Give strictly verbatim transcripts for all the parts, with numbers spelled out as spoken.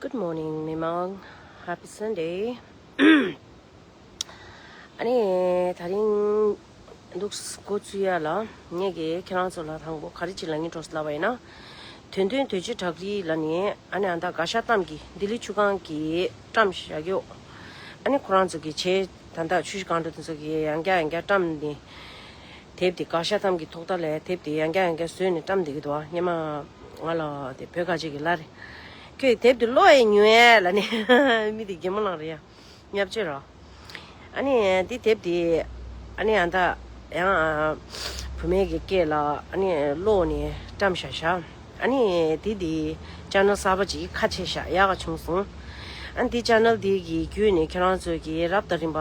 Good morning, མི་མང་། Happy Sunday. ཨ་ནི་དེ་རིང་འདུག་འགོ་བཙུགས་ཡ་ལ། ངས་ཀྱིས་ཁྱེད་རང་ཚོ་ལ་དང་པོ་ག་རེ་ཅིག་ལབ་སྙིང་བྲོ་སོང་ལབ་པ་ཡིན་ན། དོན་དོན་དོལ་རྒྱལ་བྲག་རི་ལ་ནི་ཨ་ནི་ཨ་ད་དགའ་ཤ་གཏམ་གྱི་ལྡི་ལི་ཆུ་སྒང་གི་བཀྲམ་བཞག་ཡོད། ཨ་ནི་ཁོ་རང་ཚོ་གི་བྱས་ད་ལྟ་ཆུ་བཞི་སྒང་དྲུག་དེ་ཚོ་གི་ཡང་བསྐྱར་ཡང་བསྐྱར་བཀྲམ་ནི། དེབ་དེ་དགའ་ཤ་གཏམ་གྱི་ཐོག་མཐའ་ལ་དེབ་དེ་ཡང་བསྐྱར་ཡང་བསྐྱར་བཟོས་ནས་བཀྲམ་བསྡད་ཀྱི་འདུག་ཨ་སྔོན་མ་ང་ལ་དེ་བོད་ཁ་ཆེ་གི་ལབ་རེད། ཁྱོད་དེབ་དེ་ཀློག་ཡས་ཉོ་ཡས་ལབ་ནས་མི་དེ་གད་མོ་ལངས་རེད་ཡ། ཉབ་ཆོས་རོ། ཨ་ནི་འདི་དེབ་དེ་ཨ་ནི་ཨ་ད་ཡང་བུད་མེད་ཀྱི་སྐད་ལ་ཨ་ནི་ཀློག་ནས་བཀྲམ་བཞག་བཞག་ཨ་ནི་འདི་དེ་ཅེ་ནལ་གསར་པ་ཅིག་ཁ་ཕྱེ་བཞག་ཡག་ག་བྱུང་སོང་། ཨ་ནི་འདི་ཅེ་ནལ་འདི་གི་བརྒྱུད་ནས་ཁྱེད་རང་ཚོ་གི་རབ་དང་རིམ་པ་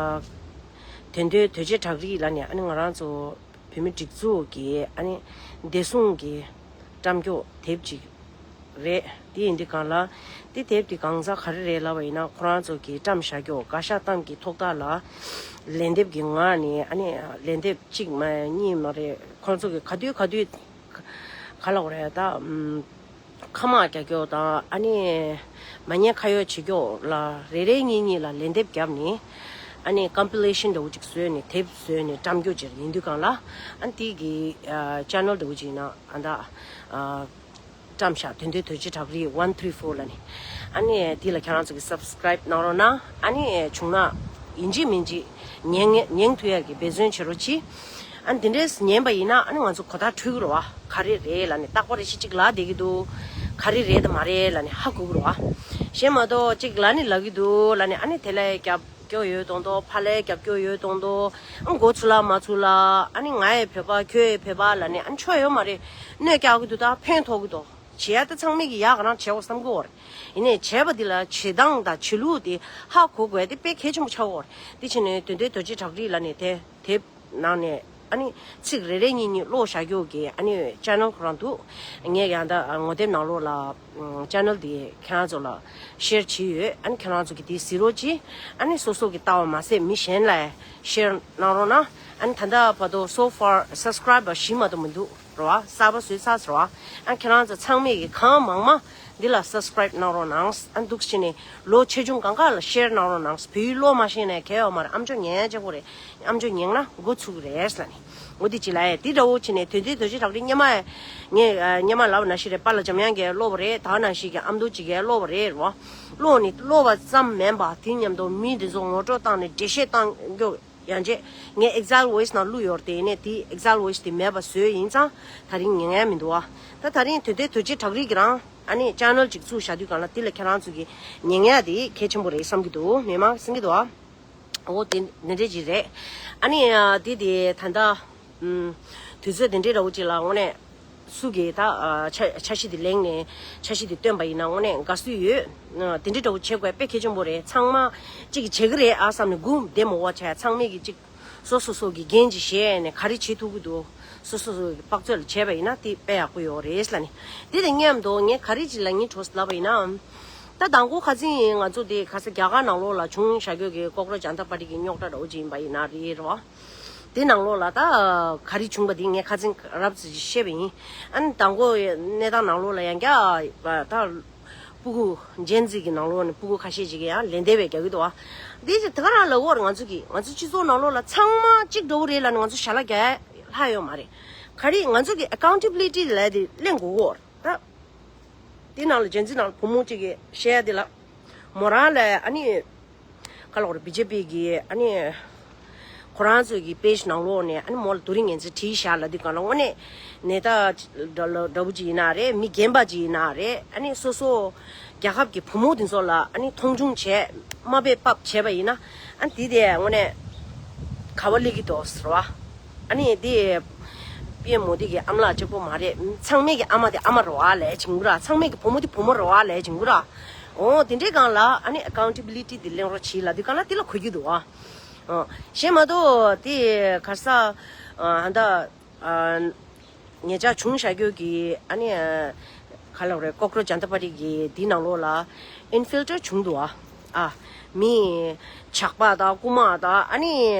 དོན་དོན་དོལ་རྒྱལ་བྲག་རི་ལབ་ནས་ཨ་ནི་ང་རང་ཚོ་བོད་མི་སྒྲིག་འཛུགས་ཀྱི་ཨ་ནི་བདེ་སྲུང་གི་བཀྲམ་སྐྱོར་དེབ་ཅིག་རེད། དེ་ཡིན་དུས་གང་ལ་དེ་དེབ་དེ་གང་ཟག་ག་རེ་རེད་ལབ་པ་ཡིན་ན། ཁོ་རང་ཚོ་གི་བཀྲམ་བཞག་སྐྱོར་དགའ་ཤ་གཏམ་གྱི་ཐོག་མཐའ་ལ་ལན་འདེབས་ཀྱི་ངང་ནས་ཨ་ནི་ལན་འདེབས་གཅིག་མ་གཉིས་མ་རེད། ཁོང་ཚོ་གི་ག་དུས་ག་དུས་ག་ལབ་དགོས་རེད་ད། ཨམ། ཁ་མག་རྒྱག་རྒྱུ་དང་ཨ་ནི་མ་ཉེས་ཁ་གཡོག་བྱེད་རྒྱུ་ལ་རེ་རེ་གཉིས་གཉིས་ལ་ལན་འདེབས་བརྒྱབ་ནས་ཨ་ནི་ཀམ་པི་ལེ་ཤན་འདྲ་བོ་ཅིག་བཟོས་ནས་དེབ་བཟོས་ནས་བཀྲམ་རྒྱུ་ཅིག་ཡིན་དུས་གང་ལ། ཨ་ནི་དེ་གི་ཨ་ཅེ་ནལ་འདྲ་བོ་ཅིག་ཡིན་ན་ཨ་ད་ཨ་བཀྲམ་བཞག་དོན་དོན་དོལ་རྒྱལ་བྲག་རི་ཝན་ཐི་རི་ཕོར་ལབ་ནས། ཨ་ནི་དེ་ལ་ཁྱེད་རང་ཚོ་གི་སབ་སི་ཀ་རའིབ་གནང་རོགས་གནང་། ཨ་ནི་བྱུང་ན་ཡིན་གཅིག་མིན་གཅིག་ཉན་ཉན་ཐུབ་ཡག་གི་འབད་བརྩོན་བྱེད་རོགས་གྱིས། ཨ་ནི་དེ་འདྲས་ཉན་པ་ཡིན་ན་ཨ་ནི་ང་ཚོ་གོ་བརྡ་འཕྲོད་ཀྱི་རེད་བ། ག་རེ་རེད་ལབ་ནས་རྟག་པར་རེ་ཞིག་ཅིག་ལབ་བསྡད་ཀྱི་འདུག་ག་རེ་རེད་དང་མ་རེད་ལབ་ནས་ཧ་གོ་གི་རེད་བ། གཞན་མ་གཏོགས་ཅིག་ལབ་ནི་ལབ་ཀྱི་འདུག་ལབ་ནས་ཨ་ནི་དེ་ལ་རྒྱབ་སྐྱོར་ཡོད་མདོག་མདོག་ཕར་ལ་རྒྱབ་སྐྱོར་ཡོད་མདོག་མདོག་ཨ་མགོ་ཚུགས་ལ་མ་ཚུགས་ལ་ཨ་ནི་ང་ཡི་བོད་པ་ཁྱོད་ཡི་བོད་པ་ལབ་ནས་ཨ་ནི་ཆོ་ཡོད་མ་རེད། གནོད་རྒྱག་གི་འདུག་ད་ཕན་ཐོགས་ཀྱི་འདུག་བྱེད་ཡ་ད་ཚང་མས་ཀྱི་ཡག་ག་རང་བྱེད་འོ་བསམ་གི་འོ་རེད། ཡིན་ནའི་བྱས་པ་འདི་ལ་བྱེད་སྟངས་དང་བྱེད་ལུགས་དེ་ཧ་གོ་དགོས་དེ་དཔེ་གལ་ཆེན་པོ་ཆགས་འོ་རེད། དེ་ཕྱིན་ནས་དོན་དོན་རྡོ་རྗེ་བྲག་རི་ལ་ནས་དེ་དེབ་ནང་ནས་ཨ་ནི་ཚིག་རེ་རེ་གཉིས་གཉིས་ཀློག་བཞག་རྒྱུ་གི་ཨ་ནི་ཅེ་ནལ་ཁོ་རང་འདུག་ངས་ཡང་ད་ངོ་དེབ་ནང་ལོགས་ལ་ཅེ་ནལ་དེ་ཁྱེད་རང་ཚོ་ལ་ཤེར་བྱས་ཡོད། ཨ་ནི་ཁྱེད་རང་ཚོ་གི་དེ་གཟིགས་རོགས་གྱིས། ཨ་ནི་སོ་སོ་གི་ལྟ་བ་མ་ཟད་མི་གཞན་ལ་ཤེར་གནང་རོགས་གནང་། ཨ་ནི་ད་ལྟ་བར་དུ་so far subscriber་བཞི་མ་གཏོགས་མི་འདུག་རེད་བ། གསར་པ་བཟོས་ཚར་ཟེར་བ། ཨ་ཁྱེད་རང་ཚོ་ཚང་མས་ཀྱི་གང་མང་མང་འདི་ལ་སབ་སི་ཀ་རའིབ་གནང་རོགས་གནང་། ཨ་འདུག་བྱས་ནས་ལོ་ཆེ་ཆུང་གང་ག་ལ་ཤེར་གནང་རོགས་གནང་། བོད་ཡིག་ཀློག་མ་ཤེས་ནས་གལ་ཡོད་མ་རེད། ཨམ་ཅོག་ཉན་ཡ་ཆེ་པོ་རེད། ཨམ་ཅོག་ཉན་ན་འགོ་ཚུགས་རེད་ལབ་ནས། འོ་དེ་ཅི་ལ་ཡ་དེ་འདྲ་བོ་བྱས་ནས་དོན་དོན་རྡོ་རྗེ་བྲག་རི་སྔོན་མ་ངས་སྔོན་མ་ལབ་པ་ནང་བཞིན་རེད། པཱ་ལགས་འཇམ་དབྱངས་ཀྱིས་ཀློག་པ་རེད། ད་ནང་བཞིན་གྱི་ཨ་མདོ་གཅིག་གིས་ཀློག་པ་རེད་རོ། ཀློག་ནི་ཀློག་པ་ཙམ་མིན་པ་དེ་མཉམ་དུ་མི་དེ་ཚོ་ངོ་སྤྲོད་བཏང་ནས་འགྲེལ་བཤད་བཏང་རྒྱུ། ཡང་རྗེས་ངས་ཨེག་ཛལ་ཝོ་ཡིས་ནང་བླུགས་ཡོད་རེད། དེ་ནས་དེ་ཨེག་ཛལ་ཝོ་ཡིས་དེ་མེད་པ་བཟོས་ཡིན་ཙང་ད་རིང་ཉན་ཡ་མི་འདུག་བ། ད་ད་རིང་དོན་དོན་རྡོ་རྗེ་བྲག་རི་གི་རང་ཨ་ནི་ཅེ་ནལ་ཅིག་བཙུགས་བཞག་དུས་གང་ལ་དེ་ལ་ཁྱེད་རང་ཚོ་གི་ཉན་ཡ་དེ་གལ་ཆེན་པོ་རེད་བསམ་གྱི་འདུག་མི་མང་གསན་གྱི་འདུག་བ། འོ་དེ་འདི་འདྲས་ཅིག་རེད། ཨ་ནི་དེ་དེ་ད་ལྟ་ཨུམ། དུས་ཚོད་དེ་འདྲས་འདྲ་བོ་ཅིག་ལ་དངོས་གནས་སུ་གིས་ད་ཨ་འཆར་འཆར་གཞི་དེ་གླེང་ནས་འཆར་གཞི་དེ་བཏོན་པ་ཡིན་ན་དངོས་གནས་དགའ་བསུ་ཡོད། ཨ་དེ་འདྲས་འདྲ་བོ་བྱེད་དགོས་དཔེ་གལ་ཆེན་པོ་རེད། ཚང་མ་གཅིག་གིས་བྱེད་ཀྱི་རེད་ཨ་བསམ་ནས་སྒུག་བསྡད་མི་དགོས་བྱས། ཚང་མས་ཀྱི་གཅིག་སོ་སོ་སོ་གི་འགན་ཅིག་བཞེས་ནས་ག་རེ་བྱེད་ཐུབ་ཀྱི་འདུག་སོ་སོ་སོ་གི་དཔག་ཚོད་ལ་བྱས་པ་ཡིན་ན་དེ་དཔེ་ཡག་པོ་ཡོད་རེད་ལབ་ནས། དེ་དང་མཉམ་དུ་ངས་ག་རེ་ཅིག་ལབ་སྙིང་བྲོ་སོང་ལབ་པ་ཡིན་ན། ད་དང་པོ་ཁ་སང་ང་ཚོ་དེ་ཁ་ས་རྒྱ་གར་ནང་ལོགས་ལ་བྱུང་བཞག་རྒྱུ་གི་ཀོག་རོ་ཇན་ཏ་པར་ཊི་གི་རྙོག་དྲ་འདྲ་བོ་ཅིག་ཡིན་པ་ཡིན་ན་རེད་རོ། དེ་ནང་ལོགས་ལ་ད་ག་རེ་བྱུང་པ་དེ་ངས་ཁ་སང་རབ་ཙམ་ཅིག་བཤད་པ་ཡིན། ཨ་ནི་དང་པོ་གནས་སྟངས་ནང་ལོགས་ལ་ཡང་བསྐྱར་ད་སྤུ་གུ་ཇེན་ཛི་གི་ནང་ལོགས་ནས་སྤུ་གུ་ཁ་ཤས་ཅིག་གིས་ཡང་ལན་འདེབས་པའི་རྒྱག་གི་འདུག་བ། དེ་ཅིག་དེ་ག་རང་ལབ་དགོས་རེད། ང་ཚོ་གི་ང་ཚོ་སྤྱི་ཚོགས་ནང་ལོགས་ལ་ཚང་མ་གཅིག་འདྲ་བོ་རེད་ལབ་ནས་ང་ཚོ་ཞལ་ལག་རྒྱག་ཡ་ལྷག་ཡོད་མ་རེད། ག་རེ་ང་ཚོ་གི་ཨེ་ཀའུན་ཊེ་བི་ལི་ཊི་ལབ་དེ་གླེང་དགོས་རེད། ད། དེ་ནང་ལ་ཇེན་ཛི་ནང་ལ་བུ་མོ་གཅིག་གིས་བཤད་ཡ་དེ་ལ། མོ་རང་ལ་ཨ་ནི། ག་ལབ་རེད། བི་ཇེ་པི་གི་ཨ་ནི། ཁོ་རང་ཚོ་གི་པེ་ཇི་ནང་ལོགས་ནས་ཨ་ནི་མོ་ལ་རྡོ་རིང་ངན་ཚེ་བྲིས་བཞག་ལབ་དུས་གང་ལ་དངོས་གནས་ནད་རྟགས་འདྲ་འདྲ་བོ་ཅིག་ཡིན་ན་རེད། མི་རྒན་པ་ཅིག་ཡིན་ན་རེད། ཨ་ནི་སོ་སོ་རྒྱལ་ཁབ་ཀྱི་བུ་མོ་དེ་ཚོ་ལ་ཨ་ནི་མཐོང་ཆུང་བྱས་དམའ་འབེབས་བབས་བྱས་པ་ཡིན་ན། ཨ་ནི་དེ་དེ་དངོས་གནས་ག་བ་ལི་གི་དོ་ཟེར་བ། ཨ་ནི་དེ། པི་ཨེམ་མོ་དི་གི་ཨ་མ་ལགས་གཅིག་པོ་མ་རེད། ཚང་མས་ཀྱི་ཨ་མ་དེ་ཨ་མ་རེད་བ་ལབ་བྱུང་གི་ར། ཚང་མས་ཀྱི་བུ་མོ་དེ་བུ་མོ་རེད་བ་ལབ་བྱུང་གི་ར། འོ་དེ་འདྲའི་སྒང་ལ་ཨ་ནི་ཨེ་ཀའུན་ཊེ་བི་ལི་ཊི་དེ་གླེང་རོགས་བྱེད་ལབ་དུས་སྒང་ལ་དེ་ལ་གོ་རྒྱུ་འདུག་བ། འོ་གཞན་མ་གཏོགས་དེ་ག་ས་ཨ་ད་ཨ་ཉེ་ཆར་བྱུང་བཞག་རྒྱུ་གི་ཨ་ནི་ག་ལབ་རེད། ཀོག་རོ་ཇན་ཏ་པར་ཊི་གི་དེའི་ནང་ལོགས་ལ་ཨིན་ཕིལ་ཊར་བྱུང་འདུག་བ། ཨ་མི་ཇག་པ་དང་རྐུ་མ་དང་ཨ་ནི་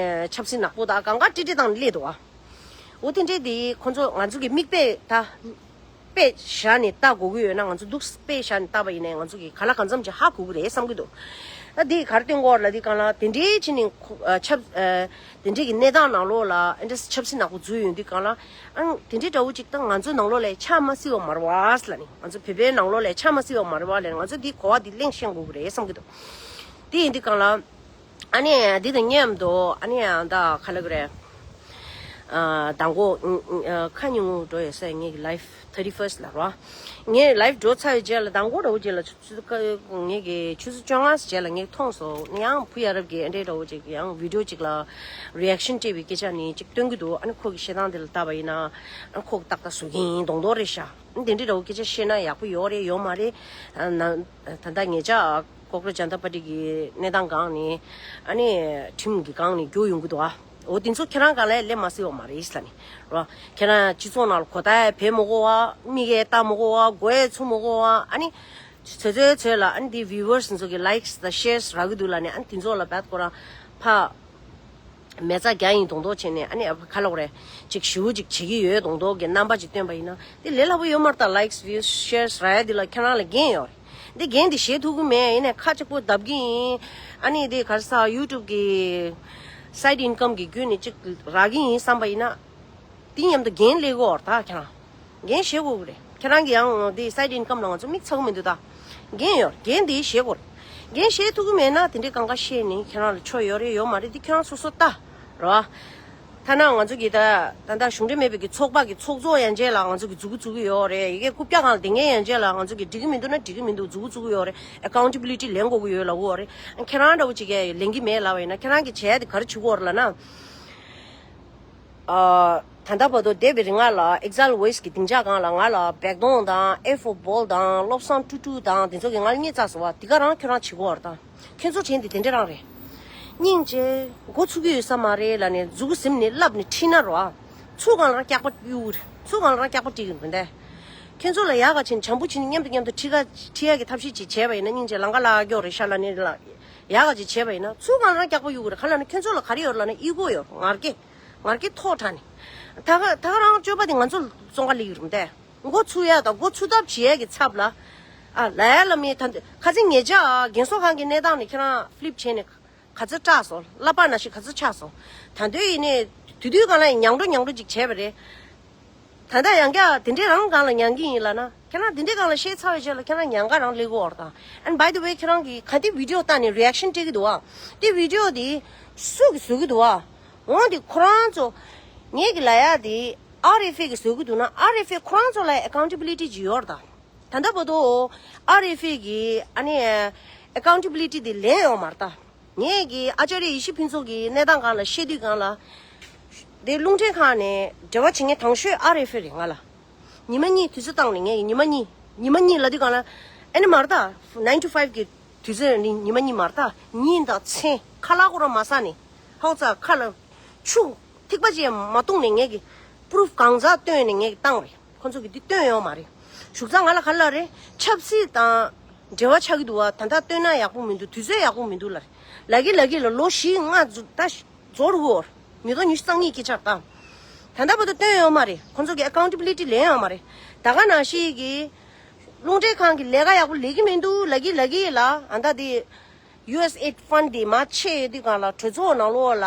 ཆབ་སྲིད་ནག་པོ་དང་གང་ག་ཀྲིག་ཀྲི་དང་སླེབས་འདུག་བ། འོ་དེ་འདྲས་དེ་ཁོ་ཚོ་ང་ཚོ་གི་མིག་དཔེ་ད་ དཔེ་བཞག་ནས་ལྟ་དགོས་ཀྱི་ཡོད་ན། ང་ཚོ་འདུག་དཔེ་བཞག་ནས་ལྟ་བ་ཡིན་ནའི་ང་ཚོ་གི་ག་ལ་གང་འཚམ་ཅིག་ཧ་གོ་གི་རེད་བསམ་གྱི་འདུག་ད་འདི་ག་རེ་སྟོན་གྱི་ཡོད་ལབ་དུས་སྒང་ལ། དེ་འདྲའི་ཕྱིན་ནས་ཁོ་ཨ་ཆབ་ཨ་དེ་འདྲའི་གི་གནས་སྟངས་ནང་ལོགས་ལ་ཨ་འདྲ་ཆབ་སྲིད་ནག་པོ་འཛུལ་ཡོང་དུས་སྒང་ལ། ཨང་དེ་འདྲའི་འདྲ་བོ་ཅིག་ད་ང་ཚོའི་ནང་ལོགས་ལ་ཆགས་མ་སྲིད་པ་མ་རེད་པ་ལབ་ནས། ང་ཚོ་བོད་པའི་ནང་ལོགས་ལ་ཆགས་མ་སྲིད་པ་མ་རེད་པ་ལབ་ནས། ང་ཚོ་འདི་གོ་བ་འདི་གླེང་ཤེས་དགོས་ཀྱི་རེད་བསམ་གྱི་འདུག་དེ་ཡིན་དུས་སྒང་ལ། ཨ་ནི་འདི་དང་མཉམ་དུ་ཨ་ནི་ཨ་ད་ག་ལབ་དགོས་རེད། ཨ་མདང་དགོང་ཨ་ཁ་ཉིན་མོ་འགྲོ་ཡོད་ས་ངེད་ཀྱི་live thirty first ལ་རོ། ངས་live འགྲོ་ཚར་བའི་རྗེས་ལ། མདང་དགོང་འདྲ་བོ་རྗེས་ལ་ཆུ་ཚོད་ཀ་ངེད་ཀྱི་ཆུ་ཚོད་བཅོ་ལྔ་རྗེས་ལ་ངས་མཐོང་སོང་། ཡང་བུ་ཡ་རབས་ཀྱི་ཨ་འདྲའི་འདྲ་བོ་ཅིག་ཡང་video ཅིག་ལ་reaction སྤྲད་པའི་སྐད་ཆ་ནི་ཅིག་སྟོན་གྱི་འདུག་ཨ་ནི་ཁོ་གི་བཤད་སྟངས་དེ་ལ་བལྟས་པ་ཡིན་ན། ཨ་ནི་ཁོ་གི་ཏག་ཏག་བཟོ་གི་ཡིན་མདོག་མདོག་རེད་ཤག་དེ་འདྲའི་འདྲ་བོ་སྐད་ཆ་བཤད་ན་ཡག་པོ་ཡོད་རེད་ཡོད་མ་རེད། ཨ་ན་ད་ལྟ་ངེད་ཅག་ཀོག་རོ་ཇན་ཏ་པར་ཊི་གི་གནས་སྟངས་སྒང་ནས་ཨ་ནི་ཁྲིམས་ཀྱི་སྒང་ནས་རྒྱུགས་ཡོང་གི་འདུག་ཨ། འོ་དེ་ཚོ་ཁྱེད་རང་སྒང་ལ་སླེབས་མ་སྲིད་པ་མ་རེད་ལབ་ནས་རོ། ཁྱེད་རང་སྤྱི་ཚོགས་ནང་ལ་གོ་བརྡ་ཡང་འཕེན་མི་དགོས་པ། མིག་ཡང་ལྟ་མི་དགོས་པ། མགོ་ཡང་ཚོས་མི་དགོས་པ། ཨ་ནི་ཚོད་ཚོད་ཚོད་ལ་ཨ་ནི་དེ་viewers ཚོ་གི་likes དང་shares རག་གི་འདུག་ལབ་ནས། ཨ་ནི་དེ་ཚོ་ལ་བད་ཁོ་རང་ཕ་མེ་བཙའ་རྒྱག་ཡིན་མདོག་མདོག་བྱས་ནས། ཨ་ནི་ཨ་ཕ་ག་ལབ་དགོས་རེད། ཅིག་ཞེ་པོ་ཅིག་བྱེད་ཀྱི་ཡོད་མདོག་མདོག་གི་རྣམ་པ་ཅིག་སྟོན་པ་ཡིན་ན། དེ་ལས་སླ་པོ་ཡོད་མ་རེད་ད། likes, views, shares རག་ཡ་དེ་ལ་ཁྱེད་རང་ལ་འགན་ཡོད་རེད། འདི་འགན་འདི་བཞེས་ཐུབ་ཀྱི་མེད། ཡིན་ནའི་ཁ་གཅིག་པོ་བརྡབ་ཀྱི་ཡིན། ཨ་ནི་དེ་ག་རེ་ཟེར། YouTube གི་side income གི་བརྒྱུད་ནས་ཅིག་རག་གི་ཡིན་བསམ་པ་ཡིན་ན། དེ་མཉམ་དུ་འགན་ལེན་དགོས་རེད་ད་ཁྱེད་རང་། འགན་བཞེས་དགོས་ཀྱི་རེད། ཁྱེད་རང་གི་ཡང་དེ་side income ལ་ང་ཚོ་མིག་ཚ་གི་མི་འདུག་ད། འགན་ཡོད་རེད། འགན་དེ་བཞེས་དགོས་རེད། འགན་བཞེས་ཐུབ་ཀྱི་མེད་ན་དེ་འདྲའི་གང་ག་བཤད་ནས་ཁྱེད་རང་ལ་ཆོ་ཡོད་རེད་ཡོད་མ་རེད་དེ་ཁྱེད་རང་སོ་སོ་ལྟ་རེད་བ། ཐ་ན་ང་ཚོ་གི་ད་ད་ལྟ་གཞུང་འབྲེལ་མེད་པའི་གི་ཚོགས་པ་གི་ཚོགས་གཙོ་ཡན་ཆད་ལ་ང་ཚོ་གི་འཛུགས་འཛུགས་ཀྱི་ཡོད་རེད། ཡ་གི་རྐུབ་བཀྱག་སྒང་ལ་བསྡད་མཁན་ཡན་ཆད་ལ་ང་ཚོ་གི་འགྲིག་གི་མི་འདུག་ན་འགྲིག་གི་མི་འདུག་འཛུགས་འཛུགས་ཀྱི་ཡོད་རེད། accountability ལེན་དགོས་ཀྱི་ཡོད་ལབ་ཀྱི་ཡོད་རེད། ཁྱེད་རང་འདྲ་བོ་ཅིག་གིས་ལེན་གྱི་མེད་ལབ་པ་ཡིན་ན་ཁྱེད་རང་གི་བྱས་དེ་ག་རེ་བྱེད་ཀྱི་ཡོད་རེད་ལབ་ན། ཨ་ད་ལྟ་བར་དུ་འདས་པའི་རིང་ང་ལ་Exile Voice གི་སྡིངས་ཆ་སྒང་ལ་ང་ལ་བེག་དོང་དང་ཨེ་ཧྥོར་བྷོལ་དང་བློ་བཟང་ཀྲུ་ཀྲུ་དང་དེ་ཚོ་གིས་ང་ལ་བརྙས་བཅག་སོང་བ། དེ་ག་རང་ཁྱོད་རང་བྱེད་ཀྱི་ཡོད་རེད་ད། ཁྱོད་ཚོ་དྲན་དེ་དེ་འདྲ་རང་རེད། སྙིང་རྗེ། འགོ་ཚུགས་ཀྱི་ཡོད་ས་མ་རེད་ལབ་ནས་མཛུ་གུ་ཟིམ་ནས་བསླབས་ནས་ཁྲིད་ན་རོ། ཚུར་སྒང་ལ་རང་སྐྱག་པ་གཡུག་གི་རེད། ཚུར་སྒང་ལ་རང་སྐྱག་པ་སྤྲད་ཀྱི་རེད་འདི། ཁྱོད་ཚོ་ལ་ཡག་ག་བྱས་ནས་བྱམས་པོ་བྱས་ནས་མཉམ་དུ་མཉམ་དུ་ཁྲིད་ག་ཁྲིད་ཡག་གི་ཐབས་ཤེས་ཅིག་བྱས་པ་ཡིན་ན་སྙིང་རྗེ་ལང་ཀ་ལ་ཨ་སྐྱོ་རེད་ཤག་ལབ་ནས་ལ་ཡག་ག་ཅིག་བྱས་པ་ཡིན་ན་ཚུར་སྒང་ལ་རང་སྐྱག་པ་གཡུག་གི་རེད། ག་ལབ་ན་ཁྱོད་ཚོ་ལ་ག་རེ་ཡོད་ལབ་ན་ཨི་གོ་ཡོད་རེད། ངར་སྐད་ངར་སྐད་ཐོག་དྲགས་ནས། ད་ག་ད་ག་རང་སྤྱོད་པ་དེ་ང་ཚོ་བཙོན་ཁ་སླེབས་ཀྱི་རེད་འདི། འགོ་ཚུགས་ཡ་དང་འགོ་ཚུགས་ཐབས་བྱེད་ཡ་གི་ཚབ་ལ། ཨ་ལ་ཡ་ལ་མི་ད་ཁ་ཚིག་ཉེ་ཆར་རྒན་གསོ་ཁང་གི་གནས་སྟངས་ནས་ཁྱེད་རང་ཕི་ལིབ་བྱས་ནས་ག་ཚོད་སྐྲག་སོང་། ལབ་པ་ན་ཞིག་ག་ཚོད་ཆགས་སོང་། ད་དུང་ཡིན་ནའི་དུས་དུས་སྒང་ལ་ཡང་མྱང་འགྲོ་མྱང་འགྲོ་ཅིག་བྱས་པ་རེད། ད་ལྟ་ཡང་བསྐྱར་དེ་འདྲའི་རང་སྒང་ལ་མྱང་གི་ཡིན་ལབ་ན་ཁྱེད་རང་དེ་འདྲའི་སྒང་ལ་བཤད་ཚར་བའི་རྗེས་ལ་ཁྱེད་རང་མྱང་ག་རང་སླེབས་ཀྱི་ཡོད་རེད་ད། And by the way ཁྱེད་རང་གིས་ག་དེ་video བལྟས་ནས་reaction སྤྲད་ཀྱི་འདུག་བ། དེ་video དེ་སུ་གིས་བཟོ་གི་འདུག་བ། འོ་དེ་ཁོ་རང་ཚོ་ངེད་ཀྱི་ལབ་ཡ་དེ་ཨར་ཨེཕ་ཨེ་གིས་བཟོ་གི་འདུག་ན་ཨར་ཨེཕ་ཨེ་ཁོ་རང་ཚོ་ལ་accountability ཅིག་ཡོད་རེད་ད། ད་ལྟ་བར་དུ་ཨར་ཨེཕ་ཨེ་གིས་ཨ་ནི་accountability དེ་ལེན་ཡོད་མ་རེད་ད། ངེད་ཀྱི་ཨ་ཅཱརྱ་ཡེ་ཤེས་ཕུན་ཚོགས་ཀྱི་གནས་སྟངས་སྒང་ལ་བཤད་དུས་སྒང་ལ། དེ་རླུང་འཕྲིན་ཁང་ནས་འབྲེལ་བ་བྱེད་མཁན་དང་ཤོས་ཨར་ཨེཕ་ཨེ་རེད་ང་ལ། ཉི་མ་གཉིས་དུས་ཚོད་བཏང་ནས་ངས་ཉི་མ་གཉིས་ཉི་མ་གཉིས་ལབ་དུས་སྒང་ལ་ཨ་ནི་མ་རེད་ད། nine to five གི་དུས་ཚོད་ནི་ཉི་མ་གཉིས་མ་རེད་ད། ཉིན་དང་མཚན་ཁ་ལག་ཁོ་རང་མ་ཟ་ནས་ཧོག་ཙག་ཁ་ལ་ཆུ་ཐིགས་པ་ཅིག་མ་བཏུང་ནས་ངས་ཀྱི་པུ་རུཕ་གང་ཟག་བཏོན་ནས་ངས་ཀྱི་བཏང་རེད། ཁོ་ཚོ་གིས་འདི་བཏོན་ཡོད་མ་རེད། ཞུགས་ཙང་ང་ལ་ག་ལབ་རེད། ཆབ་སྲིད་དང་འབྲེལ་བ་ཆགས་ཀྱི་འདུག་བ། ད་ལྟ་བཏོན་ན་ཡག་པོ་མི་འདུག་དུས་ཚོད་ཡག་པོ་མི་འདུག་ལབ་རེད། ལབ་ཀྱི་ལབ་ཀྱི་ལ་ལོ་བཞི་ལྔ་ད་རྫོགས་རུ་བོར། མི་ཐོག་ཉི་ཤུ་རྩ་གཉིས་སྐད་ཆ་ད། ད་ལྟ་བར་དུ་བཏོན་ཡོད་མ་རེད། ཁོ་ཚོ་གི་accountability ལེན་ཡོད་མ་རེད། ད་ག་ནང་བཞིན་གྱི་རླུང་འཕྲིན་ཁང་གི་ལས་ཀ་ཡག་པོ་ལས་ཀྱི་མི་འདུག་ལབ་ཀྱི་ལབ་ཀྱི་ལ་ཨ་ད་དེ་ཡུ་ཨེས་ཨེ་ཌི་ཕན་ཌི་དེ་མར་ཆད་ཡོད་དུས་སྒང་ལ་གྲོས་ཚོགས་ནང་ལོགས་ལ།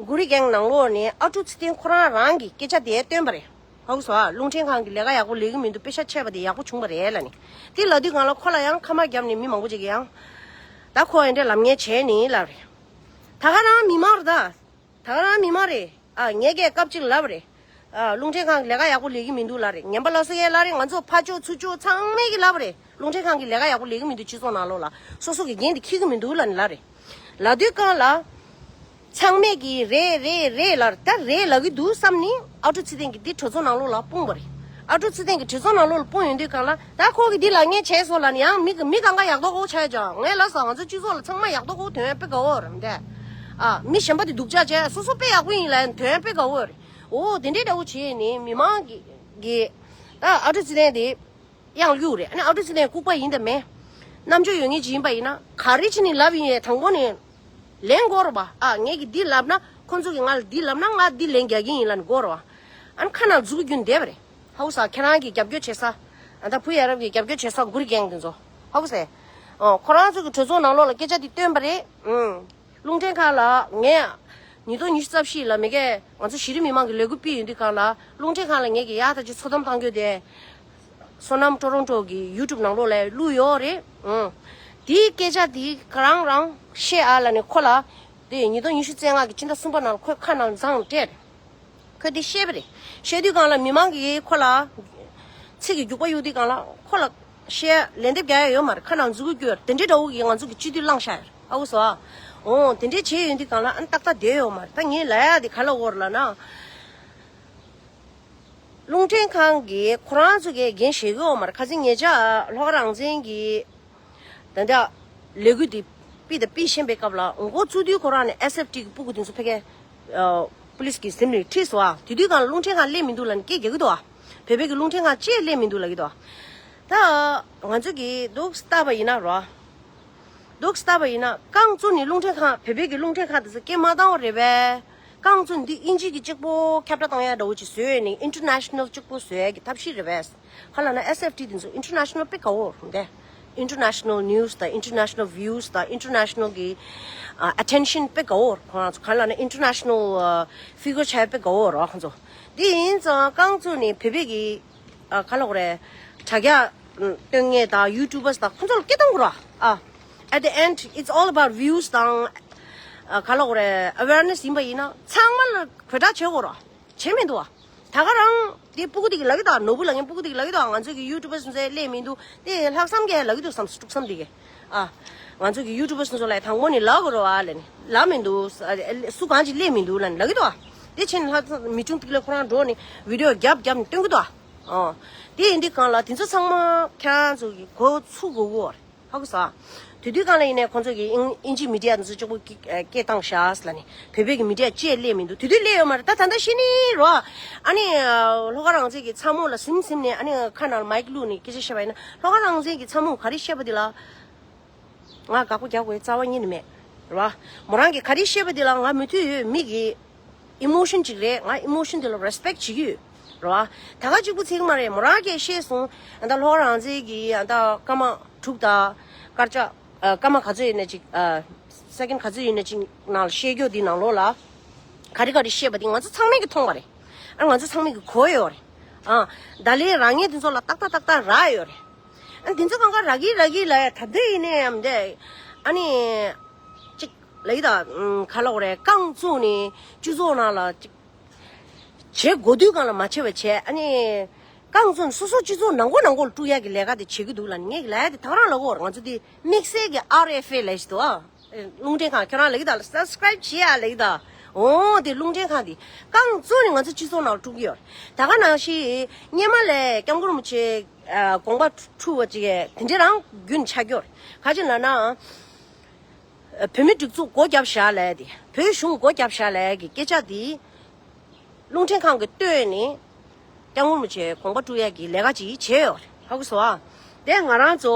གུ་རི་གེང་ནང་ལོགས་ནས་ཨ་ཀྲུག་ཚེ་བརྟན་ཁོ་རང་རང་གི་སྐད་ཆ་དེ་བཏོན་པ་རེད། ཧ་གོ་སོང་ཨ། རླུང་འཕྲིན་ཁང་གི་ལས་ཀ་ཡག་པོ་ལས་ཀྱི་མི་འདུག་དཔེ་ཆ་ཆད་པ་དེ་ཡག་པོ་བྱུང་བ་རེད་ལབ་ནས། དེ་ལབ་དུས་སྒང་ལ་ཁོ་ལ་ཡང་ཁ་མ་བརྒྱབ་ནས་མི་མང་པོ་ཅིག་གིས་ཡང་། ད་ཁོ་ཨེ་འདྲས་ལབ་མཁན་བྱས་ནི་ལབ་རེད། ད་ག་རང་མི་མང་རེད་ད། ད་ག་རང་མི་མང་རེད། ཨ་ངས་ཀྱིས་སྐབས་གཅིག་ལབ་རེད། ཨ་རླུང་འཕྲིན་ཁང་གི་ལས་ཀ་ཡག་པོ་ལས་ཀྱི་མི་འདུག་ལབ་རེད། ངན་པ་ལ་སོ་ཡས་ལབ་རེད། ང་ཚོ་ཕར་ཕྱོགས་ཚུར་ཕྱོགས་ཚང་མས་ཀྱིས་ལབ་རེད། རླུང་འཕྲིན་ཁང་གི་ལས་ཀ་ཡག་པོ་ལས་ཀྱི་མི་འདུག་སྤྱི་ཚོགས་ནང་ལོགས་ལ་སོ་སོ་གི་འགན་དེ་འཁྱེར་གྱི་མི་འདུག་ལབ་ནས་ལབ་རེད། ལབ་དུས་སྒང་ལ། ཚང་མས་ཀྱིས་རེད་རེད་རེད་ལབ་རེད། ད་རེད་ལབ་ཀྱི་འདུག་བསམ་ནས་ཨ་ཀྲུག་ཚེ་བརྟན་གྱིས་འདི་གྲོས་ཚོགས་ནང་ལོགས་ལ་སྤུངས་པ་རེད། ཨ་ཀྲུག་ཚེ་བརྟན་གྱིས་གྲོས་ཚོགས་ནང་ལོགས་ལ་སྤུངས་ཡོང་དུས་སྒང་ལ་ད་ཁོ་གིས་འདི་ལབ་མཁན་བྱས་སོང་ལབ་ནས་ཡང་མི་མི་གང་ག་ཡག་མདོག་ཁ་པོ་ཆགས་ཡོད་ཀྱང་ངས་ལབ་སོང་ང་ཚོ་སྤྱི་ཚོགས་ལ་ཚང་མ་ཡག་མདོག་ཁ་པོ་ཐོན་ཡ་དཔེ་དགའ་བོ་རེད་མི་འདུག་ཨ་མི་གཞན་པ་དེ་སྡུག་ཅག་བྱས་སོ་སོ་དཔེ་ཡག་པོ་ཡིན་ལབ་ཡ་ཐོན་ཡ་དཔེ་དགའ་བོ་རེད། འོ་དེ་འདྲའི་འདྲ་བོ་བྱས་ནས་མི་མང་གི་གི་ད་ཨ་ཀྲུག་ཚེ་བརྟན་དེ། གཡང་གཡུག་རེད། ཨ་ནི་ཨ་ཀྲུག་ཚེ་བརྟན་ལྐུགས་པ་ཡིན་དང་མིན། རྣམ་དཔྱོད་ཡོད་མཁན་ཅིག་ཡིན་པ་ཡིན་ན་ག་རེ་བྱས་ནས་ལབ་ཡིན་ཡས་དང་པོ་ནས་ལན་དགོས་རེད་པ། ཨ་ངས་ཀྱིས་འདི་ལབ་ན་ཁོང་ཚོ་གིས་ང་ལ་འདི་ལབ་ན་ང་འདི་ལན་རྒྱག་གི་ཡིན་ལབ་ནས་དགོས་རེད་པ། ཨ་ནི་ཁ་ནང་མཛུབ་གུ་རྒྱུག་བསྡད་པ་རེད། ཧའུ་ས་ཁྱེད་རང་གི་རྒྱབ་སྐྱོར་བྱེད་ས། ཨ་ད་བུ་ཡ་རབས་ཀྱི་རྒྱབ་སྐྱོར་བྱེད་ས་གུར་རྒན་དེ་ཚོ་ཧའུ་སེ། ཨོ་ཁོ་རང་ཚོ་གི་གྲོས་ཚོགས་ནང་ལོགས་ལ་སྐད་ཆ་དེ་བཏོན་པ་རེད། ཨུམ། རླུང་འཕྲིན་ཁང་ལ་ངས་ཉིས་སྟོང་ཉི་ཤུ་རྩ་བཞི་ལ་མི་སྐད་ང་ཚོ་གཞི་རིམ་མི་མང་གི་ལས་འགུལ་སྤེལ་ཡོང་དུས་སྒང་ལ་རླུང་འཕྲིན་ཁང་ལ་ངས་ཀྱི་ཡག་ཐག་ཆོད་ཚོད་བགམ་བཏང་རྒྱུ་དེ། བསོད་ནམས་ཊོ་རོན་ཊོ་གི་ཡུ་ཊུབ་ནང་ལོགས་ལ་བླུགས་ཡོད་རེད། ཨུང་། དེའི་སྐད་ཆ་དེ་རང་རང་བཤད་ཨ་ལ་ནི་ཁོ་ལ། དེ་ཉིས་སྟོང་ཉི་ཤུ་རྩ་ལྔ་གི་ཕྱི་ཟླ་གསུམ་པ་ནང་ལ་ཁོས་ཁ་ནང་བཟང་སྤྲད། ཁོས་དེ་བཤད་པ་རེད། བཤད་དུས་སྒང་ལ་མི་མང་གིས་ཁོ་ལ། ཚིག་གི་རྒྱུག་པ་གཡུག་དུས་སྒང་ལ་ཁོ་ལ། བཤད་ལན་འདེབས་རྒྱག་ཡ་ཡོད་མ་རེད། ཁ་ནང་མཛུ་གུ་སྐྱོར་དེ་འདྲའི་འདྲ་བོ་གིས་ང་ཚོ་གི་སྤྱི་འཐུས་བླངས་ཤག་ཨ་བུ་སོ། ཨོ་དེ་འདྲའི་བྱས་ཡོང་དུས་སྒང་ལ་ཨ་ནི་ཏག་ཏག་བསྡད་ཡོད་མ་རེད། ད་ངས་ལབ་ཡ་དེ་ག་ལ་འོར་ལ་ན། རླུང་འཕྲིན་ཁང་གིས་ཁོ་རང་ཚོ་གིས་འགན་བཞེས་གི་ཡོད་མ་རེད། ཁ་སང་ཉེ་ཆར་ལྷོ་ཁ་རང་བཙན་གྱི་ད་ལྟ་ལས་འགུལ་འདི་སྤེལ་དང་སྤེལ་བཞིན་པའི་སྐབས་ལ་འགོ་བཙུགས་དུས་ཁོ་རང་ནས་ཨེས་ཨེཕ་ཊི་གི་སྤུ་གུ་དེ་ཚོ་ཕ་གིར་པུ་ལིས་ཀྱི་གཟིམ་ནས་ཁྲིད་སོང་ཨ། དེ་དུས་སྒང་ལ་རླུང་འཕྲིན་ཁང་སླེབས་མི་འདུག་ལབ་ནས་སྐད་རྒྱག་གི་འདུག་ཨ། བོད་པའི་གི་རླུང་འཕྲིན་ཁང་ཅིག་སླེབས་མི་འདུག་ལབ་ཀྱི་འདུག་ཨ། ད་ང་ཚོ་གིས་འདུག་ལྟ་བ་ཡིན་ན་རོ། འདུག་ལྟ་བ་ཡིན་ན་རྐང་བཙུགས་ནས་རླུང་འཕྲིན་ཁང་བོད་པའི་གི་རླུང་འཕྲིན་ཁང་དེ་ཚོ་སྐད་མ་བཏང་བ་རེད་པས། རྐང་བཙུགས་ནས་འདི་དབྱིན་ཇི་གི་གཅིག་པོ་ཁྱབ་བསྒྲགས་བཏང་ཡ་འདྲ་བོ་ཅིག་བཟོས་ནས་ཨིན་ཊར་ནེ་ཤ་ནལ་གཅིག་པོ་བཟོ་ཡ་གི་ཐབས་ཤེས་རེད་པས། ཁ་ལ་ན་ཨེས་ཨེཕ་ཊི་དེ་ཚོ་ཨིན་ཊར་ནེ་ཤ་ནལ་དཔེ་དགའ་བོ་རུང་དེ། ཨིན་ཊར་ནེ་ཤ་ནལ་ནིའུ་སི་དང་ཨིན་ཊར་ནེ་ཤ་ནལ་ཝིའུ་སི་དང་ཨིན་ཊར་ནེ་ཤ་ནལ་གི་ཨ་ཊེན་ཤན་དཔེ་དགའ་བོ་རུང་ཁོ་རང་ཚོ། ཁ་ལ་ན་ཨིན་ཊར་ནེ་ཤ་ནལ་ཨ་ཕི་གར་ཆགས་དཔེ་དགའ་བོ་རུང་ཁོ་ཚོ། དེ་ཡིན་ཙང་རྐང་བཙུགས་ནས་བོད་པའི་གི་ཨ་ག་ལབ་དགོས་རེད། དྲ་རྒྱ་སྟོན་མཁན་དང་ཡུ་ཊུབ་བར་དང་ཁོ་ཚོ་ལ་སྐད་གཏོང་དགོས་ར། ཨ། At the end, it's all about views དང་། ཨ་ག་ལབ་དགོས་རེད། ཨ་ཝེར་ནེ་སི་ཡིན་པ་ཡིན་ན་ཚང་མ་ལ་བོད་སྒྲ་བྱེད་དགོས་ར། བྱེད་མི་འདུག་ཨ། ད་ག་རང་དེ་སྤུ་གུ་དེ་གི་ལབ་ཀྱི་འདུག་ནོར་བུ་ལབ་མཁན་སྤུ་གུ་དེ་གི་ལབ་ཀྱི་འདུག་ང་ཚོ་གི་ཡུ་ཊུབ་བར་སུ་ཚོས་སླེབས་མི་འདུག་དེ་ལྷག་བསམ་གྱིས་ལབ་ཀྱི་འདུག་བསམ་སོང་། དཀྲུག་བསམ་དེ་གི། ཨ། ང་ཚོ་གི་ཡུ་ཊུབ་བར་སུ་ཚོ་ལ་དང་པོ་ནས་ལབ་དགོས་ར་བ་ལབ་ནས་ལབ་མི་འདུག་ཨ་སུ་གང་ཅིག་སླེབས་མི་འདུག་ལབ་ནས་ལབ་ཀྱི་འདུག་ཨ། དེ་བྱས་ནས་ལྷག་བསམ་མི་ཆུང་དེ་གི་ལ་ཁོ་རང་འགྲོ་ནས་བི་ཌི་ཡོ་རྒྱབ་རྒྱབ་ནས་སྟོན་གྱི་འདུག་ཨ། ཨོ། དེ་ཡིན་དུས་སྒང་ལ་དེ་ཚོ་ཚང་མ་ཁྱེད་རང་ཚོ་གི་གོ་ཚུགས་དགོས་ཀྱི་ཡོད་རེད། ཧ་གོ་སོང་། དེ་དུས་སྒང་ལ་ཡིན་ནའི་ཁོང་ཚོ་གི་ཨིན་ཨིན་ཇི་མི་ཌི་ཡ་དེ་ཚོ་གཅིག་པོ་སྐད་སྐད་བཏང་ཤག་ལབ་ནས་བོད་པའི་གི་མི་ཌི་ཡ་ཅིག་སླེབས་མི་འདུག་དེ་དུས་སླེབས་ཡོད་མ་རེད། ད་ད་ལྟ་ཤེས་ནི་རོ། ཨ་ནི་ལྷོ་ཁ་རང་བཙན་གྱི་ཚ་མོ་ལ་ཟིམ་ཟིམ་ནས་ཨ་ནི་ཁ་ནང་ལ་མའིག་བླུགས་ནས་སྐད་ཆ་བཤད་པ་ཡིན་ན་ལྷོ་ཁ་རང་བཙན་གྱི་ཚ་མོ་ག་རེ་བཤད་པ་དེ་ལ། ང་དགག་པ་རྒྱག་དགོས་རྩ་བ་ཉིད་ནས་མེད། རེད་བ། མོ་རང་གིས་ག་རེ་བཤད་པ་དེ་ལ་ང་མོས་མཐུན་ཡོད། མི་གི་ཨི་མོ་ཤན་ཅིག་རེད། ང་ཨི་མོ་ཤན་དེ་ལ་རེ་སི་པེག་བྱེད་ཀྱི་ཡོད། རེད་བ། ད་ག་གཅིག་པུ་ཚིག་མ་རེད། མོ་རང་གིས་བཤད་སོང་། ཨ་ད་ལྷོ་ཁ་རང་བཙན་གྱི་ཨ་ད་སྐར་མ་དྲུག་དང་སྐར་ཆ་ཨ་སྐར་མ་ག་ཚོད་ཡིན་ན་ཅིག་ཨ་སེ་ཀེན་ག་ཚོད་ཡིན་ན་ཅིག་ནང་ལ་བཤད་རྒྱུ་དེ་ནང་ལོགས་ལ་ག་རེ་ག་རེ་བཤད་པ་དེ་ང་ཚོ་ཚང་མས་ཀྱིས་མཐོང་བ་རེད། ཨ་ང་ཚོ་ཚང་མས་ཀྱིས་གོ་ཡོད་རེད། ཨ་ད་ལན་རང་ཉིད་དེ་ཚོ་ལ་ཏག་ཏག་ཏག་ཏག་རག་ཡོད་རེད། ཨ་དེ་ཚོ་གང་ག་རག་གི་རག་གི་ལ་ཡ་ད་ལྟ་ཡིན་ནའི་ཡང་འདི་ཨ་ནི་ཅིག་ལ་ཡི་ད་ག་ལ་འོ་རེད། རྐང་བཙུགས་ནས་སྤྱི་ཚོགས་ནང་ལ་ཅིག་བྱེད་དགོས་དུས་སྒང་ལ་མ་བྱེད་པ་བྱས། ཨ་ནི་རྐང་བཙུགས་ནས་སོ་སོ་སྤྱི་ཚོགས་ནང་ཁུལ་ནང་ཁུལ་ལ་དཀྲུག་ཡག་གི་ལས་ཀ་དེ་བྱེད་ཀྱི་འདུག་ལབ་ནས་ངས་ལབ་ཡ་དེ་ད་ག་རང་ལབ་གོ་ང་ཚོ་དེ་དམིགས་བསལ་གྱི་ཨར་ཨེཕ་ཨེ་ལབ་ཀྱི་འདུག་ཨ། རླུང་འཕྲིན་ཁང་ཁྱེད་རང་ལབ་ཀྱི་ད་སབ་སི་ཀ་རེབ་བྱེད་ཡ་ལབ་ཀྱི་ད། འོ་དེ་རླུང་འཕྲིན་ཁང་དེ་རྐང་བཙུགས་ནས་ང་ཚོ་སྤྱི་ཚོགས་ནང་ལ་དཀྲུག་གི་ཡོད་རེད། ད་ག་ནང་བཞིན་སྔོན་མ་ལས་སྐྱབས་མགོན་རིན་པོ་ཆེ་དགོངས་པ་འཁྲུལ་བ་ཅིག་དེ་འདྲ་རང་རྒྱུན་ཆགས་ཀྱི་ཡོད་རེད། ག་ཅི་ལབ་ན། བོད་མི་སྒྲིག་འཛུགས་སྒོ་བརྒྱབ་བཞག་ལབ་དེ། བོད་གཞུང་སྒོ་བརྒྱབ་བཞག་ལབ་ཀྱི་སྐད་ཆ་དེ། རླུང་འཕྲིན་ཁང་གིས་བཏོན་ནས། སྐྱབས་མགོན་རིན་པོ་ཆེ་དགོངས་པ་དཀྲུག་ཡག་གི་ལས་ཀ་ཅིག་བྱས་ཡོད་རེད། ཧ་གོ་སོང་ཨ། དེ་ང་རང་ཚོ་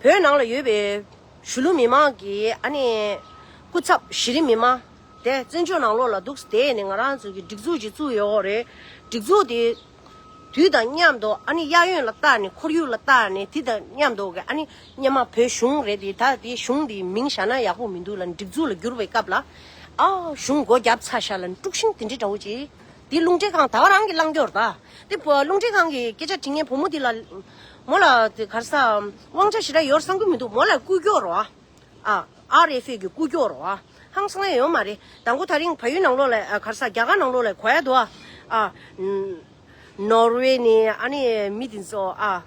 བོད་ནང་ལ་ཡོད་པའི་གཞིས་ལུས་མི་མང་གི་ཨ་ནི་སྐུ་ཚབ་གཞི་རིམ་མི་མང་དེ་བཙན་བྱོལ་ནང་ལོགས་ལ་འདུག་སེ་བསྡད་ནས་ང་རང་ཚོ་གི་སྒྲིག་འཛུགས་ཅིག་བཙུགས་ཡོད་རེད། སྒྲིག་འཛུགས་དེ་དུས་དང་མཉམ་དུ་ཨ་ནི་གཡས་གཡོན་ལ་བལྟས་ནས་ཁོར་ཡུག་ལ་བལྟས་ནས་དེ་དང་མཉམ་དུ་གི་ཨ་ནི་སྔོན་མ་བོད་གཞུང་རེད་དེ། ད་དེ་གཞུང་དེའི་མིང་བཞག་ན་ཡག་པོ་མི་འདུག་ལབ་ནས་སྒྲིག་འཛུགས་ལ་བསྒྱུར་བའི་སྐབས་ལ། ཨ་གཞུང་སྒོ་བརྒྱབ་ཚར་ཤག་ལབ་ནས་དཀྲུག་ཤིང་དེ་འདྲའི་འདྲ་བོ་ཅིག་དེ་རླུང་འཕྲིན་ཁང་ད་ག་རང་གིས་བླངས་ཀྱི་ཡོད་རེད་ད། དེ་བོ་རླུང་འཕྲིན་ཁང་གི་སྐད་ཆ་འདྲི་མཁན་བུ་མོ་དེ་ལ། མོ་ལ་དེ་ག་རེ་ཟ། དབང་ཆ་ཞེ་དྲག་ཡོད་བསམ་གྱི་མི་འདུག་མོ་ལ་བསྐུར་ཀྱི་ཡོད་རེད་བ། ཨ་ཨར་ཨེཕ་ཨེ་གིས་བསྐུར་ཀྱི་ཡོད་རེད་བ། ཧང་སང་ཡ་ཡོད་མ་རེད། དང་པོ་ད་རིང་བལ་ཡུལ་ནང་ལོགས་ལ་ཨ་ག་རེ་ཟ། རྒྱ་གར་ནང་ལོགས་ལ་གོ་ཡ་འདུག་ཨ། ཨ། ནོར་ཝེ་ནས་ཨ་ནི་མི་དེ་ཚོ་ཨ།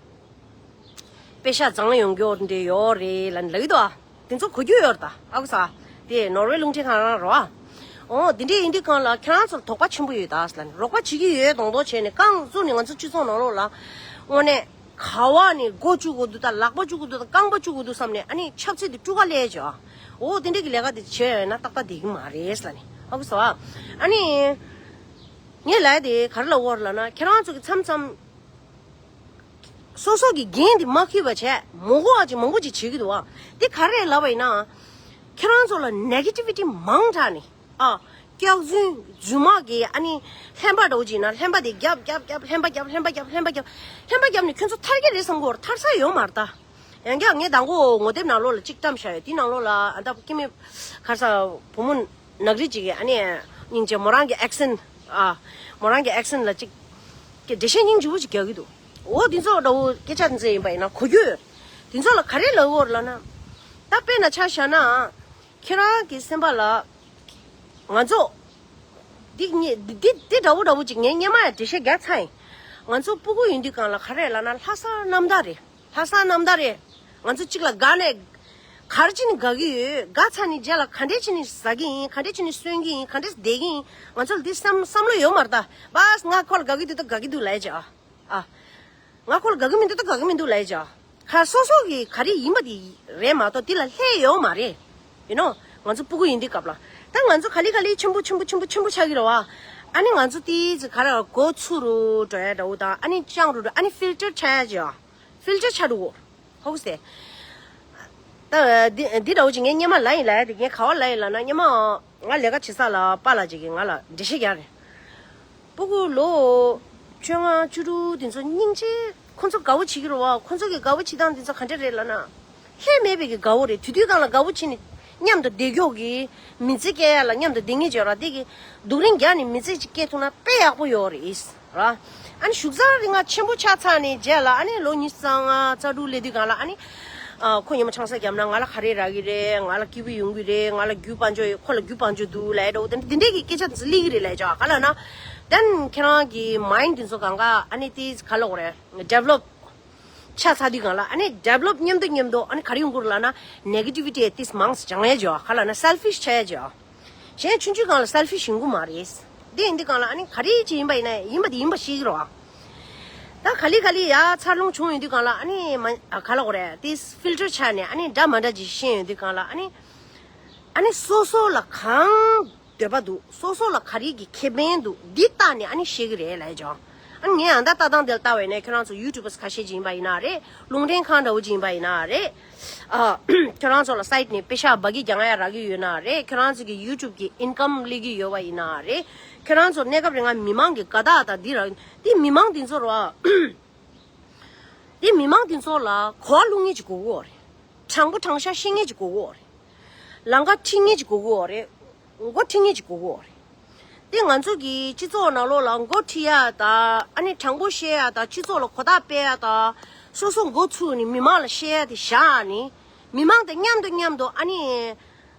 པེ་ཤག་བརྫངས་ཡོང་རྒྱུ་འདྲ་ཡོད་རེད་ལབ་ནས་ལབ་ཀྱི་འདུག་ཨ། དེ་ཚོ་གོ་རྒྱུ་ཡོད་རེད་ད། ཨ་ཁུ་ས། དེ་ནོར་ཝེ་རླུང་འཕྲིན་ཁང་རང་རེད་བ། འོ་དེ་འདྲས་ཡིན་དུས་སྒང་ལ་ཁྱེད་རང་ཚོར་དོགས་པ་ཆེན་པོ་ཡོད་ད་ཟེར་ལབ་ནས་རོགས་པ་བྱེད་ཀྱི་ཡོད་མདོག་མདོག་བྱས་ནས། རྐང་བཙུགས་ནས་ང་ཚོ་སྤྱི་ཚོགས་ནང་ལོགས་ལ་དངོས་གནས་ག་བ་ནས་མགོ་བཅུག་དགོས་འདུག་ད་ལག་པ་བཅུག་དགོས་འདུག་ད་རྐང་པ་བཅུག་དགོས་འདུག་བསམ་ནས་ཨ་ནི་ཆབ་སྲིད་དེ་དཀྲུག་ག་སླེབས་བྱས་ཨ། འོ་དེ་འདྲས་ཀྱི་ལས་ཀ་དེ་བྱས་ཡོད་ན་ཏག་ཏག་བསྡད་ཀྱི་མ་རེད་ཟེར་ལབ་ནས། ཨ་ཁུ་ས། ཨ་ནི། ངས་ལབ་ཡ་དེ་ག་རེ་ལབ་ཡོད་རེད་ལབ་ན། ཁྱེད་རང་ཚོ་གི་མཚམས་མཚམས་སོ་སོ་གི་འགན་དེ་མ་འཁྱེར་བ་བྱས་མ་གོ་བ་ཅིག་མང་པོ་ཅིག་བྱེད་ཀྱི་འདུག་བ། དེ་ག་རེ་ལབ་པ་ཡིན་ན། ཁྱེད་རང་ཚོ་ལ་ནེ་གེ་ཊི་བི་ཊི་མང་དྲགས་ནས་ཨ། སྐྱག་རྫུན་རྫུན་མ་གི་ཨ་ནི་ལྷན་པ་འདྲ་བོ་ཅིག་ན་ལྷན་པ་དེ་རྒྱབ་རྒྱབ་རྒྱབ་ལྷན་པ་རྒྱབ་ལྷན་པ་རྒྱབ་ལྷན་པ་རྒྱབ་ལྷན་པ་རྒྱབ་ནས་ཁྱོད་ཚོ་ཐར་གི་རེད་བསམ་གོ་ཐར་ས་ཡོད་མ་རེད་ད། ཡང་བསྐྱར་ངས་དང་པོ་ངོ་དེབ་ནང་ལོགས་ལ་གཅིག་བཀྲམ་བཞག་ཡོད། དེ་ནང་ལོགས་ལ་ཨ་ད་སྐྱེ་དམན་ཁ་ས་བུ་མོ་ནག་རིལ་ཅིག་གིས་ཨ་ནི་སྙིང་རྗེ་མོ་རང་གི་ཨེག་སེན་ཨ་མོ་རང་གི་ཨེག་སེན་ལ་གཅིག་གི་འགྲེལ་བཤད་སྙིང་རྗེ་པོ་ཅིག་རྒྱག་གི་འདུག་འོ་དེ་ཚོ་འདྲ་བོ་སྐད་ཆ་འཛིན་ཡིན་པ་ཡིན་ན་གོ་རྒྱུ་ཡོད། དེ་ཚོ་ལ་ག་རེ་ལབ་ཡོད་ལབ་ན། ད་དཔེར་ན་ཆ་བཞག་ན་ཁྱེད་རང་གི་སེམས་པ་ལ་ང་ཚོ་འདི་ངས་འདི་འདི་འདྲ་བོ་འདྲ་བོ་ཅིག་ངས་སྔོན་མ་ཡང་འགྲེལ་བཤད་རྒྱག་ཚར་ཡིན། ང་ཚོ་སྤུ་གུ་ཡིན་དུས་སྒང་ལ་ག་རེ་ལབ་ན་ལྷག་བསམ་རྣམ་དག་རེད། ལྷག་བསམ་རྣམ་དག་རེད། ང་ཚོ་གཅིག་ལ་དགའ་ནས་ག་རེ་བྱས་ནས་དགའ་གི་ཡོད། དགའ་ཚར་ནས་རྗེས་ལ་ག་འདྲས་བྱས་ནས་ཟ་གི་ཡིན། ག་འདྲས་བྱས་ནས་གསོན་གི་ཡིན། ག་འདྲས་བསྡད་ཀྱི་ཡིན། ང་ཚོ་ལ་འདི་བསམ་བསམ་བློ་ཡོད་མ་རེད་ད། པཱས་ང་ཁོ་ལ་དགའ་གི་འདུག་ད་དགའ་གི་འདུག་ལབ་ཡ་ཅིག་ཨ། ཨ། ང་ཁོ་ལ་དགའ་གི་མི་འདུག་ད་དགའ་གི་མི་འདུག་ལབ་ཡ་ཅིག་ཨ། ཁ་སོ་སོ་གི་ག་རེ་ཡིན་པ་དེ་རེད་མ་གཏོགས་དེ་ལ་ལྷད་ཡོད་མ་རེད། ཡིན་ནོ། ང་ཚོ་སྤུ་གུ་ཡིན་དུས་སྐབས་ལ། ད་ང་ཚོ་ག་ལེ་ག་ལེ་ཆེན་པོ་ཆེན་པོ་ཆེན་པོ་ཆེན་པོ་ཆགས་ཀྱི་རེད་བ། ཨ་ནི་ང་ཚོ་དེའི་ཚེ་ག་རེ་མགོ་ཚུགས་རུ་འགྲོ་ཡ་འདྲ་བོ་དང་ཨ་ནི་སྤྱང་རུ་འགྲོ་ཨ་ནི་ཕིལ་ཊར་ཆགས་ཡ་ཅིག་ཨ། ཕིལ་ཊར་ཆགས་འགྲོ་གོ་ཧོག་སེ། ད་འདི་འདི་འདྲ་བོ་ཅིག་ངས་སྔོན་མ་ལབ་ཡིན་ལབ་ཡ་དེ་ངས་ག་བ་ལབ་ཡིན་ལབ་ན་སྔོན་མ་ང་ལས་ཀ་བྱེད་ས་ལ་པཱ་ལགས་ཅིག་གིས་ང་ལ་འགྲེལ་བཤད་རྒྱག་རེད། སྤུ་གུ་ལོ་བཅོ་ལྔ་བཅུ་དྲུག་དེ་ཚོ་སྙིང་རྗེ། ཁོ་ཚོ་དགའ་བོ་བྱེད་ཀྱི་རེད་བ། ཁོ་ཚོ་གི་དགའ་བོ་བྱེད་སྟངས་དེ་ཚོ་ག་འདྲ་རེད་ལབ་ན། ལྷད་མེད་པའི་གི་དགའ་བོ་རེད། དུས་དུས་སྒང་ལ་དགའ་བོ་བྱེད་ནས་མཉམ་དུ་བསྡད་མགྱོགས་གི། མི་ཚེ་སྐྱེལ་ཡ་ལ་མཉམ་དུ་བསྡད་ངེས་ཅིག་ཡོད་ར། དེ་གི་སྡུག་རིང་རྒྱག་ནས་མི་ཚེ་ཅིག་སྐྱེལ་ཐུབ་ན་དཔེ་ཡག་པོ་ཡོད་རེད་ར། ཨ་ནི་བཞུགས་ཚར་རིང་ང་ཆེན་པོ་ཆགས་ཚར་ནས་རྗེས་ལ་ཨ་ནི་ལོ་ཉི་ཤུ་རྩ་ལྔ་རྩ་དྲུག་སླེབས་དུས་སྒང་ལ་ཨ་ནི། ཨ་ཁོ་ཉི་མ་ཆང་ས་བརྒྱབ་ན་ང་ལ་ག་རེ་རག་གི་རེད། ང་ལ་སྐྱིད་པོ་ཡོང་གི་རེད། ང་ལ་རྒྱུ་དཔལ་འབྱོར་ཡོད། ཁོ་ལ་རྒྱུ་དཔལ་འབྱོར་འདུག་ལབ་ཡ་འདྲ་བོ་དེ་འདྲ་དེ་འདྲས་ཀྱི་སྐད་ཆ་དེ་ཚོ་སླེབས་ཀྱི་རེད་ལབ་ཡ་ཅིག་ཨ། ག་ལབ་ན། དེན་ཁྱེད་རང་གི་མའིན་དེ་ཚོ་གང་ག་ཨ་ནི་དེ་ག་ལབ་དགོས་རེད། ཌི་ཝེ་ལོབ་ཆགས་ཚར་དུས་སྒང་ལ་ཨ་ནི་ཌི་ཝེ་ལོབ་མཉམ་དུ་མཉམ་དུ་ཨ་ནི་ག་རེ་ཡོང་གི་རེད་ལབ་ན་ནེ་གེ་ཊི་བི་ཊི་དེ་མང་སེ་སྦྱང་ཡ་ཅིག་ག་ལབ་ན་སེལ་ཕིཤ་ཆགས་ཡ་ཅིག་གཞན་ཆུང་ཆུང་སྒང་ལ་སེལ་ཕིཤ་ཡིན་གྱི་མ་རེད། དེ་ཡིན་དུས་སྒང་ལ་ཨ་ནི་ག་རེ་ཅིག་ཡིན་པ་ཡིན་ན་ཡིན་པ་དེ་ཡིན་པ་ཤེས་ཀྱི་རེད་བ། ད་ག་ལེ་ག་ལེ་ཡ་འཚར་ལོངས་བྱུང་ཡོང་དུས་སྒང་ལ་ཨ་ནི་མ་ཨ་ག་ལབ་དགོས་རེད། དེ་ཕིལ་ཊར་ཆགས་ནས་ཨ་ནི་འདྲ་མ་འདྲ་ཅིག་ཤེས་ཡོང་དུས་སྒང་ལ་ཨ་ནི། ཨ་ནི་སོ་སོ་ལ་གང་འདོད་པ་འདུག་སོ་སོ་ལ་ག་རེ་གི་ཁེ་ཕན་འདུག་འདི་བལྟས་ནས་ཨ་ནི་ཤེས་ཀྱི་རེད་ལབ་ཡ་ཅིག་ཨ་ནི་ངས་ཨ་ད་ལྟ་སྟངས་དེ་ལ་ལྟ་བས་ན་ཁྱོད་རང་ཚོ་ཡུ་ཊུབ་པར་ཁ་ཤས་ཅིག་ཡིན་པ་ཡིན་ན་རེད། རླུང་འཕྲིན་ཁང་འདྲ་བོ་ཅིག་ཡིན་པ་ཡིན་ན་རེད། ཨ། ཁྱོད་རང་ཚོ་ལ་སའིཊ་ནས་པེ་ཤག་འབའ་གི་རྒྱག་ཡ་རག་གི་ཡོད་ན་རེད། ཁྱོད་རང་ཚོ་གི་ཡུ་ཊུབ་གི་ཨིན་ཀམ་སླེབས་ཀྱི་ཡོད་པ་ཡིན་ན་རེད། ཁྱོད་རང་ཚོ་གནས་སྐབས་རིང་ང་མི་མང་གི་དགའ་རྟགས་དང་འདི་རག་འདི་མི་མང་འདི་ཚོ་ར། འདི་མི་མང་འདི་ཚོ་ལ་གོ་བ་བླུག་མཁན་ཅིག་དགོས་ཀྱི་ཡོད་རེད། དྲང་པོ་དྲང་བཞག་བཤད་མཁན་ཅིག་དགོས་ཀྱི་ཡོད་རེད། ལམ་ཁ་ཁྲིད་མཁན་ཅིག་དགོས་ཀྱི་ཡོད་རེད། འགོ་ཁྲིད་མཁན་ཅིག་དགོས་ཀྱི་ཡོད་རེད། དེ་ང་ཚོ་གི་སྤྱི་ཚོགས་ནང་ལོགས་ལ་འགོ་ཁྲིད་ཡ་དང་ཨ་ནི་དྲང་པོ་བཤད་ཡ་དང་སྤྱི་ཚོགས་ལ་གོ་བརྡ་སྤེལ་ཡ་དང་སོ་སོ་འགོ་ཚུགས་ནས་མི་མང་ལ་བཤད་ཡ་དེ་བཞག་ནས་མི་མང་དང་མཉམ་དུ་མཉམ་དུ་ཨ་ནི་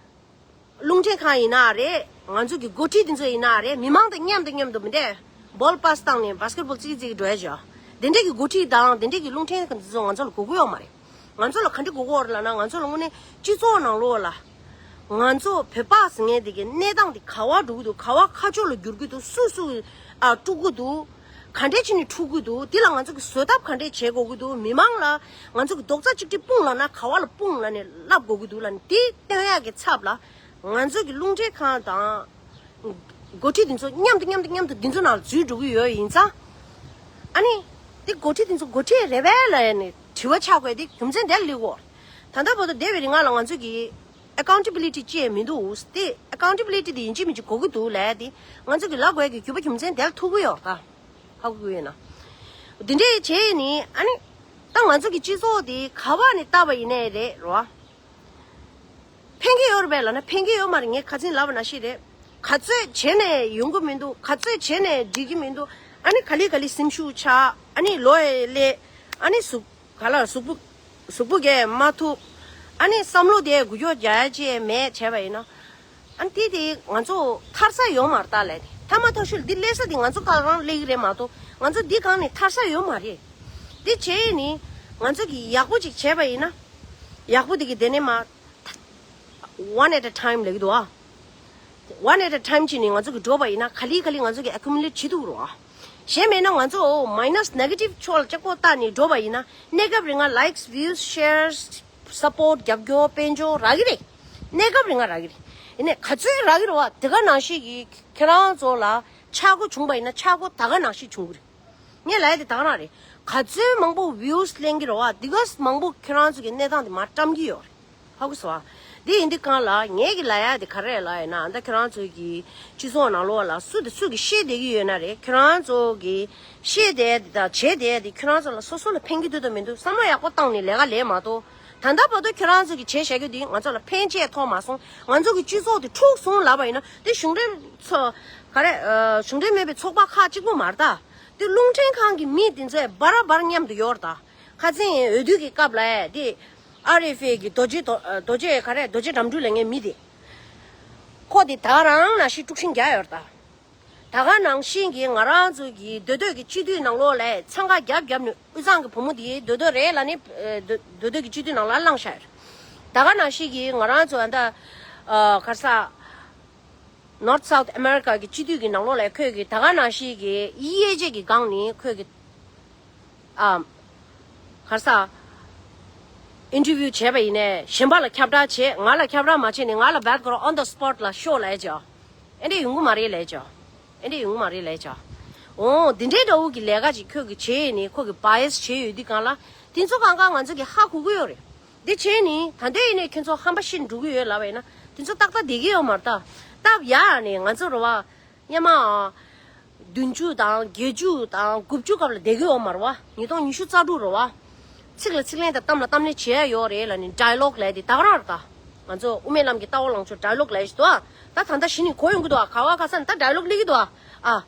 རླུང་འཕྲིན་ཁང་ཡིན་ན་རེད། ང་ཚོ་གི་འགོ་ཁྲིད་དེ་ཚོ་ཡིན་ན་རེད། མི་མང་དང་མཉམ་དུ་མཉམ་དུ་མི་འདྲ་བོལ་པཱས་བཏང་ནས་བཱ་སི་ཀེ་ཊི་བོལ་རྩེད་རྩེད་ཀྱི་འགྲོ་ཡ་བྱ། དེ་འདྲས་ཀྱི་འགོ་ཁྲིད་དང་དེ་འདྲས་ཀྱི་རླུང་འཕྲིན་དེ་ཚོ་ང་ཚོ་ལ་དགོས་ཀྱི་ཡོད་མ་རེད། ང་ཚོ་ལ་ག་འདྲ་དགོས་ཀྱི་ཡོད་རེད་ལབ་ན་ང་ཚོ་ལ་དངོས་གནས་སྤྱི་ཚོགས་ནང་ལོགས་ལ། ང་ཚོ་བོད་པ་ཟེར་མཁན་དེ་གི་གནས་སྟངས་དེ་ག་བ་འགྲོ་གི་འདུག་ག་བ་ཁ་ཕྱོགས་ལ་འགྱུར་གི་འདུག་སུ་སུ་ཨ་དཀྲུག་གི་འདུག་ག་འདྲས་བྱས་ནས་འཁྲུག་གི་འདུག་དེ་ལ་ང་ཚོ་གི་བཟོད་ཐབས་ག་འདྲས་བྱེད་དགོས་ཀྱི་འདུག་མི་མང་ལ་ང་ཚོ་གི་རྡོག་རྩ་གཅིག་སྒྲིལ་སྤུངས་ལབ་ན་ག་བ་ལ་སྤུངས་ལབ་ནས་ལབ་དགོས་ཀྱི་འདུག་ལབ་ནས་དེ་སྟོན་ཡག་གི་ཚབ་ལ་ང་ཚོ་གི་རླུང་འཕྲིན་ཁང་དང་འགོ་ཁྲིད་དེ་ཚོ་མཉམ་དུ་མཉམ་དུ་མཉམ་དུ་དེ་ཚོ་ནང་འཛུལ་འགྲོ་གི་ཡོད་ཡིན་ཙང་། ཨ་ནི། དེ་འགོ་ཁྲིད་དེ་ཚོ་འགོ་ཁྲིད་རེད་པས་ལབ་ནས་དྲི་བ་ཆགས་དགོས་དེ་རྒྱུ་མཚན་དེ་ལ་སླེབས་ཀྱི་ཡོད། ད་ལྟ་བར་དུ་འདས་པའི་རིང་ལ་ང་ཚོ་གི་ཨེ་ཀའུན་ཊེ་བི་ལི་ཊི་ཅེས་མི་འདུག་དེ་ཨེ་ཀའུན་ཊེ་བི་ལི་ཊི་དེ་ཡིན་གཅིག་མིན་གཅིག་དགོས་ཀྱི་འདུག་ལབ་ཡ་དེ་ང་ཚོ་གི་ལབ་དགོས་ཀྱི་རྒྱུ་པ་རྒྱུ་མཚན་དེ་ལ་ཐུག་གི་ཡོད་ད། ཧ་གོ་གི་ཡོད་ན། འདི་འདྲས་བྱས་ནི་ཨ་ནི། ད་ང་ཚོ་གི་སྤྱི་ཚོགས་དེ་ག་བ་ནས་བལྟས་པ་ཡིན་ནའི་རེད་རོ། ཕན་གྱི་ཡོད་རེད་པས་ལབ་ན་ཕན་གྱི་ཡོད་མ་རེད། ངས་ཁ་སང་ལབ་པ་ནང་བཞིན་རེད། ག་ཚོད་བྱས་ནས་ཡོང་གི་མི་འདུག་ག་ཚོད་བྱས་ནས་འགྲིག་གི་མི་འདུག་ཨ་ནི་ག་ལེ་ག་ལེ་སེམས་ཤུགས་ཆག་ཨ་ནི་ལོ་ཡི་སླེབས། ཨ་ནི་གཟུགས་ག་ལ་གཟུགས་པོ་གཟུགས་པོ་གས་མ་ཐུབ། ཨ་ནི་བསམ་བློ་དེ་འགུལ་སྐྱོད་རྒྱག་ཡ་ཅིག་མེད་བྱས་པ་ཡིན་ན། ཨ་ནི་དེ་དེ་ང་ཚོ་ཐར་ས་ཡོད་མ་རེད་ད་ལབ་དེ། ཐ་མ་ཐག་ཆོད་འདི་སླེབས་ས་དེ་ང་ཚོ་ག་རང་སླེབས་ཀྱི་རེད་མ་གཏོགས་ང་ཚོ་འདི་སྒང་ནས་ཐར་ས་ཡོད་མ་རེད། འདི་བྱས་ནི་ང་ཚོ་གི་ཡག་པོ་ཅིག་བྱས་པ་ཡིན་ན། ཡག་པོ་དེ་གི་དེ་ནས་མ། One at a time ལབ་ཀྱི་འདུག་ཨ། One at a time བྱས་ནས་ང་ཚོ་གི་འགྲོ་བ་ཡིན་ན་ག་ལེ་ག་ལེ་ང་ཚོ་གི་accumulate བྱེད་ཐུབ་རོགས་ཨ། གཞན་མེད་ན་ང་ཚོ་minus negative ཕྱོགས་ལ་ལྕགས་པོ་བཏགས་ནས་འགྲོ་བ་ཡིན་ན་གནས་སྐབས་རིང་ང་likes views shares support རྒྱབ་སྐྱོར་དཔལ་འབྱོར་རག་གི་རེད། གནས་སྐབས་རིང་ང་རག་གི་རེད། ཡིན་ནའི་ག་ཚོད་རག་གི་རེད་བ། དེ་ག་ནང་བཞིན་གྱི་ཁྱེད་རང་ཚོ་ལ་ཆག་སྒོ་བྱུང་བ་ཡིན་ན་ཆག་སྒོ་ད་ག་ནང་བཞིན་བྱུང་གི་རེད། ངས་ལབ་ཡ་དེ་ད་ག་རང་རེད། ག་ཚོད་མང་པོ་views ལེན་གྱི་རེད་བ། དེ་ག་མང་པོ་ཁྱེད་རང་ཚོ་གི་གནས་སྟངས་དེ་མར་བཀྲམ་གྱི་ཡོད་རེད། ཧ་གོ་སོང་ཨ། འདི་ཡིན་དུས་གང་ལ་ངས་ཀྱི་ལབ་ཡ་དེ་ག་རེ་ལབ་ཡིན་ན། ད་ཁྱེད་རང་ཚོ་གི་སྤྱི་ཚོགས་ནང་ལོགས་ལ་སུ་དེ་སུ་གི་བཤད་བསྡད་ཀྱི་ཡོད་ན་རེད། ཁྱེད་རང་ཚོ་གི་བཤད་བསྡད་དེ་དང་བྱས་བསྡད་དེ་ཁྱེད་རང་ཚོ་ལ་སོ་སོ་ལ་ཕན་གྱི་འདུག་དང་མི་འདུག་བསམ་བློ་ཡག་པོ་བཏང་ནས་ལས་ཀ་ལས་མ་གཏོགས། ད་ལྟ་བར་དུ་ཁྱེད་རང་ཚོ་གི་བྱས་བཞག་རྒྱུ་འདི་ང་ཚོ་ལ་ཕན་ཆེ་ཐོགས་མ་སོང་། ང་ཚོ་གི་སྤྱི་ཚོགས་དེ་འཁྲུག་སོང་ལབ་པ་ཡིན་ན་དེ་གཞུང་འབྲེལ་ཚོ་ག་རེ་གཞུང་འབྲེལ་མེད་པའི་ཚོགས་པ་ཁག་གཅིག་པོ་མ་རེད་ད། དེ་རླུང་འཕྲིན་ཁང་གི་མི་དེ་ཚོས་བར་བར་མཉམ་དུ་ཡོད་རེད་ད། ཁ་སང་འོས་བསྡུ་གི་སྐབས་ལ་དེ་ཨར་ཨེཕ་ཨེ་གི་རྡོ་རྗེ་རྡོ་རྗེ་ག་རེ་རྡོ་རྗེ་དགྲ་འདུལ་ལབ་མཁན་མི་དེ། ཁོ་དེ་ད་ག་རང་ནང་བཞིན་དཀྲུག་ཤིང་རྒྱག་ཡོད་རེད་ད། ད་ག་ནང་བཞིན་གྱི་ང་རང་ཚོ་གི་མདོ་སྟོད་ཀྱི་སྤྱི་འཐུས་ནང་ལོགས་ལ་འཚང་ཁ་རྒྱབ་རྒྱབ་ནས་དབུས་གཙང་གི་བུ་མོ་དེ་མདོ་སྟོད་རེད་ལབ་ནས་མདོ་སྟོད་ཀྱི་སྤྱི་འཐུས་ནང་ལ་བླངས་བཞག་ཡོད་རེད། ད་ག་ནང་བཞིན་གྱི་ང་རང་ཚོ་ཨ་ད་ག་རེ་ཟ། North South America གི་སྤྱི་འཐུས་ཀྱི་ནང་ལོགས་ལ་ཁོས་ཀྱི་ད་ག་ནང་བཞིན་གྱི་དབྱེ་འབྱེད་ཀྱི་སྒང་ནས་ཁོས་ཀྱི་ཨ་ག་རེ་ཟ། interview བྱས་པ་ཡིན་ནའི་གཞན་པ་ལ་ཁྱབ་བསྒྲགས་བྱས། ང་ལ་ཁྱབ་བསྒྲགས་མ་བྱས་ནས་ང་ལ་བད་ཀོ་ར་on the spot ལ་ཤོག་ལབ་ཡ་བྱས། ཨེ་འདྲས་ཡོང་གི་མ་རེད་ལབ་ཡ་བྱས། ཨེ་འདྲས་ཡོང་གི་མ་རེད་ལབ་ཡ་བྱས། འོ་འདི་འདྲའི་འདྲ་བོ་གི་ལས་ཀ་ཅིག་ཁོས་ཀྱི་བྱས་ནས་ཁོ་གི་bias བྱས་ཡོད་དུས་གང་ལ་དེ་ཚོ་གང་ག་ང་ཚོ་གི་ཧ་གོ་གི་ཡོད་རེད། འདི་བྱས་ནི་ད་ལྟ་ཡིན་ནའི་ཁྱོད་ཚོ་ཧམ་པ་ཤི་འགྲོ་གི་ཡོད་ལབ་པ་ཡིན་ན་དེ་ཚོ་ཏག་ཏག་བསྡད་ཀྱི་ཡོད་མ་རེད་ད། སྟབས་ཡག་ནས་ང་ཚོ་རེད་བ། སྔོན་མ་བདུན་ཅུ་དང་བརྒྱད་ཅུ་དང་དགུ་བཅུ་སྐབས་ལ་བསྡད་ཀྱི་ཡོད་མ་རེད་བ། ཉིས་སྟོང་ཉི་ཤུ་རྩ་དྲུག་རེད་བ། ཚིག་ལ་ཚིག་ལན་དང་གཏམ་ལ་གཏམ་ལན་བྱེད་ཡ་ཡོད་རེད་ལབ་ནས་dialogue ལབ་དེ་ད་ག་རང་རེད་ད། ང་ཚོ་དབུ་མའི་ལམ་གྱི་ལྟ་བ་ལངས་ཕྱོགས་dialogue ལབ་ཞིག་འདུག་ཨ། ད་ད་ལྟ་གཞི་ནས་གོ་ཡོང་གི་འདུག་ཨ། ག་བ་ག་ས་ནས་ད་dialogue ལབ་ཀྱི་འདུག་ཨ། ཨ།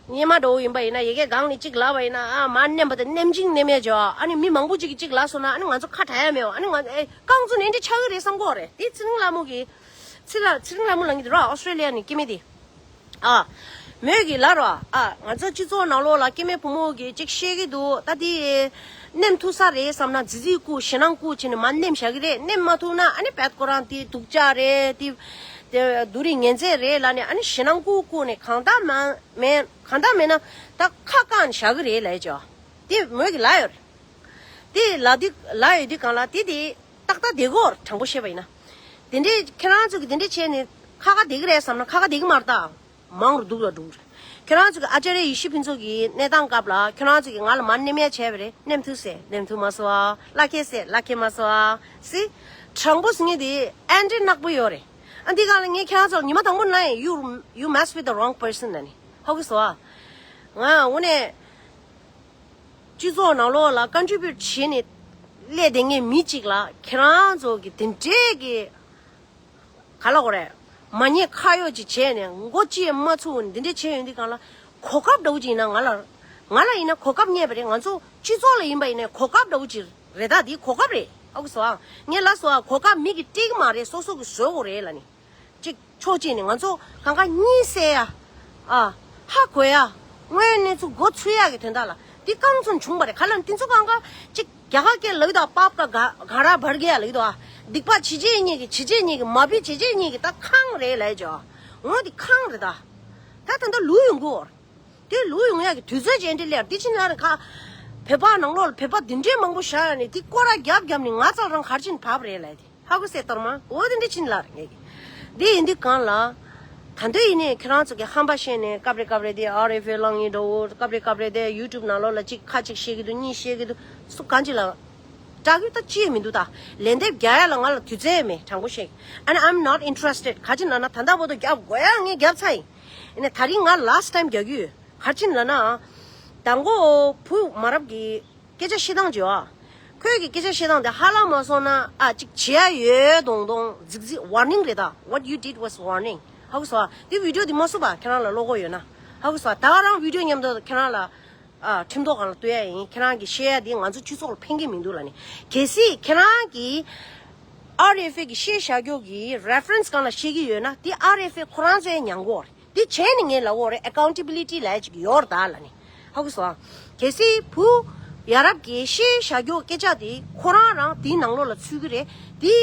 སྔོན་མ་འདྲ་བོ་ཡིན་པ་ཡིན་ན་ཡ་གི་སྒང་ནས་གཅིག་ལབ་པ་ཡིན་ན་ཨ་མར་མནན་པ་དང་མནན་ཅིང་མནན་མེད་ཅོ། ཨ་ནི་མི་མང་པོ་ཅིག་གིས་གཅིག་ལབ་སོང་ན་ཨ་ནི་ང་ཚོ་ཁ་གྲག་ཡ་མེད། ཨ་ནི་ང་ཚོ་ཨེ་རྐང་བཙུགས་ནས་འདི་ཆགས་ཀྱི་རེད་བསམ་གྱི་ཡོད་རེད། དེ་ཚེ་རིང་ལྷ་མོ་གི་ཚེ་རིང་ལྷ་མོ་ལབ་མཁན་དེ་ར་ཨོ་སི་ཊྲེ་ལི་ཡ་ནས་སྐྱེ་དམན་དེ། ཨ། མོས་ཀྱིས་ལབ་རོ། ཨ། ང་ཚོ་སྤྱི་ཚོགས་ནང་ལོགས་ལ་སྐྱེ་དམན་བུ་མོ་གིས་ཅིག་བཤད་ཀྱི་འདུག་ད་དེ་ནེམ་ཐུབ་ས་རེད་བསམ་ན་རྫི་རྫི་བཀུག་ཞེད་སྣང་བཀུག་བྱས་ནས་མར་ནེམ་བཞག་གི་རེད། ནེམ་མ་ཐུབ་ན་ཨ་ནི་བད་ཁོ་རང་དེ་སྡུག་ཅག་རེད། དེ་དེ་སྡུག་རུས་ངན་ཚད་རེད་ལབ་ནས་ཨ་ནི་ཞེད་སྣང་བཀུག་བཀུག་ནས་གང་ལྟར་མ་མེད་གང་ལྟར་མེད་ན་ད་ཁ་བཀག་ནས་བཞག་གི་རེད་ལབ་ཅོ། དེ་མོས་ཀྱིས་ལབ་ཡོད་རེད། དེ་ལབ་དུས་ལབ་ཡོད་དུས་གང་ལ་དེ་དེ་ཏག་ཏག་བསྡད་ཀྱི་ཡོད་རེད། དྲང་པོ་བཤད་པ་ཡིན་ན། དེ་འདྲས་ཁྱེད་རང་ཚོ་གིས་དེ་འདྲས་བྱས་ནས་ཁ་ཁ་བསྡད་ཀྱི་རེད་བསམ་ན་ཁ་ཁ་བསྡད་ཀྱི་མ་རེད་ད། མང་རུ་སྡུག་ལ་འགྲོ་གི་རེད། ཁྱེད་རང་ཚོ་གི་ཨ་ཅཱརྱ་ཡེ་ཤེས་ཕུན་ཚོགས་ཀྱི་གནས་སྟངས་སྐབས་ལ་ཁྱེད་རང་ཚོ་གིས་ང་ལ་མར་ནེམ་ཡ་བྱས་པ་རེད། ནེམ་ཐུབ་ཟེར་ནེམ་ཐུབ་མ་སོང་ཨ། བླ་ཁེ་ཟེར་བླ་ཁེ་མ་སོང་ཨ། སི། དྲང་པོ་ཟེར་མཁན་དེ་ཨེ་འདྲས་ནག་པོ་ཡོད་རེད། ཨ་འདི་ག་ལ་ངས་ཁྱེད་རང་ཚོ་ལ་ཉི་མ་དང་པོ་ན་ཡིན། you you mess with the wrong person ནི་ཧ་གོ་སོང་ཨ། ང་དངོས་གནས། སྤྱི་ཚོགས་ནང་ལོགས་ལ་contribute བྱས་ནས་སླེབས་བསྡད་མཁན་མི་གཅིག་ལ་ཁྱེད་རང་ཚོ་གི་དེ་འདྲས་ཀྱི་ག་ལབ་དགོས་རེད། མ་ཉེས་ཁ་གཡོགས་ཅིག་བྱས་ནས་མགོ་ཅིག་མ་ཚུགས་ནས་འདི་འདྲས་བྱས་ཡོང་དུས་གང་ལ་གོ་སྐབས་འདྲ་བོ་ཅིག་ཡིན་ན་ང་ལ་ང་ལ་ཡིན་ན་གོ་སྐབས་རྙེད་པ་རེད། ང་ཚོ་སྤྱི་ཚོགས་ལ་ཡིན་པ་ཡིན་ན་གོ་སྐབས་འདྲ་བོ་ཅིག་རེད་ད། འདི་གོ་སྐབས་རེད། ཨ་ཁུ་སོ་ཨ་ངས་ལབ་སོང་ཨ། གོ་སྐབས་མི་གིས་སྤྲད་ཀྱི་མ་རེད། སོ་སོ་གིས་བཟོ་དགོས་རེད་ལབ་ནས། གཅིག་ཕྱོགས་གཅིག་ནས་ང་ཚོ་གང་ག་གཉིད་སད་ཡ། ཨ། ཧ་གོ་ཡ། དངོས་ཡོད་གནས་ཚུལ་མགོ་ཚོས་ཡ་གི་དོན་དག་ལ་འདི་རྐང་བཙུགས་བྱུང་བ་རེད། ག་ལ་འདི་ཚོ་གང་ག་གཅིག་རྒྱ་གར་སྐད་ལབ་ད་པབ་ཀ་ག་ག་ར་བར་གི་ཡ་ལབ་ད། སྡིག་པ་བྱེད་བྱེད་གཉིས་ཀྱི་བྱེད་བྱེད་གཉིས་ཀྱི་མ་བི་བྱེད་བྱེད་གཉིས་ཀྱི་ད་ཁང་རེད་ལབ་ཅོ། ངོ་འདི་ཁང་རེད་ད། ད་ད་ལྟ་ལུས་ཡོང་གི་འོ། དེ་ལུས་ཡོང་ཡ་གི་དུས་ཚོད་ཅན་དེ་ལས་འདི་ཕྱིན་ལ་རེ་ཁ། བོད་པ་ནང་ལོགས་ལ་བོད་པ་འདི་འདྲའི་མང་པོ་བཞག་ཡ་ནས་འདི་སྐོར་ར་རྒྱབ་རྒྱབ་ནས་ང་ཚོ་རང་གར་ཕྱིན་བབས་རེད་ལབ་དེ། ཧ་གོ་སོང་ཨ་རྟོགས་མ། འོ་དེ་འདྲ་ཕྱིན་ལ་རེ་ངས་ཀྱི། འདི་ཡིན་དུས་གང་ལ། ད་འདོད་ཡིན་ནས་ཁྱེད་རང་ཚོ་གི་ཧམ་པ་བཤད་ནས་སྐབས་རེ་སྐབས་རེ་དེ་ཨར་ཨེཕ་ཨེ་ལངས་ཡིན་འགྲོ། སྐབས་རེ་སྐབས་རེ་དེ་ཡུ་ཊུབ་ནང་ལོགས་ལ་གཅིག་ཁ་གཅིག་བཤད་ཀྱི་འདུག་གཉིས་བཤད་ཀྱི་འདུག་སུ་གང་ཅི་ལ། སྐྲག་རྒྱུ་ད་ཅི་ཡང་མི་འདུག་ད། ལན་འདེབས་རྒྱག་ཡ་ལ་ང་ལ་དུས་ཚོད་ཡང་མེད། དྲང་པོ་བཤད། And I'm not interested. ག་ཅི་ལབ་ན་ད་ལྟ་བར་དུ་རྒྱབ་དགོས་ཡ་ངས་རྒྱབ་ཚར་ཡིན། ཡིན་ནའི་ད་རིང་ང་last time རྒྱག་གི་ཡོད། ག་ཅི་ལབ་ན། དང་པོ་བུ་མ་རབས་ཀྱི་སྐད་ཆ་བཤད་སྟངས་བྱེད་ཨ། ཁོས་ཀྱི་སྐད་ཆ་བཤད་སྟངས་དེ་ཧ་ལམ་མ་སོང་ན་ཨ་ཅིག་བྱེད་ཡ་ཡོད་མདོག་མདོག་རྫིག་རྫིག་warning རེད་ད། What you did was warning. ཧ་གོ་སོང་ཨ། དེ་video དེ་མ་བཟོ་བ། ཁྱེད་རང་ལ་བློ་ཁོག་ཡོད་ན། ཧ་གོ་སོང་ཨ། ད་ག་རང་video མཉམ་དུ་ཁྱེད་རང་ལ་ཨ་ཁྲིམས་ཐོག་སྒང་ལ་གཏུག་ཡ་ཡིན། ཁྱེད་རང་གི་བཤད་ཡ་དེ་ང་ཚོ་སྤྱི་ཚོགས་ལ་ཕན་གྱི་མི་འདུག་ལབ་ནས། གལ་སྲིད་ཁྱེད་རང་གི་ཨར་ཨེཕ་ཨེ་གི་བཤད་བཞག་རྒྱུ་གི་reference སྒང་ལ་བཤད་ཀྱི་ཡོད་ན་དེ་ཨར་ཨེཕ་ཨེ་ཁོ་རང་ཚོའི་ཉམས་མགོ་རེད། འདི་བྱས་ནས་ངས་ལབ་ཡོད་རེད། accountability ལབ་ཅིག་ཡོད་རེད་ད་ལབ་ནས། ཧ་གོ་སོང་ཨ། གལ་སྲིད་བུ་ཡ་རབས་ཀྱིས་བཤད་བཞག་རྒྱུ་སྐད་ཆ་དེ་ཁོ་རང་རང་དེའི་ནང་ལོགས་ལ་ཚུད་ཀྱི་རེད། དེ་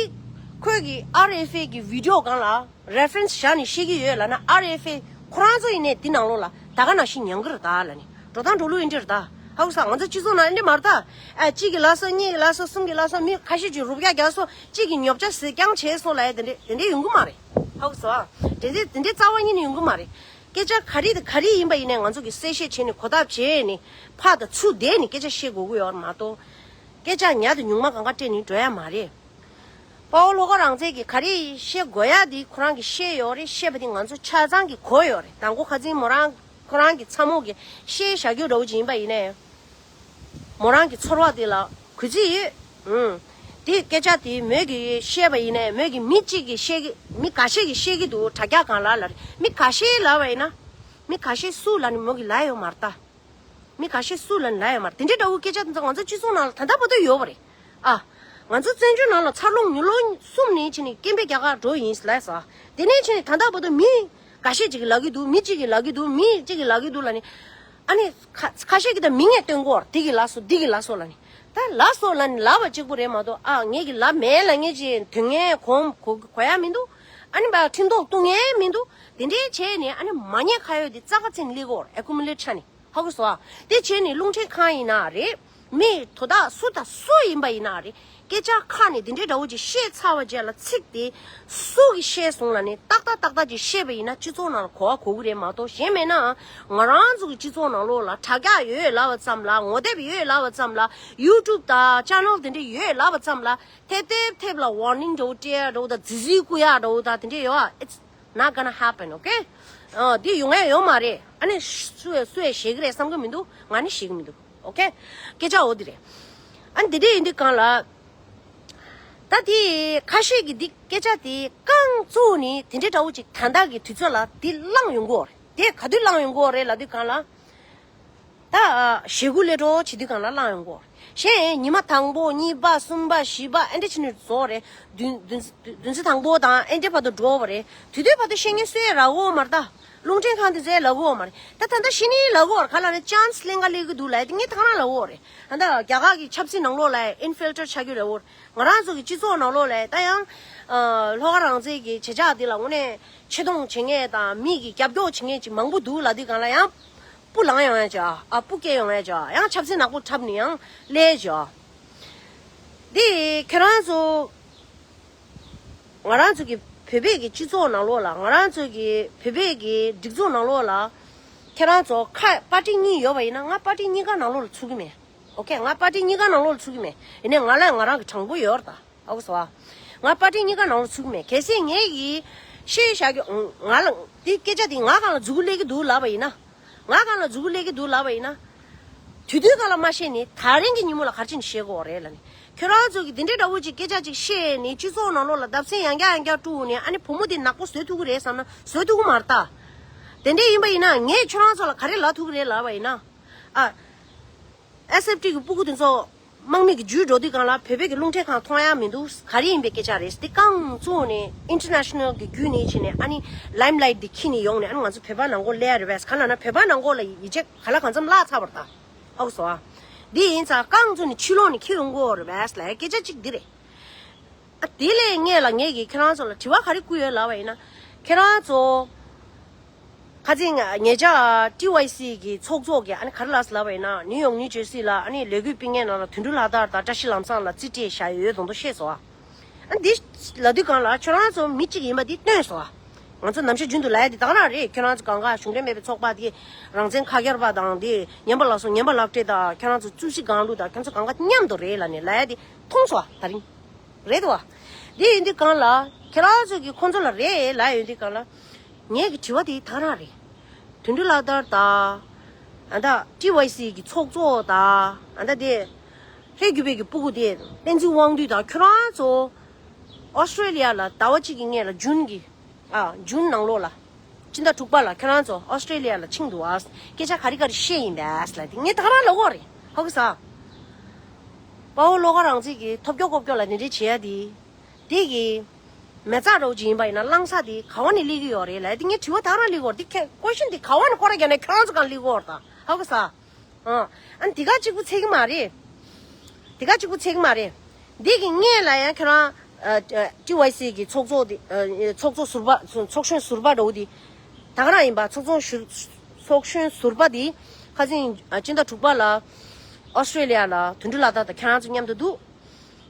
ཁོས་ཀྱི་ཨར་ཨེཕ་ཨེ་གི་video སྒང་ལ་reference བཞག་ནས་བཤད་ཀྱི་ཡོད་ལབ་ན་ཨར་ཨེཕ་ཨེ་ཁོ་རང་ཚོ་ཡིན་ནའི་དེ་ནང་ལོགས་ལ་ད་ག་ནང་བཞིན་ཉན་གྱི་རེད་ད་ལབ་ནས། འགྲོ་སྟངས་འགྲོ་ལུགས་ཨེ་འདྲ་རེད་ད། ཧ་གོ་སོང་ཨ། ང་ཚོ་སྤྱི་ཚོགས་ནང་ཨེ་འདྲ་མ་རེད་ད། ཨ་གཅིག་གིས་ལབ་སོང་། གཉིས་ཀྱིས་ལབ་སོང་། གསུམ་གྱིས་ལབ་སོང་། མི་ཁ་ཤས་ཀྱིས་རུབ་རྒྱག་རྒྱག་སོང་། གཅིག་གིས་ཉོབ་ཆ་ཟེར་རྐྱང་བྱས་སོང་ལབ་ཡ་དེ་འདྲས་དེ་འདྲས་ཡོང་གི་མ་རེད། ཧ་གོ་སོང་ཨ། དེ་འདྲས་དེ་འདྲས་རྩ་བ་ཉིད་ནས་ཡོང་གི་མ་རེད། སྐད་ཆ་ག་རེ་དང་ག་རེ་ཡིན་པ་ཡིན་ནའི་ང་ཚོ་གིས་གསལ་བཤད་བྱས་ནས་གོ་ཐག་བྱས་ནས་ཕར་དང་ཚུར་བསྡད་ནས་སྐད་ཆ་བཤད་དགོས་ཀྱི་ཡོད་རེད་མ་གཏོགས། སྐད་ཆ་ཉག་དང་ཉུང་མ་གང་ག་སྤྲད་ནས་འགྲོ་ཡ་མ་རེད། དཔའ་བོ་བློ་དགའ་རང་བཙན་གྱིས་ག་རེ་བཤད་དགོས་ཡ་དེ་ཁོ་རང་གིས་བཤད་ཡོད་རེད། བཤད་པ་དེ་ང་ཚོ་ཆ་ཚང་གིས་གོ་ཡོད་རེད། དང་པོ་ཁ་སང་མོ་རང་ཁོ་རང་གི་ཚ་མོ་གིས་བཤད་བཞག་རྒྱུ་འདྲ་བོ་ཅིག་ཡིན་པ་ཡིན་ནའི། མོ་རང་གི་ཚོར་བ་དེ་ལ་གུས་བརྩི་ཡོད། ཨུམ། དེ་སྐད་ཆ་དེ་མོས་ཀྱིས་བཤད་པ་ཡིན་ནའི་མོས་ཀྱིས་མི་གཅིག་གིས་བཤད་ཀྱི་མི་འགའ་ཤས་ཀྱིས་བཤད་ཀྱི་འདུག་དྲ་རྒྱ་སྒང་ལ་ལ་རེད། མི་འགའ་ཤས་ལབ་པ་ཡིན་ན། མི་འགའ་ཤས་སུ་ལ་ནི་མོ་གིས་ལབ་ཡོད་མ་རེད་ད། མི་ཁ་ཤས་སུ་ལ་ནི་ལབ་ཡོད་མ་རེད། དེ་འདྲའི་འདྲ་བོའི་སྐད་ཆ་དེ་ཚོ་ང་ཚོ་སྤྱི་ཚོགས་ནང་ལ་ད་ལྟ་བར་དུ་ཡོད་པ་རེད། ཨ། ང་ཚོ་བཙན་བྱོལ་ནང་ལ་འཚར་ལོངས་མྱུར་ལོངས་གསུམ་ནས་ཕྱིན་ནས་སྐད་འབོད་རྒྱག་གར་འགྲོ་ཡིན་ལབ་སོང་། དེ་ནས་ཕྱིན་ནས་ད་ལྟ་བར་དུ་མི་ཁ་ཤས་ཅིག་གིས་ལབ་ཀྱི་འདུག་མི་གཅིག་གིས་ལབ་ཀྱི་འདུག་མི་གཅིག་གིས་ལབ་ཀྱི་འདུག་ལབ་ནས། ཨ་ནི་ཁ་ཁ་ཤས་ཀྱིས་ད་མིང་ངས་སྟོན་གྱི་ཡོད་རེད། དེ་གིས་ལབ་སོང་། འདི་གིས་ལབ་སོང་ལབ་ནས། ད་ལབ་སོང་ལབ་ནས་ལབ་པ་གཅིག་པུ་རེད་མ་གཏོགས། ཨ། ངས་ཀྱིས་ལབ་མེད་ལབ་མཁན་ཅིག་དོན་ངན་གོ་གོ་གོ་ཡ་མི་འདུག་ཨ་ནི་ཕར་ཁྲིམས་ཐོག་གཏུག་མཁན་མི་འདུག་དེ་འདྲའི་བྱས་ནས་ཨ་ནི་མ་ཉེས་ཁ་གཡོགས་དེ་རྩ་ཁ་ཚིག་སླེབས་ཀྱི་ཡོད་རེད། ཨེ་ཁུ་མུ་ལེ་ཊི་ཆ་ནས། ཧ་གོ་སོང་ཨ། དེ་བྱས་ནས་རླུང་འཕྲིན་ཁང་ཡིན་ན་རེད། མི་དོ་བདག་སུ་དང་སུ་ཡིན་པ་ཡིན་ན་རེད། སྐད་ཆ་ཁ་ནས་དེ་འདྲའི་འདྲ་བོ་ཅིག་བཤད་ཚར་བ་རྗེས་ལ་ཚིག་དེ་སུ་གིས་བཤད་སོང་ལབ་ནས་ཏག་ཏག་ཏག་ཏག་ཅིག་བཤད་པ་ཡིན་ན་སྤྱི་ཚོགས་ནང་ལ་གོ་བ་གོ་གི་རེད་མ་གཏོགས། གཞན་མེད་ན་ང་རང་ཚོ་གི་སྤྱི་ཚོགས་ནང་ལོགས་ལ་དྲ་རྒྱ་ཡོད་ལབ་པ་ཙམ་ལ། ངོ་དེབ་ཡོད་ལབ་པ་ཙམ་ལ། ཡུ་ཊུབ་དང་ཅེ་ནལ་དེ་འདྲ་ཡོད་ལབ་པ་ཙམ་ལ། ཐེབས་ཐེབས་ཐེབས་ལ་ཝར་ནིང་འདྲ་བོ་སྤྲད་ཡ་འདྲ་བོ་དང་རྫི་རྫི་བསྐུར་ཡ་འདྲ་བོ་དང་དེ་འདྲ་ཡོད་ཨ། It's not gonna happen, okay? ཨ། དེ་ཡོང་ཡ་ཡོད་མ་རེད། ཨ་ནི་སུ་ཡ་སུ་ཡ་ཤེས་ཀྱི་རེད་བསམ་གྱི་མི་འདུག་ང་ནི་ཤེས་ཀྱི་མི་འདུག་ཨོ་ཁེ། སྐད་ཆ་འོ་དེ་རེད། ཨ་ནི་དེ་འདྲ་ཡིན་དུས་སྒང་ལ། ད་དེ་ཁ་ཤས་ཀྱིས་འདི་སྐད་ཆ་དེ་རྐང་བཙུགས་ནས་དེ་འདྲའི་འདྲ་བོ་ཅིག་ད་ལྟ་གི་དུས་ཚོད་ལ་དེ་བསླངས་ཡོང་གི་ཡོད་རེད། དེ་ག་དུས་བསླངས་ཡོང་གི་ཡོད་རེད་ལབ་དུས་སྒང་ལ། ད་ཞེ་དགུ་སླེབས་འགྲོ་བྱེད་དུས་སྒང་ལ་བསླངས་ཡོང་གི་ཡོད་རེད། གཞན་ཉི་མ་དང་པོ་གཉིས་པ་གསུམ་པ་བཞི་པ་ཨེ་འདྲ་བྱས་ནས་རྫོགས་རེད། བདུན་བདུན་བདུན་ཚིགས་དང་པོ་དང་ཨེ་འདྲ་བར་དུ་འགྲོ་བ་རེད། དེ་དུས་བར་དུ་བཤད་མཁན་སུ་ཡང་རག་གི་ཡོད་མ་རེད་ད། རླུང་འཕྲིན་ཁང་དེ་ཚོས་ལབ་གི་ཡོད་མ་རེད། ད་ད་ལྟ་གཞི་ནས་ལབ་གི་ཡོད་རེད། ག་ལབ་ན་ཅན་སི་ལེན་ག་སླེབས་ཀྱི་འདུག་ལབ་ཡ་དེ་ངས་ད་ག་རང་ལབ་གི་ཡོད་རེད། ད་ལྟ་རྒྱ་གར་གྱི་ཆབ་སྲིད་ནང་ལོགས་ལ་ཨིན་ཕིལ་ཊྲེཊ་ཆགས་ཀྱི་རེད་འོ། ང་རང་ཚོ་གི་སྤྱི་ཚོགས་ནང་ལོགས་ལ་ད་ཡང་། ཨ། བློ་དགའ་རང་བཙན་གྱི་བྱེད་ཕྱོགས་འདི་ལ་དངོས་གནས་ཆེ་མཐོང་བྱེད་མཁན་དང་མི་གི་རྒྱབ་སྐྱོར་བྱེད་མཁན་ཅིག་མང་པོ་འདུག་ལབ་དུས་སྒང་ལ་ཡང་། སྤུ་ལངས་ཡོང་ཡ་ཅིག་ཨ། སྤུ་སྐྱེས་ཡོང་ཡ་ཅིག་ཡང་ཆབ་སྲིད་ནག་པོ་འཁྲབ་ནས་ཡང་སླེབས་ཅིག་འདི་ཁྱེད་རང་ཚོ། ང་རང་ཚོ་གི་བོད་པའི་གི་སྤྱི་ཚོགས་ནང་ལོགས་ལ། ང་རང་ཚོ་གི་བོད་པའི་གི་སྒྲིག་འཛུགས་ནང་ལོགས་ལ། ཁྱེད་རང་ཚོ་ཁ་པར་ཊི་གཉིས་ཡོད་པ་ཡིན་ན་ང་པར་ཊི་གཉིས་ཀ་ནང་ལོགས་ལ་ཚུད་ཀྱི་མེད། ཨོ་ཁེ། ང་པར་ཊི་གཉིས་ཀ་ནང་ལོགས་ལ་ཚུད་ཀྱི་མེད། ཡིན་ནའི་ང་ལ་ང་རང་གི་དྲང་པོ་ཡོད་རེད་ད། ཧ་གོ་སོང་ཨ། ང་པར་ཊི་གཉིས་ཀ་ནང་ལོགས་ཚུད་ཀྱི་མེད། གལ་སྲིད་ངས་ཀྱིས་བཤད་བཞག་གི། ང་ལ་འདི་སྐད་ཆ་འདི་ང་སྒང་ལ་མཛུབ་གུ་སླེབས་ཀྱི་འདུག་ལབ་པ་ཡིན་ན། ང་སྒང་ལ་མཛུབ་གུ་སླེབས་ཀྱི་འདུག་ལབ་པ་ཡིན་ན། དུས་དུས་སྒང་ལ་མ་བཤད་ནས་ད་རིང་གི་ཉིན་མོ་ལ་ག་རེ་བྱས་ནས་བཤད་དགོས་རེད་ལབ་ནས། ཁྱོད་རང་ཚོ་གིས་འདི་འདྲའི་འདྲ་བོ་ཅིག་སྐད་ཆ་ཅིག་བཤད་ནས་སྤྱི་ཚོགས་ནང་ལོགས་ལ་བརྡབ་གསིག་ཡང་བསྐྱར་ཡང་བསྐྱར་བསྐྲུན་ནས། ཨ་ནི་བུ་མོ་འདི་ནག་པོ་བཟོ་ཐུབ་ཀྱི་རེད་བསམ་ན་བཟོ་ཐུབ་ཀྱི་མ་རེད་ད། དེ་འདྲ་ཡིན་པ་ཡིན་ན་ངས་ཁྱོད་རང་ཚོ་ལ་ག་རེ་ལབ་ཐུབ་ཀྱི་རེད་ལབ་པ་ཡིན་ན། ཨ། ཨེས་ཨེཕ་ཊི་གི་སྤུ་གུ་དེ་ཚོ་དམག་མི་གི་འཇུས་འགྲོ་དུས་སྒང་ལ་བོད་པའི་གི་རླུང་འཕྲིན་ཁང་མཐོང་ཡ་མི་འདུག་ག་རེ་ཡིན་པའི་སྐད་ཆ་རེད། དེ་རྐང་བཙུགས་ནས་ཨིན་ཊར་ནེ་ཤ་ནལ་གི་བརྒྱུད་ནས་བྱས་ནས། ཨ་ནི་ལའིམ་ལའིཊ་འདི་འཁྱེར་ནས་ཡོང་ནས། ཨ་ནི་ང་ཚོ་བོད་པ་ནང་ཁོག་སླེབས་ཡ་རེད་པས། ག་ལབ་ན་བོད་པ་ནང་ཁོག་ལ་ཡིད་ཆེས་ག་ལ་གང་འཚམ་བརླག་ཚར་བ་རེད་ད། ཧ་གོ་སོང་ཨ། འདི་ཡིན་ཙང་རྐང་བཙུགས་ནས་ཕྱི་ལོགས་ནས་འཁྱེར་ཡོང་གི་ཡོད་རེད་པས་ལབ་ཡ་སྐད་ཆ་གཅིག་འདི་རེད། ཨ། དེ་ལས་སྔོན་ལ་ངས་ཀྱིས་ཁྱེད་རང་ཚོ་ལ་དྲི་བ་ག་རེ་བསྐུར་ཡོད་ལབ་པ་ཡིན་ན། ཁྱེད་རང་ཚོ་ཁ་སང་ང་ཉེ་ཆར་ཊི་ཝའི་སི་གི་ཚོགས་གཙོ་གིས་ཨ་ནི་ག་རེ་ལབ་ལབ་པ་ཡིན་ན། ནིའུ་ཡོག་ནིའུ་ཇར་སི་ལ་ཨ་ནི་ལས་འགུལ་སྤེལ་མཁན་ནང་ལ་དོན་གྲུབ་ལྷ་དར་དང་བཀྲ་ཤིས་ལམ་བཟང་ལ་རྩིས་སྤྲད་བཞག་ཡོད་མདོག་མདོག་བཤད་སོང་ཨ། ཨ། འདི་ལབ་དུས་སྒང་ལ་ཁྱོད་རང་ཚོ་མི་གཅིག་ཡིན་པ་འདི་སྟོན་སོང་ཨ། ང་ཚོ་ནམ་ཞར་རྒྱུན་དུ་ལབ་ཡ་འདི་ད་ག་རང་རེད། ཁྱོད་རང་ཚོ་གང་ག་གཞུང་འབྲེལ་མེད་པའི་ཚོགས་པ་འདི་རང་བཙན་ཁ་སྐྱོར་པ་དང་འདི་ཉན་པ་ལགས་སོ་ཉན་པ་ལགས་སྤྲད་དང་། ཁྱོད་རང་ཚོ་རྩིབས་བཞི་སྒང་ལུག་དང་ཁྱོད་ཚོ་གང་ག་མཉམ་དུ་རེད་ལབ་ནས་ལབ་ཡ་འདི་མཐོང་སོང་ཨ་ད་རིང་། རེད་དོ། འདི་ཡིན་དུས་སྒང་ལ་ཁྱེད་རང་ཚོ་གིས་ཁོང་ཚོ་ལ་རེད་ལབ་ཡོང་དུས་སྒང་ལ། ངེད་ཀྱི་དྲི་བ་དེ་ད་ག་རང་རེད། དོན་གྲུབ་ལྷ་དར་དང་། ཨ་ད་ཊི་ཝའི་སི་གི་ཚོགས་གཙོ་དང་། ཨ་ད་དེ་ཧྲེ་གུ་པེ་གི་སྤུ་གུ་དེ་བསྟན་འཛིན་དབང་འདུས་དང་། ཁྱོད་རང་ཚོ་ཨོ་སི་ཊྲེ་ལི་ཡ་ལ་ཟླ་བ་གཅིག་གི་སྔོན་ལ་ཇུན་གི། ཨ། ཇུན་ནང་ལོགས་ལ། སྤྱི་ཟླ་དྲུག་པ་ལ་ཁྱོད་རང་ཚོ་ཨོ་སི་ཊྲེ་ལི་ཡ་ལ་ཕྱིན་འདུག་ཨ། སྐད་ཆ་ག་རེ་ག་རེ་བཤད་ཡིན་པས་ལབ་དེ་ངས་ད་ག་རང་ལབ་ཀྱི་ཡོད་རེད། ཧ་གོ་སོང་ཨ། དཔའ་བོ་བློ་དགའ་རང་བཙན་གྱིས་ཐོབ་སྐྱོ་ཀོབ་སྐྱོ་ལ་དེ་འདྲ་བྱེད་ཡ་དེ། དེ་གི་མེ་བཙའ་འདྲ་བོ་ཅིག་ཡིན་པ་ཡིན་ན་བླངས་ས་དེ་ག་བ་ནས་སླེབས་ཀྱི་ཡོད་རེད་ལབ་དེ་ངས་དྲི་བ་ད་ག་རང་སླེབས་ཀྱི་ཡོད་རེད། དེ་ཁེ་ཀོ་ཤན་དེ་ག་བ་ནས་སྐོར་ར་རྒྱག་ནས་ཁྱོད་རང་ཚོ་གང་སླེབས་ཀྱི་ཡོད་རེད་ད། ཧ་གོ་སོང་ཨ། ཨ། ཨ་ནི་དེ་ག་གཅིག་པུ་ཚད་ཀྱི་མ་རེད། དེ་ག་གཅིག་པུ་ཚད་ཀྱི་མ་རེད། འདི་གི་སྔོན་ལ་ཡང་ཁྱོད་རང་། ཨ། ཊི་ཝའི་སི་གི་ཚོགས་གཙོ་དེ། ཨ། ཚོགས་གཙོ་ཟུར་པ། ཚོགས་གཞོན་ཟུར་པ་འདྲ་བོ་དེ། ད་ག་རང་ཡིན་པ། ཚོགས་གཙོ་ཞུ། ཚོགས་གཞོན་ཟུར་པ་དེ་ཁ་སང་སྤྱི་ཟླ་དྲུག་པ་ལ་ཨོ་སི་ཊྲེ་ལི་ཡ་ལ་དོན་གྲུབ་ལྷ་དར་དང་ཁྱེད་རང་ཚོ་མཉམ་དུ་འདུག་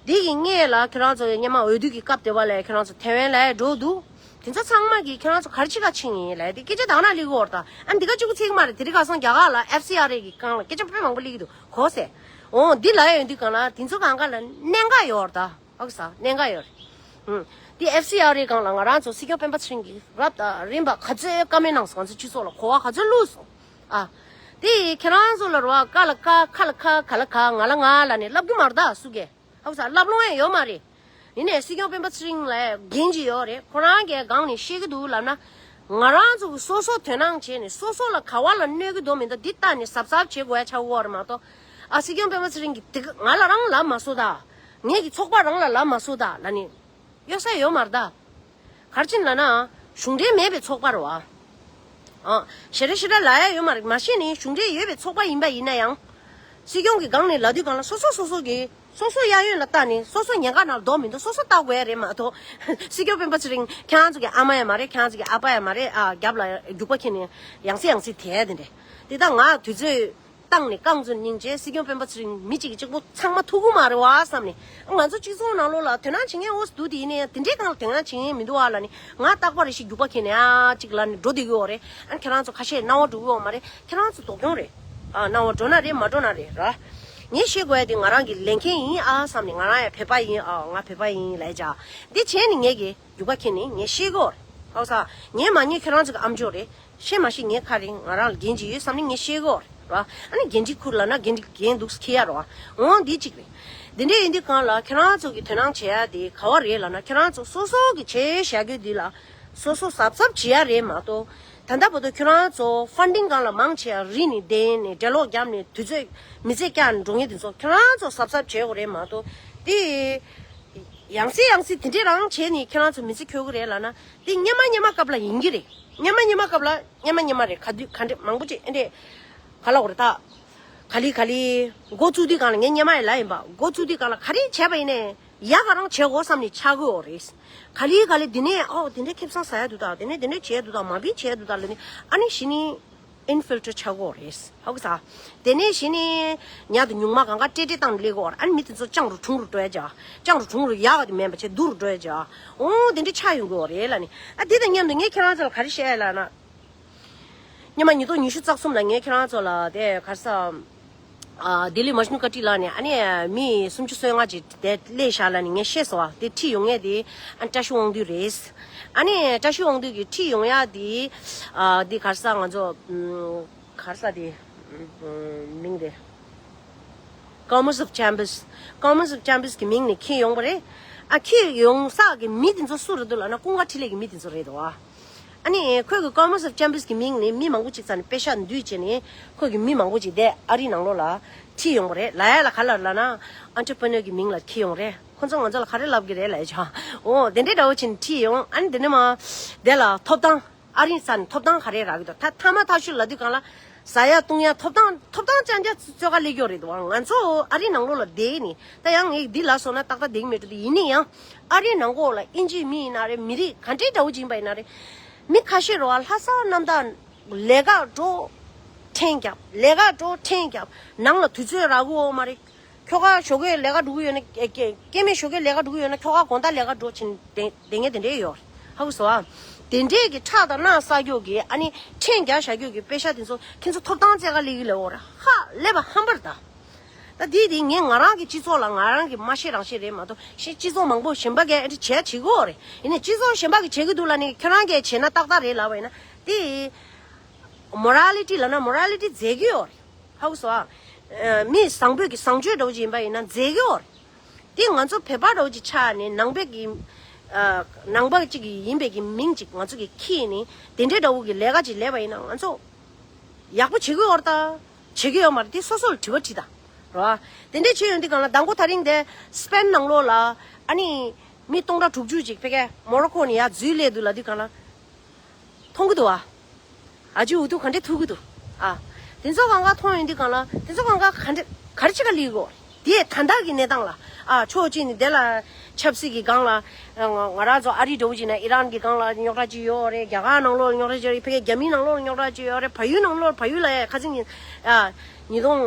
འདི་གི་སྔོན་ལ་ཁྱེད་རང་ཚོ་སྔོན་མ་འོས་བསྡུ་གི་སྐབས་དེ་བ་ལ་ཁྱེད་རང་ཚོ་ཐེ་ཝན་ལ་འགྲོ་འདུག་དེ་ཚོ་ཚང་མ་གིས་ཁྱེད་རང་ཚོ་ག་རེ་བྱེད་ག་ཕྱིན་ཡིན་ལབ་དེ་སྐད་ཆ་ད་ག་རང་སླེབས་ཀྱི་ཡོད་རེད་ད། ཨ་ནི་འདི་ག་གཅིག་པུ་ཚད་ཀྱི་མ་རེད། དེ་རིང་ཁ་སང་རྒྱ་གར་ལ་ཨེཕ་སི་ཨར་ཨེ་གི་སྒང་ལ་སྐད་ཆ་དཔེ་མང་པོ་སླེབས་ཀྱི་འདུག་གོ་ཟེར། འོ་འདི་ལབ་ཡ་ཡོང་དུས་སྒང་ལ་དེ་ཚོ་སྒང་ག་ལ་གནད་འགག་ཡོད་རེད་ད། ཧ་གོ་སོང་། གནད་འགག་ཡོད་རེད། ཨུམ། དེ་ཨེཕ་སི་ཨར་ཨེ་སྒང་ལ་ང་རང་ཚོ་སྲིད་སྐྱོང་སྤེན་པ་ཚེ་རིང་གིས་རབ་དང་རིམ་པ་ག་ཚོད་བཀའ་མོལ་གནང་སོང་། ང་ཚོ་སྤྱི་ཚོགས་ལ་གོ་བ་ག་ཚོད་བླུགས་སོང་། ཨ། དེ་ཁྱེད་རང་ཚོ་ལ་རོ་ཀ་ལ་ཀ་ཁ་ལ་ཁ་ག་ལ་ག་ང་ལ་ང་ལ་ནས་ལབ་རྒྱུ་མ་རེད་ད་སུ་གས། ཧ་གོ་ས། ལབ་ལོང་ཡང་ཡོད་མ་རེད། ཡིན་ནའི་སྲིད་སྐྱོང་སྤེན་པ་ཚེ་རིང་ལ་འགན་ཅིག་ཡོད་རེད། ཁོ་རང་གིས་སྒང་ནས་བཤད་ཀྱི་འདུག་ལབ་ན། ང་རང་ཚོ་གི་སོ་སོ་དོ་སྣང་བྱས་ནས་སོ་སོ་ལ་ག་བ་ལ་གནོད་ཀྱི་འདུག་མི་འདུག་འདི་ལྟ་ནས་གཟབ་གཟབ་བྱེད་དགོས་ཡ་ཆགས་ཀྱི་ཡོད་རེད་མ་གཏོགས། ཨ། སྲིད་སྐྱོང་སྤེན་པ་ཚེ་རིང་གིས་དེ་ག་ང་ལ་རང་ལབ་མ་སོང་ད། ངེད་ཀྱི་ཚོགས་པ་རང་ལ་ལབ་མ་སོང་ད་ལབ་ནས། གཡོ་ས་ཡོད་མ་རེད་ད། ག་རེ་བྱས་ནས་ལབ་ན། གཞུང་འབྲེལ་མེད་པའི་ཚོགས་པ་རེད་བ། ཨ། ཞེ་དྲག་ཞེ་དྲག་ལབ་ཡ་ཡོད་མ་རེད། མ་གཞི་ནས་གཞུང་འབྲེལ་ཡོད་པའི་ཚོགས་པ་ཡིན་པ་ཡིན་ན་ཡང་། སྲིད་སྐྱོང་གི་སྒང་ནས་ལབ་དུས་སྒང་ལ་སོ་སོ་སོ་སོ་གི་སོ་སོ་གཡས་གཡོན་ལ་བལྟས་ནས་སོ་སོ་ཉེན་ཁ་ནང་ལ་ལྡོག་མི་འདུག་སོ་སོ་བལྟ་དགོས་ཡ་རེད་མ་གཏོགས། སྲིད་སྐྱོང་སྤེན་པ་ཚེ་རིང་ཁྱེད་རང་ཚོ་གི་ཨ་མ་ཡ་མ་རེད། ཁྱེད་རང་ཚོ་གི་ཨ་ཕ་ཡ་མ་རེད། ཨ། རྒྱབ་ལ་རྒྱུག་པ་འཁྱེར་ནས་ཡང་སེ་ཡང་སེ་དེད་དེ་འདྲ། དེ་ད་ང་དུས་ཚོད་བཏང་ནས་རྐང་བཙུགས་སྙིང་རྗེ། སྲིད་སྐྱོང་སྤེན་པ་ཚེ་རིང་མི་གཅིག་གིས་གཅིག་པོ་ཚང་མ་ཐུག་གི་མ་རེད་བ་བསམ་ནས། ང་ཚོ་སྤྱི་ཚོགས་ནང་ལོགས་ལ་དོ་སྣང་བྱེད་མཁན་འོ་སུ་འདུག་དེ་ཡིན་ནའི་དེ་འདྲའི་སྒང་ལ་དོ་སྣང་བྱེད་མཁན་མི་འདུག་བ་ལབ་ནས། ང་རྟག་པར་རེ་ཞིག་རྒྱུག་པ་འཁྱེར་ནས་ཨ་གཅིག་ལབ་ནས་འགྲོ་བསྡད་ཀྱི་ཡོད་རེད། ཨ། ཁྱེད་རང་ཚོ་ཁ་ཤས་སྣང་བ་འགྲོ་གི་ཡོད་མ་རེད། ཁྱེད་རང་ཚོ་དོགས་སྐྱོང་རེད། ཨ། སྣང་བ་འགྲོ་ན་རེད་མ་འགྲོ་ན་རེད་ར། ངས་བཤད་དགོས་ཡ་དེ་ང་རང་གི་ལས་འགན་ཡིན་ཨ་བསམ་ནས། ང་རང་ཡང་བོད་པ་ཡིན། ཨ། ང་བོད་པ་ཡིན་ལབ་བྱས། འདི་བྱས་ནས་ངས་ཀྱི་རྒྱུག་པ་འཁྱེར་ནས་ངས་བཤད་ཀྱི་ཡོད་རེད། ཧ་གོ་ས། ངས་མ་ཉེས་ཁྱེད་རང་ཚོ་གི་ཨམ་ཅོག་རེད། ཤེས་མ་ཤེས་ངའི་ཁ་རེད། ང་རང་ལ་འགན་ཅིག་ཡོད་བསམ་ནས་ངས་བཤད་ཀྱི་ཡོད་རེད་བ། ཨ་ནི་འགན་འཁྲི་འཁུར་ལབ་ན་འགན་འཁྲི་འགན་འདུག་སེ་འཁྱེར་ཡ་རེད་བ། འོ་འདི་གཅིག་རེད། འདི་འདྲ་ཡིན་དུས་སྒང་ལ་ཁྱེད་རང་ཚོ་གི་དོ་སྣང་བྱེད་ཡ་དེ་ག་བ་རེད་ལབ་ན། ཁྱེད་རང་ཚོ་སོ་སོ་གི་བྱས་བཞག་རྒྱུ་འདི་ལ་སོ་སོ་གཟབ་གཟབ་བྱེད་ཡ་རེད་མ་གཏོགས། ད་ལྟ་བར་དུ་ཁྱེད་རང་ཚོ་ཕན་ཌིང་སྒང་ལ་མང་ཆེ་བ་རིལ་ནས་བསྡད་ནས་འགྲེལ་ལོག་བརྒྱབ་ནས་དུས་ཚོད་མི་ཚེ་བསྐྱལ་ནས་འགྲོ་མཁན་དེ་ཚོ་ཁྱེད་རང་ཚོ་གཟབ་གཟབ་བྱེད་དགོས་རེད་མ་གཏོགས། དེ་ཡང་སེ་ཡང་སེ་དེ་འདྲས་རང་བྱས་ནས་ཁྱེད་རང་ཚོ་མི་ཚེ་འཁྱོལ་གི་རེད་ལབ་ན། དེ་སྔོན་མ་སྔོན་མ་སྐབས་ལ་ཡིན་གྱི་རེད། སྔོན་མ་སྔོན་མ་སྐབས་ལ་སྔོན་མ་སྔོན་མ་རེད། ག་དུས་ག་འདྲས་མང་པོ་ཅིག་ཨེ་འདྲས་ག་ལབ་དགོས་རེད་ད། ག་ལེ་ག་ལེ། འགོ་བཙུགས་དུས་སྒང་ལ་ངས་སྔོན་མ་ཡི་ལབ་ཡིན་པ། འགོ་བཙུགས་དུས་སྒང་ལ་ག་རེ་བྱས་པ་ཡིན་ནའི་ཡག་ག་རང་བྱེད་དགོས་བསམ་ནས་ཆགས་ཀྱི་ཡོད་རེད། ག་ལེ་ག་ལེ་དེ་ནས་ཨོ་དེ་འདྲས་ཁེ་བཟང་ཟ་ཡ་འདུག་ད། དེ་ནས་དེ་འདྲས་བྱས་འདུག་ད། མ་བི་བྱས་འདུག་ད་ལབ་ནས། ཨ་ནི་གཞི་ནས་ཨིན་ཕིལ་ཊར་ཆགས་ཀྱི་ཡོད་རེད། ཧ་གོ་ས། དེ་ནས་གཞི་ནས་ཉག་དེ་ཉུང་མ་གང་ག་ཏྲེ་ཏྲེ་བཏང་ནས་སླེབས་ཀྱི་ཡོད་རེད། ཨ་ནི་མི་དེ་ཚོ་སྤྱང་རུ་གྲུང་རུ་འགྲོ་ཡ་ཅིག་སྤྱང་རུ་གྲུང་རུ་ཡག་ག་དེ་མེད་པ་བྱས་སྡུག་རུ་འགྲོ་ཡ་ཅིག་འོ་དེ་འདྲས་ཆགས་ཡོང་གི་ཡོད་རེད་ལབ་ནས། ཨ་དེ་དང་མཉམ་དུ་ངས་ཁྱེད་རང་ཚོ་ལ་ག་རེ་བཤད་ཡ་ལབ་ན། སྔོན་མ་ཉིས་སྟོང་ཉི་ཤུ་རྩ་གསུམ་ལ་ངས་ཁྱེད་རང་ཚོ་ལ་དེ་ག་རེ་ཟ། ཨ། ལྡི་ལི་མཇ་ནུ་ཀ་ཊི་ལ་ནས་ཨ་ནི་མི་སུམ་ཅུ་སོ་ལྔ་ཅིག་དེ་སླེབས་ཤག་ལབ་ནས་ངས་བཤད་སོང་བ། དེ་ཁྲིད་ཡོང་མཁན་དེ་ཨ་ནི་བཀྲ་ཤིས་དབང་འདུས་རེད། ཨ་ནི་བཀྲ་ཤིས་དབང་འདུས་ཀྱིས་ཁྲིད་ཡོང་ཡ་དེ། ཨ། དེ་ག་རེ་ཟ། ང་ཚོ་ཨམ། ག་རེ་ཟ་དེ་ཨམ། མིང་དེ། Commerce of Chambers། Commerce of Chambers གི་མིང་ནས་འཁྱེར་ཡོང་བ་རེད། ཨ། འཁྱེར་ཡོང་ས་གི་མི་དེ་ཚོ་སུ་རེད་འདུག་ལབ་ན། ཀུན་དགའ་འཕྲིན་ལས་ཀྱི་མི་དེ་ཚོ་རེད་འདུག་བ། ཨ་ནི་ཁོས་གི་Commerce of Chambers གི་མིང་ནས་མི་མང་པོ་ཅིག་རྩ་ནས་པེ་ཤག་འདུས་བྱས་ནས། ཁོས་གི་མི་མང་པོ་ཅིག་དེ་ཨ་རིའི་ནང་ལོགས་ལ་ཁྲིད་ཡོང་བ་རེད། ལབ་ཡ་ལ་ག་ལབ་ལབ་ན། Entrepreneur གི་མིང་ལ་ཁྲིད་ཡོང་རེད། ཁོ་ཚོ་ང་ཚོ་ལ་ག་རེ་ལབ་གི་རེད་ལབ་ཡ་ཆ། འོ་དེ་འདྲའི་འདྲ་བོ་བྱས་ནས་ཁྲིད་ཡོང་། ཨ་ནི་དེ་ནས་མ་དེ་ལ་ཐོབ་ཐང་། ཨ་རིའི་རྩ་ནས་ཐོབ་ཐང་ག་རེ་རག་གི་འདུག་ད་ཐ་མ་ཐག་ཆོད་ལབ་དུས་སྒང་ལ། ཟ་ཡ་བཏུང་ཡ་ཐོབ་ཐང་། ཐོབ་ཐང་ཅང་ཅང་བཙོན་ཁང་སླེབས་ཀྱི་ཡོད་རེད་འདུག་ང་ཚོ་ཨ་རིའི་ནང་ལོགས་ལ་བསྡད་ནི། ད་ཡང་ངས་འདི་ལབ་སོང་ན་ཏག་ཏག་བསྡད་ཀྱི་མེད་འགྲོ། དེ་ཡིན་ན་ཡང་ཨ་རིའི་ནང་ལོགས་ལ་དབྱིན་ཇིའི་མི་ཡིན་ན་རེད། མི་རིགས་ག་འདྲའི་འདྲ་བོ་ཅིག་ཡིན་པ་ཡིན་ན་རེད། མི་ཁ་ཤས་རེད་བ། ལྷ་ས་གནམ་བདག་ལས་ཀ་འགྲོ། ཁྲལ་རྒྱབ། ལས་ཀ་འགྲོ། ཁྲལ་རྒྱབ། ནང་ལ་དུས་ཚོད་རག་གི་ཡོད་མ་རེད། ཁྱོ་ག་ཞོགས་ཀས་ལས་ཀ་འགྲོ་གི་ཡོད་ན། སྐྱེ་སྐྱེ་དམན་ཞོགས་ཀས་ལས་ཀ་འགྲོ་གི་ཡོད་ན། ཁྱོ་ག་དགོང་དག་ལས་ཀ་འགྲོ་བྱེད་བསྡད་མཁན་དེ་འདྲས་ཡོད། ཧ་གོ་སོང་ཨ། དེ་འདྲས་ཀྱི་ཁྲག་དང་རྣག་བསགས་རྒྱུ་གི། ཨ་ནི་ཁྲལ་རྒྱག་བཞག་རྒྱུ་གི་པེ་ཤག་དེ་ཚོ་ཁྱེད་ཚོ་ཐོབ་ཐང་བཙལ་ག་སླེབས་ཀྱི་ལབ་ཡོད་རེད། ཧ་ལས་པ་ཧམ་པ་རེད་ད། ད་དེ་དེ་ངས་ང་རང་གི་སྤྱི་ཚོགས་ལ་ང་རང་གིས་མ་བཤད་རང་བཤད་རེད་མ་གཏོགས། ཤེས། སྤྱི་ཚོགས་མང་པོ་གཞན་པ་གིས་ཨ་འདྲས་བྱས་བྱེད་ཀྱི་ཡོད་རེད། ཡིན་ནའི་སྤྱི་ཚོགས་གཞན་པ་གིས་བྱེད་ཀྱི་འདུག་ལབ་ནས་ཁྱོད་རང་གིས་བྱས་ན་ཏག་ཏག་རེད་ལབ་པ་ཡིན་ན། དེ་མོ་རལ་ཊི་ལབ་ན་མོ་རལ་ཊི་འཛད་ཀྱི་ཡོད་རེད། ཧ་གོ་སོང་ཨ། ཨ། མི་བཟང་པོའི་གི་བཟང་སྤྱོད་འདྲ་བོ་ཅིག་ཡིན་པ་ཡིན་ན་འཛད་ཀྱི་ཡོད་རེད། དེ་ང་ཚོ་བོད་པ་འདྲ་བོ་ཅིག་ཆགས་ནས་ནང་པའི་གི། ཨ། ནང་པ་ཅིག་ཡིན་པའི་གི་མིང་ཅིག་ང་ཚོ་གིས་ཁྱེར་ནས་དེ་འདྲའི་འདྲ་བོ་གི་ལས་ཀ་ཅིག་ལས་པ་ཡིན་ན་ང་ཚོ་ཡག་པོ་བྱེད་ཀྱི་ཡོད་རེད་ད། བྱེད་ཀྱི་ཡོད་མ་རེད། དེ་སོ་སོ་ལ་དྲི་བ་དྲིས་དང་། རེད་བ། དེ་འདྲའི་བྱེད་ཡོང་དུས་སྒང་ལ་མདང་དགོང་དེ་རིང་དེ་སི་པེན་ནང་ལོགས་ལ་ཨ་ནི་མི་སྟོང་ཕྲག་དྲུག་ཅུ་ཅིག་ཕ་གིར་མོ་རོ་ཀོ་ནས་ཡར་འཛུལ་སླེབས་འདུག་ལབ་དུས་སྒང་ལ། མཐོང་གི་འདུག་བ། ཨ་ཅེ་འུ་ཐུག་ག་འདྲས་ཐུག་གི་འདུག་ཨ། དེ་ཚོ་གང་ག་མཐོང་ཡོང་དུས་སྒང་ལ། དེ་ཚོ་གང་ག་ག་འདྲས་ག་རེ་བྱེད་ག་སླེབས་ཀྱི་ཡོད་རེད། དེ་ད་ལྟ་གི་གནས་སྟངས་ལ། ཨ། ཕྱོགས་གཅིག་ནས་དེ་ལ་ཆབ་སྲིད་ཀྱི་སྒང་ལ། ཨ། ང་ང་རང་ཚོ་ཨ་རི་འདྲ་བོ་ཅིག་ན་ཨི་རན་གྱི་སྒང་ལ་རྙོག་དྲ་ཅིག་ཡོད་རེད། རྒྱ་གར་ནང་ལོགས་ལ་རྙོག་དྲ་ཅིག་ཡོད་རེད། ཕ་གིའི་རྒྱ་མིའི་ནང་ལོགས་ལ་རྙོག་དྲ་ཅིག་ཡོད་རེད། བལ་ཡུལ་ནང་ལོགས་ལ། བལ་ཡུལ་ལ་ཡ་ཁ་སང་ཉིན། ཨ། ཉིས་སྟོང་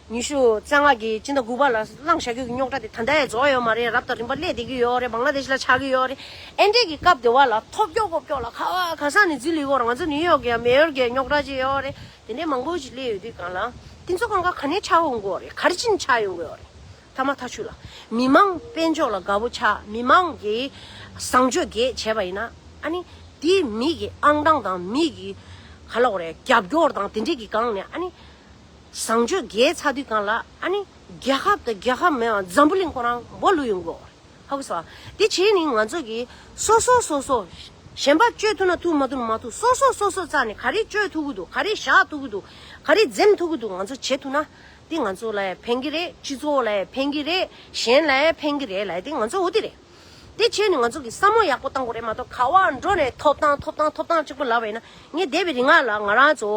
ཉི་ཤུ་རྩ་ལྔ་གི་སྤྱི་ཟླ་དགུ་པ་ལ་བསླངས་བཞག་རྒྱུ་གི་རྙོག་དྲ་དེ་ད་ལྟ་ཡང་རྫོགས་ཡོད་མ་རེད། རབ་དང་རིམ་པ་སླེབས་བསྡད་ཀྱི་ཡོད་རེད། བང་ལ་དེ་ཤི་ལ་ཆགས་ཀྱི་ཡོད་རེད། ཨེ་འདྲས་ཀྱི་སྐབས་དེ་བ་ལ་ཐོབ་སྐྱོ་ཀོ་སྐྱོ་ལ་ག་བ་ག་ས་ནས་འཛུལ་ལི་གོ་ར། ང་ཚོ་ནིའུ་ཡོག་གི་མེ་ཡོར་གྱི་རྙོག་དྲ་ཅིག་ཡོད་རེད། དེ་འདྲས་མང་པོ་ཞིག་སླེབས་ཡོང་དུས་སྒང་ལ། དེ་ཚོ་གང་ག་ག་ནས་ཆགས་ཡོང་གི་ཡོད་རེད། ག་རེ་བྱས་ནས་ཆགས་ཡོང་གི་ཡོད་རེད། ཐ་མ་ཐག་ཆོད་ལ་མི་མང་དཔལ་འབྱོར་ལ་དགའ་པོ་ཆགས། མི་མང་གི། བཟང་སྤྱོད་རྒྱས་བྱས་པ་ཡིན་ན། ཨ་ནི་དེའི་མི་གི་ཨང་གྲངས་དང་མི་གི་ག་ལབ་དགོས་རེད། རྒྱབ་སྐྱོར་དང་དེ་འདྲས་ཀྱི་སྒང་ནས། ཨ་ནི་བཟང་སྤྱོད་རྒྱས་ཚར་དུས་སྒང་ལ། ཨ་ནི་རྒྱལ་ཁབ་དང་རྒྱལ་ཁབ་མེད་པ་འཛམ་བུ་གླིང་ཁོ་རང་སྦོ་ལུས་ཡོང་གི་ཡོད་རེད། ཧ་གོ་སོང་། དེ་བྱས་ནས་ང་ཚོ་གིས་སོ་སོ་སོ་སོ། གཞན་པ་བཅོས་ཐུབ་ན་ཐུབ། མ་ཐུབ་ན་མ་ཐུབ། སོ་སོ་སོ་སོ་རྩ་ནས་ག་རེ་བཅོས་ཐུབ་ཀྱི་འདུག། ག་རེ་བཞག་ཐུབ་ཀྱི་འདུག། ག་རེ་འཛེམ་ཐུབ་ཀྱི་འདུག། ང་ཚོ་བྱེད་ཐུབ་ན་དེ་ང་ཚོ་ལ་ཡང་ཕན་གྱི་རེད། སྤྱི་ཚོགས་ལ་ཡང་ཕན་གྱི་རེད། གཞན་ལ་ཡང་ཕན་གྱི་རེད་ལབ་ཡ་དེ་ང་ཚོ་འོ་དེ་རེད། དེ་བྱས་ནས་ང་ཚོ་གིས་བསམ་བློ་ཡག་པོ་བཏང་དགོས་རེད་མ་གཏོགས། ག་པར་འགྲོ་ནས་ཐོབ་ཐང་ཐོབ་ཐང་ཐོབ་ཐང་གཅིག་པོ་ལབ་པ་ཡིན་ན། ངས་འདས་པའི་རིང་ལ་ང་རང་ཚོ་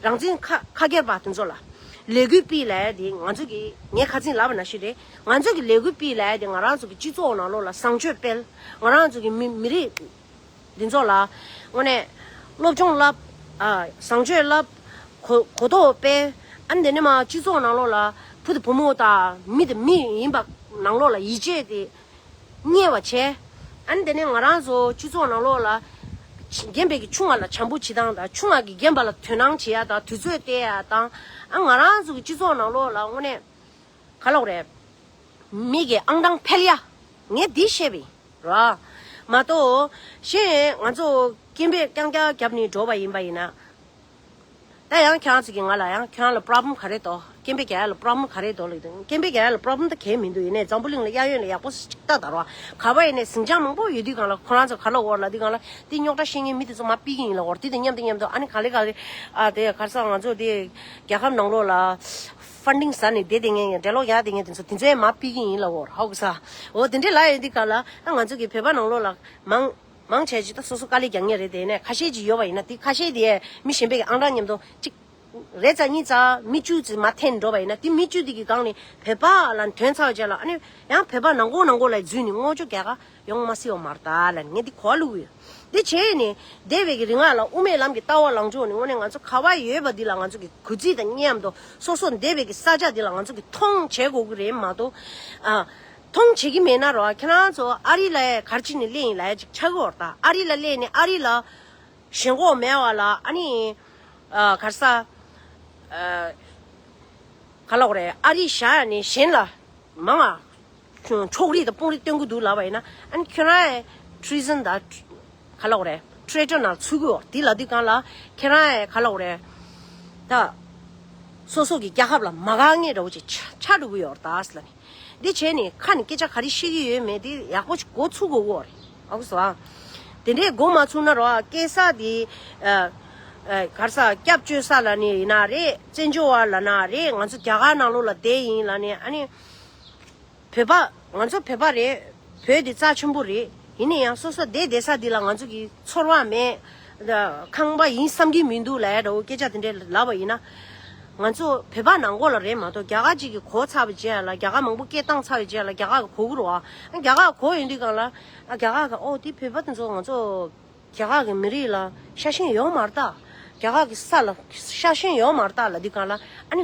རང་བཙན་ཁ་ཁ་སྐྱེར་པ་དེ་ཚོ་ལ་ལས་འགུལ་སྤེལ་ལབ་ཡ་དེ། ང་ཚོ་གིས་ངས་ཁ་སང་ལབ་པ་ནང་བཞིན་རེད། ང་ཚོ་གིས་ལས་འགུལ་སྤེལ་ལབ་ཡ་དེ་ང་རང་ཚོ་གི་སྤྱི་ཚོགས་ནང་ལོགས་ལ་བཟང་སྤྱོད་སྤེལ། ང་རང་ཚོ་གི་མི་མི་རིགས་འདི་ཚོ་ལ་དངོས་གནས་སློབ་སྦྱོང་བསླབ། ཨ། བཟང་སྤྱོད་བསླབ། གོ་གོ་རྟོགས་སྤེལ། ཨ་ནི་དེ་ནས་མར་སྤྱི་ཚོགས་ནང་ལོགས་ལ་བུ་དང་བུ་མོ་དང་མི་དང་མི་ཡིན་པ་ནང་ལོགས་ལ་ཡིད་ཆེས་དེ་རྙེད་པ་བྱས། ཨ་ནི་དེ་ནས་ང་རང་ཚོ་སྤྱི་ཚོགས་ནང་ལོགས་ལ་རྒན་པས་ཀྱི་ཆུང་བ་ལ་བྱམས་པོ་བྱེད་སྟངས་དང་། ཆུང་བ་གིས་རྒན་པ་ལ་དོ་སྣང་བྱེད་ཡ་དང་། དུས་ཚོད་སྟེར་ཡ་དང་། ཨ། ང་རང་ཚོ་གི་སྤྱི་ཚོགས་ནང་ལོགས་ལ་དངོས་གནས་ག་ལབ་དགོས་རེད། མི་གི་ཨང་གྲངས་འཕེལ་ཡ། ངས་འདི་བཤད་པ་ཡིན་ར། མ་གཏོགས་གཞན་ང་ཚོ་སྐད་འབོད་རྐྱང་རྐྱང་བརྒྱབ་ནས་འགྲོ་བ་ཡིན་པ་ཡིན་ན། ད་ཡང་ཁྱེད་རང་ཚོ་གིས་ང་ལ་ཡང་ཁྱེད་རང་ལ་problem ག་རེ་འདུག། སྐད་འབོད་རྒྱག་ཡ་ལ་problem ག་རེ་འདུག་ལབ་དུས། སྐད་འབོད་རྒྱག་ཡ་ལ་problem ད་གང་ཡང་མི་འདུག། ཡིན་ནའི་འཛམ་བུ་གླིང་ལ་གཡས་གཡོན་ལ་ཡག་པོ་ཞིག་ལྟ་དང་ར། ག་པར་ཡིན་ནའི་ཟིང་ཆ་མང་པོ་ཡོད་དུས་སྒང་ལ། ཁོ་རང་ཚོ་ག་ལབ་ཡོད་རེད་ལབ་དུས་སྒང་ལ། དེ་རྙོག་དྲ་བཤད་མཁན་མི་དེ་ཚོ་མར་ཕུད་ཀྱི་ཡིན་ལབ་ཡོད་རེད། དེ་དང་མཉམ་དུ་མཉམ་དུ། ཨ་ནི་ག་ལེ་ག་ལེ། ཨ། དེ་ག་རེ་ཟེར། ང་ཚོ་དེ་རྒྱལ་ཁབ་ནང་ལོགས་ལ་funding ཟ་ནས་བསྡད་བསྡད་མཁན། འགྲེ་སློང་རྒྱག་བསྡད་མཁན་དེ་ཚོ་དེ་ཚོ་ཡང་མར་ཕུད་ཀྱི་ཡིན་ལབ་ཡོད་རེད། ཧ་གོ་སོང་། འོ་དེ་འདྲས་ལབ་ཡོང་དུས་སྒང་ལ། ཨ། ང་ཚོ་གི་བོད་པ་ནང་ལོགས་ལ་མང་མང་ཆེ་ཅིག་ད་སོ་སོ་དཀའ་ལས་རྒྱག་མཁན་རེད། དེ་ནས་ཁ་ཤས་ཅིག་ཡོད་པ་ཡིན་ན། དེ་ཁ་ཤས་དེ་མི་གཞན་པའི་གི་ཨང་གྲངས་མཉམ་དུ་གཅིག་རེ་ཙམ་གཉིས་ཙམ། མི་བཅུ་ཙམ་མར་འཐེན་འགྲོ་བ་ཡིན་ན། དེ་མི་བཅུ་དེ་གི་སྒང་ནས་བོད་པ་ལ་ཐོན་ཚར་བའི་རྗེས་ལ། ཨ་ནི་ཡང་བོད་པ་ནང་ཁུལ་ནང་ཁུལ་ལ་འཛུལ་ནས་དངོས་གཞི་རྒྱ་གར་ཡོང་མ་སྲིད་པ་མ་རེད་ད་ལབ་ནས་ངས་འདི་གོ་བ་བླུགས་ཡོད། འདི་བྱས་ནས་འདས་པའི་གི་རིང་ལ་དབུ་མའི་ལམ་གྱི་ལྟ་བ་ལངས་ཕྱོགས་ནས། དངོས་གནས་ང་ཚོ་ག་པར་ཡོད་པ་འདི་ལ་ང་ཚོ་གི་གུས་བརྩི་དང་མཉམ་དུ། སོ་སོ་འདས་པའི་གི་ས་ཆ་འདི་ལ་ང་ཚོ་གི་མཐོང་བྱེད་དགོས་ཀྱི་རེད་མ་གཏོགས། ཨ། མཐོང་བྱེད་ཀྱི་མེད་ན་རོ། ཁྱེད་རང་ཚོ་ཨ་རི་ལ་ག་རེ་བྱས་ནས་སླེབས་ཡིན་ལབ་ཡ་ཅིག་ཆགས་ཀྱི་ཡོད་རེད་ད། ཨ་རི་ལ་སླེབས་ནས་ཨ་རི་ལ་ཞེན་ཁོག་མེད་པ་ལ། ཨ་ནི། ཨ། ག་རེ་ཟེར། ཨ། ག་ལབ་དགོས་རེད། ཨ་རི་བཞག་ནས་གཞན་ལ་མང་ང་ཕྱོགས་རིས་དང་དཔོན་རིས་སྟོན་གྱི་འདུག་ལབ་པ་ཡིན་ན། ཨ་ནི་ཁྱོད་རང་ཡང་treason དང་། ག་ལབ་དགོས་རེད། traitor ནང་ཚུད་ཀྱི་ཡོད་རེད། དེ་ལབ་དུས་སྒང་ལ་ཁྱེད་རང་ཡང་ག་ལབ་དགོས་རེད། ད་སོ་སོ་གི་རྒྱལ་ཁབ་ལ་མ་དགའ་མཁན་འདྲ་བོ་ཅིག་ཆགས་ཆགས་འགྲོ་གི་ཡོད་རེད་ད་ཟེར་ལབ་ནས། འདི་བྱས་ནས་ཁ་ནས་སྐད་ཆ་ག་རེ་བཤད་ཀྱི་ཡོད་མེད་དེ་ཡག་པོ་ཞིག་མགོ་ཚོད་དགོས་ཀྱི་ཡོད་རེད། ཧ་གོ་སོང་ཨ། དེ་འདྲའི་མགོ་མ་ཚོད་ན་རོ། སྐད་ཆ་དེ། ཨ། ཨ། ག་རེ་ཟེར། སྐྱབས་བཅོལ་ས་ལབ་ནས་ཡིན་ན་རེད། བཙན་བྱོལ་བ་ལབ་ན་རེད། ང་ཚོ་རྒྱ་གར་ནང་ལོགས་ལ་བསྡད་ཡིན་ལབ་ནས། ཨ་ནི་བོད་པ། ང་ཚོ་བོད་པ་རེད། བོད་དེ་རྩ་ཆེན་པོ་རེད། ཡིན་ན་ཡང་སོ་སོ་བསྡད་བསྡད་ས་འདི་ལ་ང་ཚོ་གི་ཚོར་བ་མེད། ཁང་པ་ཡིན་བསམ་གྱི་མི་འདུག་ལབ་ཡ་འདྲ་བོ་སྐད་ཆ་དེ་འདྲ་ལབ་པ་ཡིན་ན། ང་ཚོ་བོད་པ་ནང་ཁུལ་ལ་རེད་མ་གཏོགས། རྒྱ་གར་ཅིག་གིས་གོ་ཚར་བའི་རྗེས་ལ། རྒྱ་གར་མང་པོ་སྐད་བཏང་ཚར་བའི་རྗེས་ལ་རྒྱ་གར་གིས་གོ་གི་རེད་པ། རྒྱ་གར་གིས་གོ་ཡོང་དུས་སྒང་ལ། ཨ། རྒྱ་གར་གིས། ཨོ། དེ་བོད་པ་དེ་ཚོ་ང་ཚོ་རྒྱ་གར་གྱི་མི་རིགས་ལ་ཤ་ཞེན་ཡོད་མ་རེད་ད། རྒྱ་གར་གྱི་ས་ལ་ཤ་ཞེན་ཡོད་མ་རེད་ད་ལབ་དུས་སྒང་ལ། ཨ་ནི་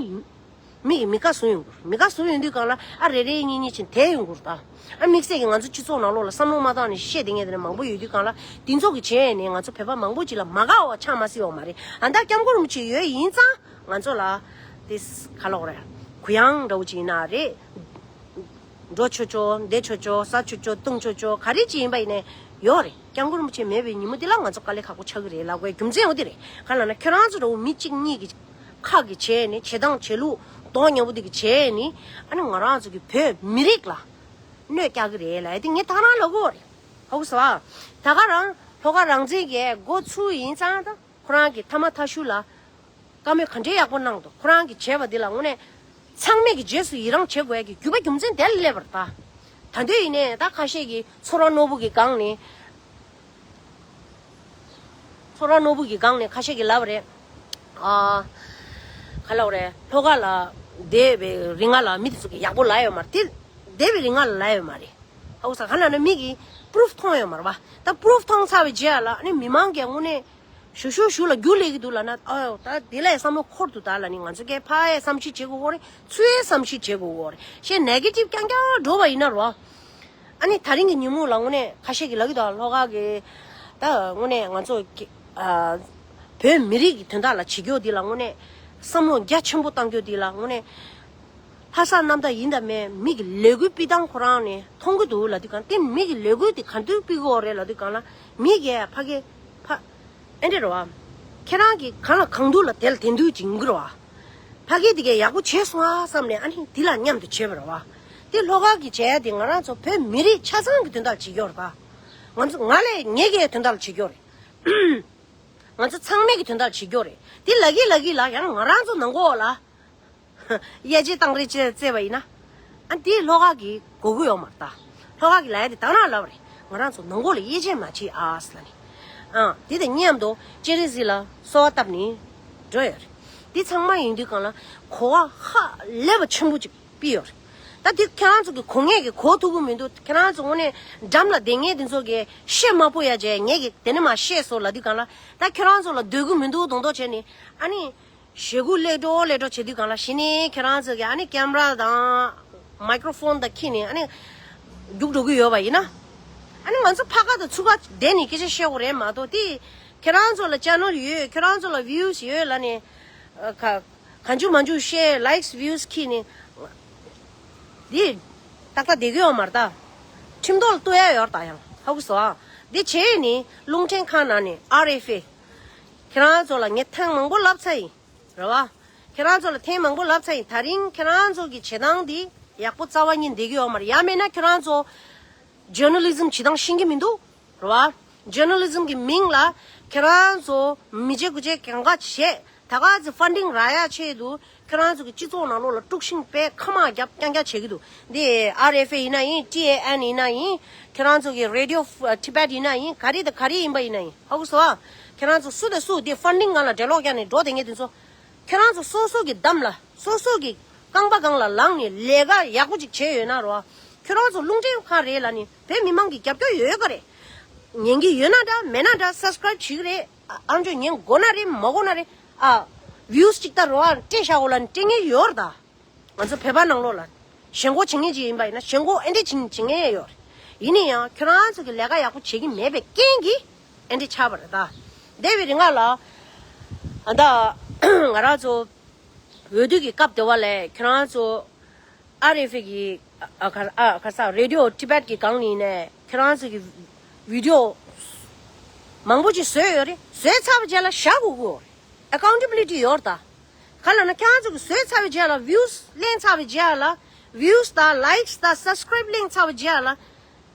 མི་གིས་མི་དགའ་བཟོ་ཡོང་གི་རེད། མི་དགའ་བཟོ་ཡོང་དུས་སྒང་ལ། ཨ། རེ་རེ་གཉིས་གཉིས་བྱས་དེད་ཡོང་གི་རེད་ད། ཨ། དམིགས་བསལ་གྱིས་ང་ཚོ་སྤྱི་ཚོགས་ནང་ལོགས་ལ་བསམ་བློ་མ་བཏང་ནས་བཤད་བསྡད་མཁན་དེ་འདྲ་མང་པོ་ཡོད་དུས་སྒང་ལ། དེ་ཚོ་གི་བྱས་ནས་ང་ཚོ་བོད་པ་མང་པོ་ཅིག་ལ་མ་དགའ་བ་ཆགས་མ་སྲིད་པ་མ་རེད། ཨ། ད་སྐྱབས་མགོན་རིན་པོ་ཆེ་ཡོད་ཡིན་ཙང་ང་ཚོ་ལ་དེ་ག་ལབ་དགོས་རེད། གུ་ཡངས་འདྲ་བོ་ཅིག་ཡིན་ན་རེད། འགྲོ་ཆོག་ཆོག། བསྡད་ཆོག་ཆོག། ཟ་ཆོག་ཆོག། བཏུང་ཆོག་ཆོག། ག་རེ་ཅིག་ཡིན་པ་ཡིན་ནའི་ཡོད་རེད། སྐྱབས་མགོན་རིན་པོ་ཆེ་མེད་པའི་ཉིན་མོ་དེ་ལ་ང་ཚོ་དཀའ་ལས་ཁག་པོ་ཆགས་ཀྱི་རེད་ལབ་དགོས་རྒྱུ་མཚན་འོ་དེ་རེད། གང་ལབ་ན་ཁྱོད་རང་ཚོ་འདྲ་བོ་མི་གཅིག་གཉིས་ཀྱི་ཁ་གིས་བྱས་ནས། བྱེད་སྟངས་བྱེད་ལུགས་མདོག་ཉེས་པོ་དེ་གིས་བྱས་ནས། ཨ་ནི་ང་རང་ཚོ་གི་བོད་མི་རིགས་ལ་གནོད་རྒྱག་གི་རེད་ལབ་ཡ་དེ་ངས་ད་རང་ལབ་ཀྱི་ཡོད་རེད། ཧ་གོ་སོང་ཨ། ད་ག་རང་ལྷོ་ཁ་རང་བཙན་གྱི་འགོ་ཚུགས་ཡིན་ཙང་། ད་ཁོ་རང་གིས་ཐ་མ་ཐ་ཤུ་ལ་བཀའ་མོལ་ག་འདྲའི་ཡག་པོ་གནང་འདུག། ཁོ་རང་གིས་བྱས་པ་འདི་ལ་དངོས་གནས་ཚང་མས་ཀྱི་རྗེས་སུ་ཡི་རང་བྱེད་དགོས་ཀྱི་རྒྱུ་བ་རྒྱུ་མཚན་དེ་ལ་སླེབས་པ་རེད་ད། ད་དུང་ཡིན་ནའི་ད་ཁ་ཤས་ཀྱིས་ཚོར་བ་རྣོ་པོ་གི་སྒང་ནས། ཚོར་བ་རྣོ་པོ་གི་སྒང་ནས་ཁ་ཤས་ཀྱིས་ལབ་པ་རེད། ཨ། ག་ལབ་དགོས་རེད། ལྷོ་ཁ་ལ་བསྡད་པའི་རིང་ལ་མི་དེ་ཚོ་གིས་ཡག་པོ་ལབ་ཡོད་མ་རེད། དེ་བསྡད་པའི་རིང་ལ་ལབ་ཡོད་མ་རེད། ཧ་གོ་སོང་། གང་ལབ་ན་མི་གིས་པུ་རུབ་མཐོང་ཡོད་མ་རེད་པ། ད་པུ་རུབ་མཐོང་ཚར་བའི་རྗེས་ལ། ཨ་ནི་མི་མང་གིས་དངོས་གནས་ཞུ་ཞུ་ཞུ་ལ་རྒྱུགས་སླེབས་ཀྱི་འདུག་ལབ་ན། ཨོ། ད་དེ་ལ་ཡང་བསམ་བློ་འཁོར་འདུག་ད་ལབ་ནས། ང་ཚོ་གིས་ཕར་ཡང་བསམ་གཞིག་བྱེད་དགོས་ཀྱི་ཡོད་རེད། ཚུར་ཡང་བསམ་གཞིག་བྱེད་དགོས་ཀྱི་ཡོད་རེད། གཞན་ནེ་གེ་ཊིབ་རྐྱང་རྐྱང་འགྲོ་བ་ཡིན་ན་རོ། ཨ་ནི་དེ་རིང་གི་ཉིན་མོ་ལ་དངོས་གནས་ཁ་ཤས་ཀྱིས་ལབ་ཀྱི་འདུག། ལྷོ་ཁ་གི་ད་དངོས་གནས་ང་ཚོ་གི། ཨ། བོད་མི་རིགས་ཀྱི་དོན་དག་ལ་བྱེད་རྒྱུ་འདི་ལ་དངོས་གནས་བསམ་བློ་རྒྱ་ཆེན་པོ་བཏང་རྒྱུ་འདི་ལ་དངོས་གནས་ ཕ་ས་རྣམ་དག་ཡིན་དང་མེད། མི་གི་ལས་འགུལ་སྤེལ་སྟངས་ཁོ་རང་ནས་མཐོང་གི་འདུག་ལབ་དུས་གང་། དེ་མི་གི་ལས་འགུལ་དེ་ག་འདྲ་སྤེལ་གི་ཡོད་རེད་ལབ་དུས་གང་ལ། མི་གིས་ཕ་གི་ཕ་ཨེ་འདྲ་རེད་བ། ཁྱེད་རང་གིས་གང་ལ་གང་འདུག་ལ་དེ་ལ་དེ་འདུག་ཅིག་ཡིན་གི་རེད་བ། ཕ་གི་དེ་གས་ཡག་པོ་བྱས་སོང་ཨ་བསམ་ནས། ཨ་ནི་དེ་ལ་མཉམ་དུ་བྱས་པ་རེད་བ། དེ་ལྷོ་ཁ་གི་བྱས་དེ་ང་རང་ཚོ་བོད་མི་རིགས་ཆ་ཚང་གི་དོན་དག་བྱེད་ཀྱི་ཡོད་རེད་ད། ང་ཚོ་ང་ལས་ངེད་ཀྱི་དོན་དག་བྱེད་ཀྱི་ཡོད་རེད། ང་ཚོ་ཚང་མས་ཀྱི་དོན་དག་བྱེད་ཀྱི་ཡོད་རེད། དེ་ལ་གི་ལ་གི་ལ་ཡང་ང་རང་ཚོ་ནང་གོ་ལ། དབྱེ་འབྱེད་བཏང་རེས་བྱས་བཙལ་བ་ཡིན་ན། ཨ་འདི་ལྷོ་ཁ་གི་གོ་གི་ཡོད་མ་རེད་ད། ལྷོ་ཁ་གི་ལ་ཡ་དེ་དང་རང་ལབ་རེད། ང་རང་ཚོ་ནང་གོ་ལ་དབྱེ་འབྱེད་མ་བྱེད་ཨ་ཟེར་ལ་ནི། ཨ་དེ་དང་མཉམ་དུ་སྤྱན་རས་གཟིགས་ལ་གསོལ་བ་བཏབ་ནི་འགྲོ་ཡོད་རེད། དེ་ཚང་མ་ཡིན་དུས་གང་ལ་གོ་བ་ཧ་ལས་པ་ཆེན་པོ་ཅིག་ཕུལ་ཡོད་རེད། ད་དེ་ཁྱེད་རང་ཚོ་གི་གོ་ངེས་ཀྱི་གོ་ཐུབ་ཀྱི་མི་འདུག་ཁྱེད་རང་ཚོ་དངོས་གནས་འགྲམ་ལ་བསྡད་མཁན་དེ་ཚོ་གི་བཤད་མ་ཕོད་ཡ་བྱས། ངེད་ཀྱི་དེ་ནི་མ་བཤད་སོང་ལབ་དུས་གང་ལ། ད་ཁྱེད་རང་ཚོ་ལ་འདོད་ཀྱི་མི་འདུག་མདོག་མདོག་བྱས་ནི། ཨ་ནི། ཞེ་དགུ་ལེགས་འགྲོ་ལེགས་འགྲོ་བྱེད་དུས་གང་ལ་གཞི་ནས་ཁྱེད་རང་ཚོ་གི་ཨ་ནི་ཀེམ་ར་དང་མའི་ཀྲོ་ཕོན་དང་ཁྱེར་ནས་ཨ་ནི་རྒྱུགས་འགྲོ་གི་ཡོད་པ་ཡིན་ན། ཨ་ནི་ང་ཚོ་ཕ་ག་དང་ཚུར་ཁ་བསྡད་ནས་སྐད་ཆ་བཤད་དགོས་རེད་མ་གཏོགས། དེ་ཁྱེད་རང་ཚོ་ལ་ཅེ་ནལ་ཡོད། ཁྱེད་རང་ཚོ་ལ་བིའུ་སི་ཡོད་ལབ་ནས། ཨ་ག་གང་བྱུང་མང་བྱུང་བཤད། ལའིཀ་སི་བིའུ་སི་ཁྱེར་ནས། འདི་ཏག་ཏག་བསྡད་ཀྱི་ཡོད་མ་རེད་ད། ཁྲིམས་ཐོག་ལ་གཏུག་ཡ་ཡོད་རེད་ད། ཡང་ཧ་གོ་སོང་ཨ། འདི་བྱས་ནས་རླུང་འཕྲིན་ཁང་ནང་ནས་ཨར་ཨེཕ་ཨེ། ཁྱེད་རང་ཚོ་ལ་ངས་ཐེངས་མང་པོ་ལབ་ཚར་ཡིན། རེད་བ། ཁྱེད་རང་ཚོ་ལ་ཐེངས་མང་པོ་ལབ་ཚར་ཡིན། ད་རིང་ཁྱེད་རང་ཚོ་གི་བྱེད་སྟངས་འདི་ཡག་པོ་རྩ་བ་ཉིད་བསྡད་ཀྱི་ཡོད་མ་རེད། ཡང་མིན་ན་ཁྱེད་རང་ཚོ་ཇར་ནལ་ལི་ཛིམ་བྱེད་སྟངས་ཤེས་ཀྱི་མི་འདུག་རེད་བ། ཇར་ནལ་ལི་ཛིམ་གི་མིང་ལ་ཁྱེད་རང་ཚོ་མི་བརྗེ་དགུ་བརྗེ་གང་ག་བྱས། ད་ག་ཚོད་ཕན་ཌིང་རག་ཡ་ཆེད་དུ་ཁྱེད་རང་ཚོ་གི་སྤྱི་ཚོགས་ནང་ལོགས་ལ་དཀྲུག་ཤིང་དཔེ་ཁ་མ་རྒྱབ་རྐྱང་རྐྱང་བྱེད་ཀྱི་འདུག་འདི་ཨར་ཨེཕ་ཨེ་ཡིན་ན་ཡིན། ཊི་ཨེ་ཨེན་ཡིན་ན་ཡིན། ཁྱེད་རང་ཚོ་གི་རེ་ཌི་ཡོ་ཊི་བེཊ་ཡིན་ན་ཡིན། ག་རེ་དང་ག་རེ་ཡིན་པ་ཡིན་ན་ཡིན། ཧ་གོ་སོང་ཨ། ཁྱེད་རང་ཚོ་སུ་དང་སུ་དེ་ཕན་ཌིང་སྒང་ལ་འབྲེལ་ལོག་རྒྱག་ནས་འགྲོ་བསྡད་མཁན་དེ་ཚོ། ཁྱེད་རང་ཚོ་སོ་སོ་གི་འདམ་ལ་སོ་སོ་གི་རྐང་པ་སྒང་ལ་ལངས་ནས་ལས་ཀ་ཡག་པོ་ཅིག་བྱས་ཡོད་ན་རོ། ཁྱེད་རང་ཚོ་རླུང་འཕྲིན་ཁང་རེད་ལབ་ནས་བོད་མི་མང་གི་རྒྱབ་སྐྱོར་ཡོད་ག་རེད། ཉན་གི་ཡོད་ན་འདྲ་མེད་ན་འདྲ་སབ་སི་ཀ་རེབ་བྱེད་གི་རེད། ཨ་ཨམ་ཅོག་ཉན་དགོས་ན་རེད་མ་དགོས་ན་རེད། ཨ་བིའུ་སི་ཅིག་ལྟ་རོ། ཨ་སྤྲད་བཞག་གོ་ལབ་ནས་སྤྲད་མཁན་ཡོད་རེད་ད། ང་ཚོ་བོད་པ་ནང་ལོགས་ལ་ཞེན་ཁོག་བྱེད་མཁན་ཅིག་ཡིན་པ་ཡིན་ན། ཞེན་ཁོག་ཨེ་འདྲ་བྱེད་བྱེད་མཁན་ཡོད་རེད། ཡིན་ན་ཡང་ཁྱོད་རང་ཚོ་གི་ལས་ཀ་ཡག་པོ་བྱེད་ཀྱི་མེད་པའི་རྐྱེན་གྱིས་ཨེ་འདྲ་ཆགས་པ་རེད་ད། འདས་པའི་རིང་ལ་ཨ་ད་ང་རང་ཚོ་འོས་བསྡུ་གི་སྐབས་དེ་བ་ལས་ཁྱོད་རང་ཚོ་ཨར་ཨེཕ་ཨེ་གི་ཨ་ཁ་ཨ་ཁ་ས་རེ་ཌི་ཡོ་ཊི་བེཊ་གི་སྒང་ནས་ནས་ཁྱོད་རང་ཚོ་གི་བི་ཌི་ཡོ་མང་པོ་ཅིག་བཟོས་ཡོད་རེད། བཟོས་ཚར་བའི་རྗེས་ལ་བཞག་དགོས་ཀྱི་ཡོད་རེད། ཨེ་ཀའུན་ཊེ་བི་ལི་ཊི་ཡོད་རེད་ད། ག་ལ་ན་ཁྱེད་རང་ཚོ་གི་བཟོས་ཚར་བའི་རྗེས་ལ་བིའུ་སི་ལེན་ཚར་བའི་རྗེས་ལ། བིའུ་སི་དང་ལའིཀ་སི་དང་སབ་སི་ཀ་རེབ་ལེན་ཚར་བའི་རྗེས་ལ།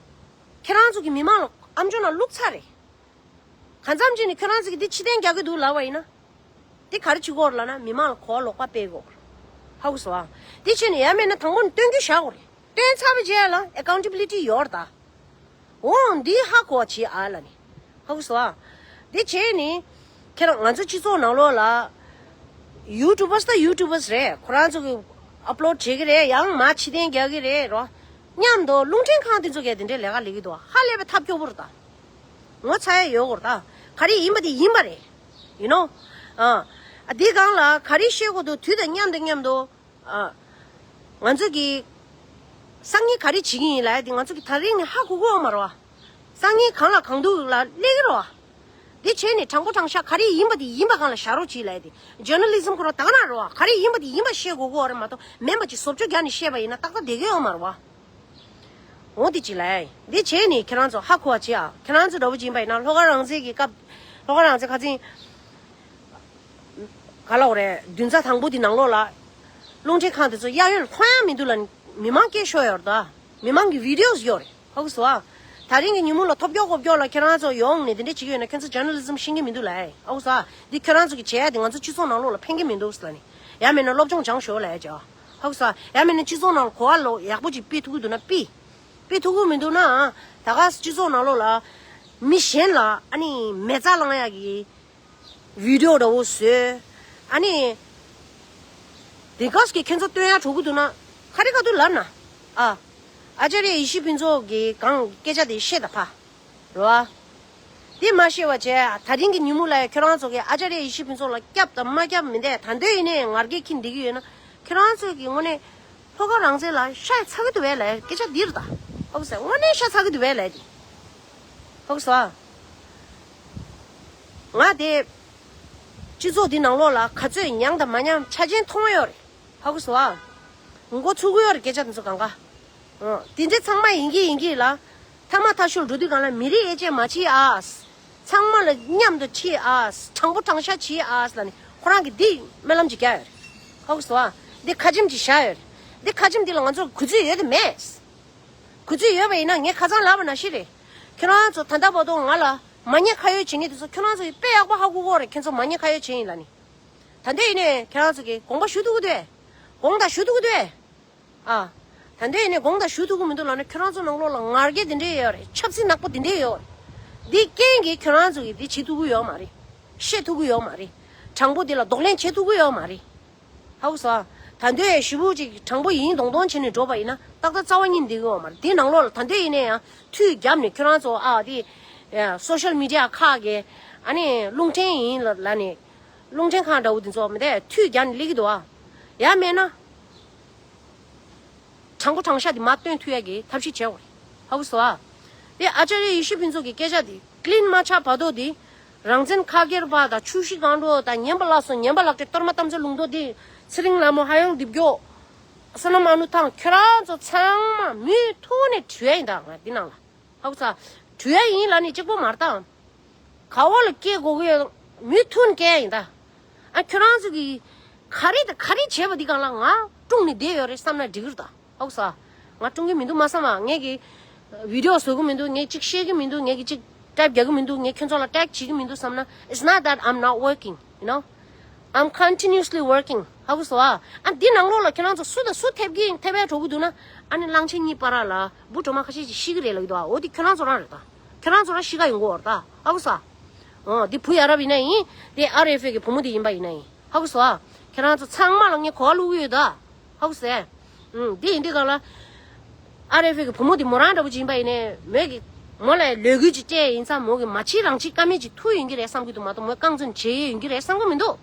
ཁྱེད་རང་ཚོ་གི་མི་མང་ལ་ཨམ་ཅོག་ནང་བླུགས་ཚར་རེད། གང་འཚམ་ཅིག་ནི་ཁྱོད་རང་ཚོ་གི་འདི་ཕྱི་བསྟན་རྒྱག་གི་འདུག་ལབ་པ་ཡིན་ན། འདི་ག་རེ་བྱེད་དགོས་རེད་ལབ་ན་མི་མང་ལ་གོ་བ་ལོག་པ་སྤེལ་དགོས་རེད། ཧ་གོ་སོང་ཨ། འདི་བྱས་ནས་ཡང་མེད་ན་དང་པོ་ནས་སྟོན་རྒྱུ་བཞག་དགོས་རེད། སྟོན་ཚར་བའི་རྗེས་ལ་ཨེ་ཀའུན་ཊེ་བི་ལི་ཊི་ཡོད་རེད་ད། འོ་འདི་ཧ་གོ་བ་བྱེད་ཨ་ལ་ནི། ཧ་གོ་སོང་ཨ། འདི་བྱས་ནི། ཁྱེད་རང་ང་ཚོ་སྤྱི་ཚོགས་ནང་ལོགས་ལ། ཡུ་ཊུ་བར་སི་ད་ཡུ་ཊུ་བར་སི་རེད། ཁོ་རང་ཚོ་གི་ཨབ་ལོཌ་བྱེད་ཀྱི་རེད། ཡང་མ་ཕྱི་བསྟན་རྒྱག་གི་རེད་རོ། མཉམ་དུ་རླུང་འཕྲིན་ཁང་དེ་ཚོ་གས་དེ་འདྲའི་ལས་ཀ་ལས་ཀྱི་འདུག་ཧ་ལས་པའི་ཐབས་སྐྱོ་པོ་རེད་ད། ངོ་ཚ་ཡ་ཡོད་དགོས་རེད་ད། ག་རེ་ཡིན་པ་དེ་ཡིན་པ་རེད། ཡིན་ནོ། ཨ། ཨ་འདི་སྒང་ལ་ག་རེ་བཤད་དགོས་འདུག་དུས་དང་མཉམ་དུ་མཉམ་དུ། ཨ། ང་ཚོ་གི་སང་ཉིན་ག་རེ་བྱེད་ཀྱི་ཡིན་ལབ་ཡ་དེ་ང་ཚོ་གི་ད་རིང་ནས་ཧ་གོ་གི་ཡོད་མ་རེད་བ། སང་ཉིན་གང་ལ་གང་འདུག་ལ་སླེབས་ཀྱི་རེད་བ། དེ་བྱས་ནས་དྲང་པོ་དྲང་བཞག་ག་རེ་ཡིན་པ་དེ་ཡིན་པ་སྒང་ལ་བཞག་རོགས་གྱིས་ལབ་ཡ་དེ། ཇར་ནལ་ལི་ཛིམ་ཁོ་རང་ད་ག་ན་རེད་བ། ག་རེ་ཡིན་པ་དེ་ཡིན་པ་བཤད་དགོས་གི་ཡོད་རེད་མ་གཏོགས། མིན་པ་ཅིག་བཟོ་བཅོས་རྒྱག་ནས་བཤད་པ་ཡིན་ན་ཏག་ཏག་བསྡད་ཀྱི་ཡོད་མ་རེད་བ། འོ་དེ་ཅིག་ལབ་ཡ་ཡིན། དེ་བྱས་ནས་ཁྱེད་རང་ཚོ་ཧ་གོ་བ་བྱེད་ཨ། ཁྱེད་རང་ཚོ་འདྲ་པོ་ཅིག་ཡིན་པ་ཡིན་ན་ལྷོ་ཁ་རང་བཙན་གྱི་སྐབས། ལྷོ་ཁ་རང་བཙན་ཁ་སང་། ག་ལབ་དགོས་རེད། བདུན་ཚིགས་དང་པོ་དེ་ནང་ལོགས་ལ། རླུང་འཕྲིན་ཁང་དེ་ཚོ་གཡས་གཡོན་ལ་མཐོང་ཡ་མི་འདུག་ལ། མི་མང་སྐད་ཤོར་ཡོད་རེད་ད། མི་མང་གི་བི་ཌི་ཡོ་ཡོད་རེད། ཧ་གོ་སོང་ཨ། ད་རིང་གི་ཉིན་མོ་ལ་ཐོབ་སྐྱོ་གོ་སྐྱོ་ལ་ཁྱེད་རང་ཚོ་ཡོང་ནས་དེ་འདྲ་བྱེད་ཀྱི་ཡོད་ན་ཁྱེད་ཚོ་ཇར་ནལ་ལི་ཛིམ་ཤེས་ཀྱི་མི་འདུག་ལ། ཧ་གོ་སོང་ཨ། འདི་ཁྱེད་རང་ཚོ་གི་བྱས་ཡ་དེ་ང་ཚོ་སྤྱི་ཚོགས་ནང་ལོགས་ལ་ཕན་གྱི་མི་འདུག་ཟེར་ལ་ནི། ཡང་མིན་ན་སློབ་སྦྱོང་སྦྱངས་ཤོག་ལབ་ཡ་བྱས་ཨ། ཧ་གོ་སོང་ཨ། ཡང་མིན་ན་སྤྱི་ཚོགས་ནང་ལ་གོ་བ་ལོག་ཡག་པོ་ཅིག་སྤེལ་ཐུབ་ཀྱི་འདུག་ན་སྤེལ། སྤེལ་ཐུབ་ཀྱི་མི་འདུག་ན། ད་ག་སྤྱི་ཚོགས་ནང་ལོགས་ལ་མི་གཞན་ལ་ཨ་ནི་མེ་བཙའ་བསླང་ཡག་གི་བི་ཌི་ཡོ་འདྲ་བོ་བཟོས། ཨ་ནི་དེ་ག་སྐད་ཁྱེད་ཚོ་སྟོན་ཡག་འགྲོ་གི་འདུག་ན། ག་རེ་ག་དུས་ལབ་ན། ཨ། ཨ་ཅཱརྱ་ཡེ་ཤེས་ཕུན་ཚོགས་ཀྱི་གང་སྐད་ཆ་དེ་བཤད་ད་ཕ། རོ། དེ་མ་བཤད་པ་བྱས། ད་རིང་གི་ཉིན་མོ་ལ་ཡ་ཁྱོད་རང་ཚོ་གིས་ཨ་ཅཱརྱ་ཡེ་ཤེས་ཕུན་ཚོགས་ལ་སྐྱབས་དང་མ་སྐྱབས་མི་འདུག་ད་དུང་ཡིན་ནའི་ང་རྒྱལ་ཁྱི་འདི་གི་ཡོད་ན། ཁྱོད་རང་ཚོ་གིས་དངོས་གནས་ལྷོ་ཁ་རང་བཙན་ལ་ཤ་ཚ་གི་འདུག་བས་ལབ་སྐད་ཆ་འདི་རེད་ད། ཧ་གོ་སོང་། དངོས་གནས་ཤ་ཚ་གི་འདུག་བས་ལབ་དེ། ཧ་གོ་སོང་། ང་དེ་སྤྱི་ཚོགས་འདི་ནང་ལོགས་ལ་ག་ཚོད་མྱངས་དང་མ་མྱངས་ཆ་རྐྱེན་མཐོང་ཡོད་རེད། ཧ་གོ་སོང་ཨ། མགོ་ཚུགས་ཀྱི་ཡོད་རེད་སྐད་ཆ་དེ་ཚོ་གང་ག་ཨོ། དེ་འདྲའི་ཚང་མ་ཡིན་གྱི་ཡིན་གྱི་ལ། ཐ་མ་ཐ་ཤོར་འགྲོ་དུས་གང་ལ་མི་རིགས་དབྱེ་འབྱེད་མ་བྱེད་ཨ། ཚང་མ་ལ་མཉམ་དུ་ཕྱེ་ཨ། དྲང་པོ་དྲང་བཞག་བྱེད་ཨ་ལ་ནི་ཁོ་རང་གིས་འདི་སྨོན་ལམ་ཅིག་བརྒྱབ་ཡོད་རེད། ཧ་གོ་སོང་ཨ། འདི་ཁ་ཆེམས་ཅིག་བཞག་ཡོད་རེད། འདི་ཁ་ཆེམས་འདི་ལ་ང་ཚོར་གུས་བརྩི་ཡོད་དེ་མེད། གུས་བརྩི་ཡོད་པ་ཡིན་ན་ངས་ཁ་སང་ལབ་པ་ནང་བཞིན་རེད། ཁྱོད་རང་ཚོ་ད་ལྟ་བར་དུ་ང་ལ་མ་ཉེས་ཁ་གཡོགས་བྱེད་མཁན་དེ་ཚོ་ཁྱོད་རང་ཚོ་ཡིས་དཔེ་ཡག་པོ་ཧ་གོ་གི་ཡོད་རེད། ཁྱོད་ཚོ་མ་ཉེས་ཁ་གཡོགས་བྱེད་ཡིན་ལ་ནི། ད་ལྟ་ཡིན་ནའི་ཁྱོད་རང་ཚོ་གིས་དགོངས་པ་ཞུ་ཐུབ་ཀྱི་འདུག་དགོངས་དག་ཞུ་ཐུབ་ཀྱི་འདུག་ཨ། ད་ལྟ་ཡིན་ནའི་དགོངས་དག་ཞུ་ཐུབ་ཀྱི་མི་འདུག་ལབ་ན་ཁྱོད་རང་ཚོ་ནང་ལོགས་ལ་ངར་སྐད་དེ་འདྲས་ཡོད་རེད། ཆབ་སྲིད་ནག་པོ་དེ་འདྲས་ཡོད་རེད། འདི་རྐྱེན་གྱིས་ཁྱོད་རང་ཚོ་གིས་འདི་བྱེད་ཐུབ་ཀྱི་ཡོད་མ་རེད། བཤད་ཐུབ་ཀྱི་ཡོད་མ་རེད། དྲང་པོ་འདི་ལ་གདོང་ལེན་བྱེད་ཐུབ་ཀྱི་ཡོད་མ་རེད། ཧ་གོ་སོང་། ད་འདོད་ཞུ་བུ་ཅིག་དྲང་པོ་ཡིན་མདོག་མདོག་བྱས་ནས་འགྲོ་བ་ཡིན་ན་ཏག་ཏག་རྩ་བ་ཉིད་འདི་གི་འོ་མ་རེད། འདི་ནང་ལོགས་ལ་ད་འདོད་ཡིན་ནའི་ཡང་མཐུད་རྒྱབ་ནས་ཁྱོད་རང་ཚོ་ཨ་འདི་སོ་ཤལ་མི་ཌི་ཡ་ཁག་གི་ཨ་ནི་རླུང་འཕྲིན་ཡིན་ལ་ལ་ནི་རླུང་འཕྲིན་ཁང་འདྲ་བོ་འདི་ཚོ་མི་འདས་མཐུད་རྒྱབ་ནས་སླེབས་ཀྱི་འདུག་ཨ། ཡང་མེད་ན། དྲང་པོ་དྲང་བཞག་དེ་མར་སྟོན་ཐུབ་ཡ་གི་ཐབས་ཤེས་བྱེད་དགོས་རེད། ཧ་གོ་སོང་ཨ། དེ་ཨ་ཅཱརྱ་ཡེ་ཤེས་ཕུན་ཚོགས་ཀྱི་སྐད་ཆ་དེ་ཀླིན་མ་ཆགས་བར་དུ་དེ་རང་བཙན་ཁ་སྒེར་པ་དང་ཆུ་བཞི་སྒང་དྲུག་དང་ཉན་པ་ལགས་སོ་ཉན་པ་ལགས་ཀྱི་གཏོར་མ་གཏམ་ཚོད་ལུང་རྟོགས་དེ་ཚེ་རིང་ལྷ་མོ་ཧ་ཡང་རྡིབ་སྐྱོ་བསོད་ནམས་ཨ་ནུ་ཐང་ཁྱོད་རང་ཚོ་ཚང་མ་མུ་མཐུད་ནས་བྲིས་ཡ་ཡིན་ད་ང་འདི་ནང་ལ། ཧ་གོ་ས། བྲུ་ཡ་ཡིན་ལ་ནི་གཅིག་པོ་མ་རེད་ད། ག་བ་ལ་སྐྱེ་དགོས་ཀྱི་ཡོད་མུ་མཐུད་ནས་སྐྱེ་ཡ་ཡིན་ད། ཨ་ཁྱོད་རང་ཚོ་གིས་ག་རེ་དང་ག་རེ་བྱས་པ་འདི་སྒང་ལ་ང་ཀྲུང་ནས་བསྡད་ཡོད་རེད་བསམ་ན་འགྲིག་གི་རེད་ད། ཧ་གོ་ས། ང་ཀྲུང་གི་མི་འདུག་མ་བསམ་ཨ། ངས་ཀྱི་བི་ཌི་ཡོ་བཟོ་གི་མི་འདུག་ངས་གཅིག་བཤད་གི་མི་འདུག་ངས་ཀྱི་གཅིག་ཊའིབ་རྒྱག་གི་མི་འདུག་ངས་ཁྱོད་ཚོ་ལ་ཊེག་བྱེད་ཀྱི་མི་འདུག་བསམ་ན། It's not that I'm not working, you know. I'm continuously working. ཧ་གོ་སོང་ཨ། ཨ་འདི་ནང་ལོགས་ལ་ཁྱེད་རང་ཚོ་སུ་དང་སུ་ཐེབས་ཀྱིན་ཐེབས་ཡ་འགྲོ་གི་འདུག་ན། ཨ་ནི་གླང་ཆེན་གཉིས་བར་ལ་འབུ་གྲོག་མ་ཁ་ཤས་ཅིག་ཤི་གི་རེད་ལབ་ཀྱི་འདུག་ཨ། འོ་འདི་ཁྱོད་རང་ཚོ་རང་རེད་ད། ཁྱོད་རང་ཚོ་རང་ཤི་ཁ་ཡོང་གི་ཡོད་རེད་ད། ཧ་གོ་སོང་ཨ། འོ་འདི་བུ་ཡ་རབས་ཡིན་ན་ཡིན། འདི་ཨར་ཨེཕ་ཨེ་གི་བུ་མོ་འདི་ཡིན་པ་ཡིན་ན་ཡིན། ཧ་གོ་སོང་ཨ། ཁྱེད་རང་ཚོ་ཚང་མ་ལ་ངས་གོ་བ་བླུག་གི་ཡོད་ད། ཧ་གོ་སོང་ཨ། ཨུམ། འདི་ཡིན་དུས་གང་ལ། ཨར་ཨེཕ་ཨེ་གི་བུ་མོ་དེ་མོ་རང་འདྲ་བོ་ཅིག་ཡིན་པ་ཡིན་ནའི་མོས་ཀྱི། མོ་ལ་ལས་འགུལ་ཅིག་སྤྲད་ཡིན་ཙང་མོ་གི་མ་བྱེད་རང་བྱེད་ཀ་མེད་ཅིག་ཐུག་ཡོང་གི་རེད་བསམ་གྱི་འདུག་མ་གཏོགས་མོས་རྐང་བཙུན་བྱེད་ཡོང་གི་རེད་བསམ་གྱི་མི་འདུག་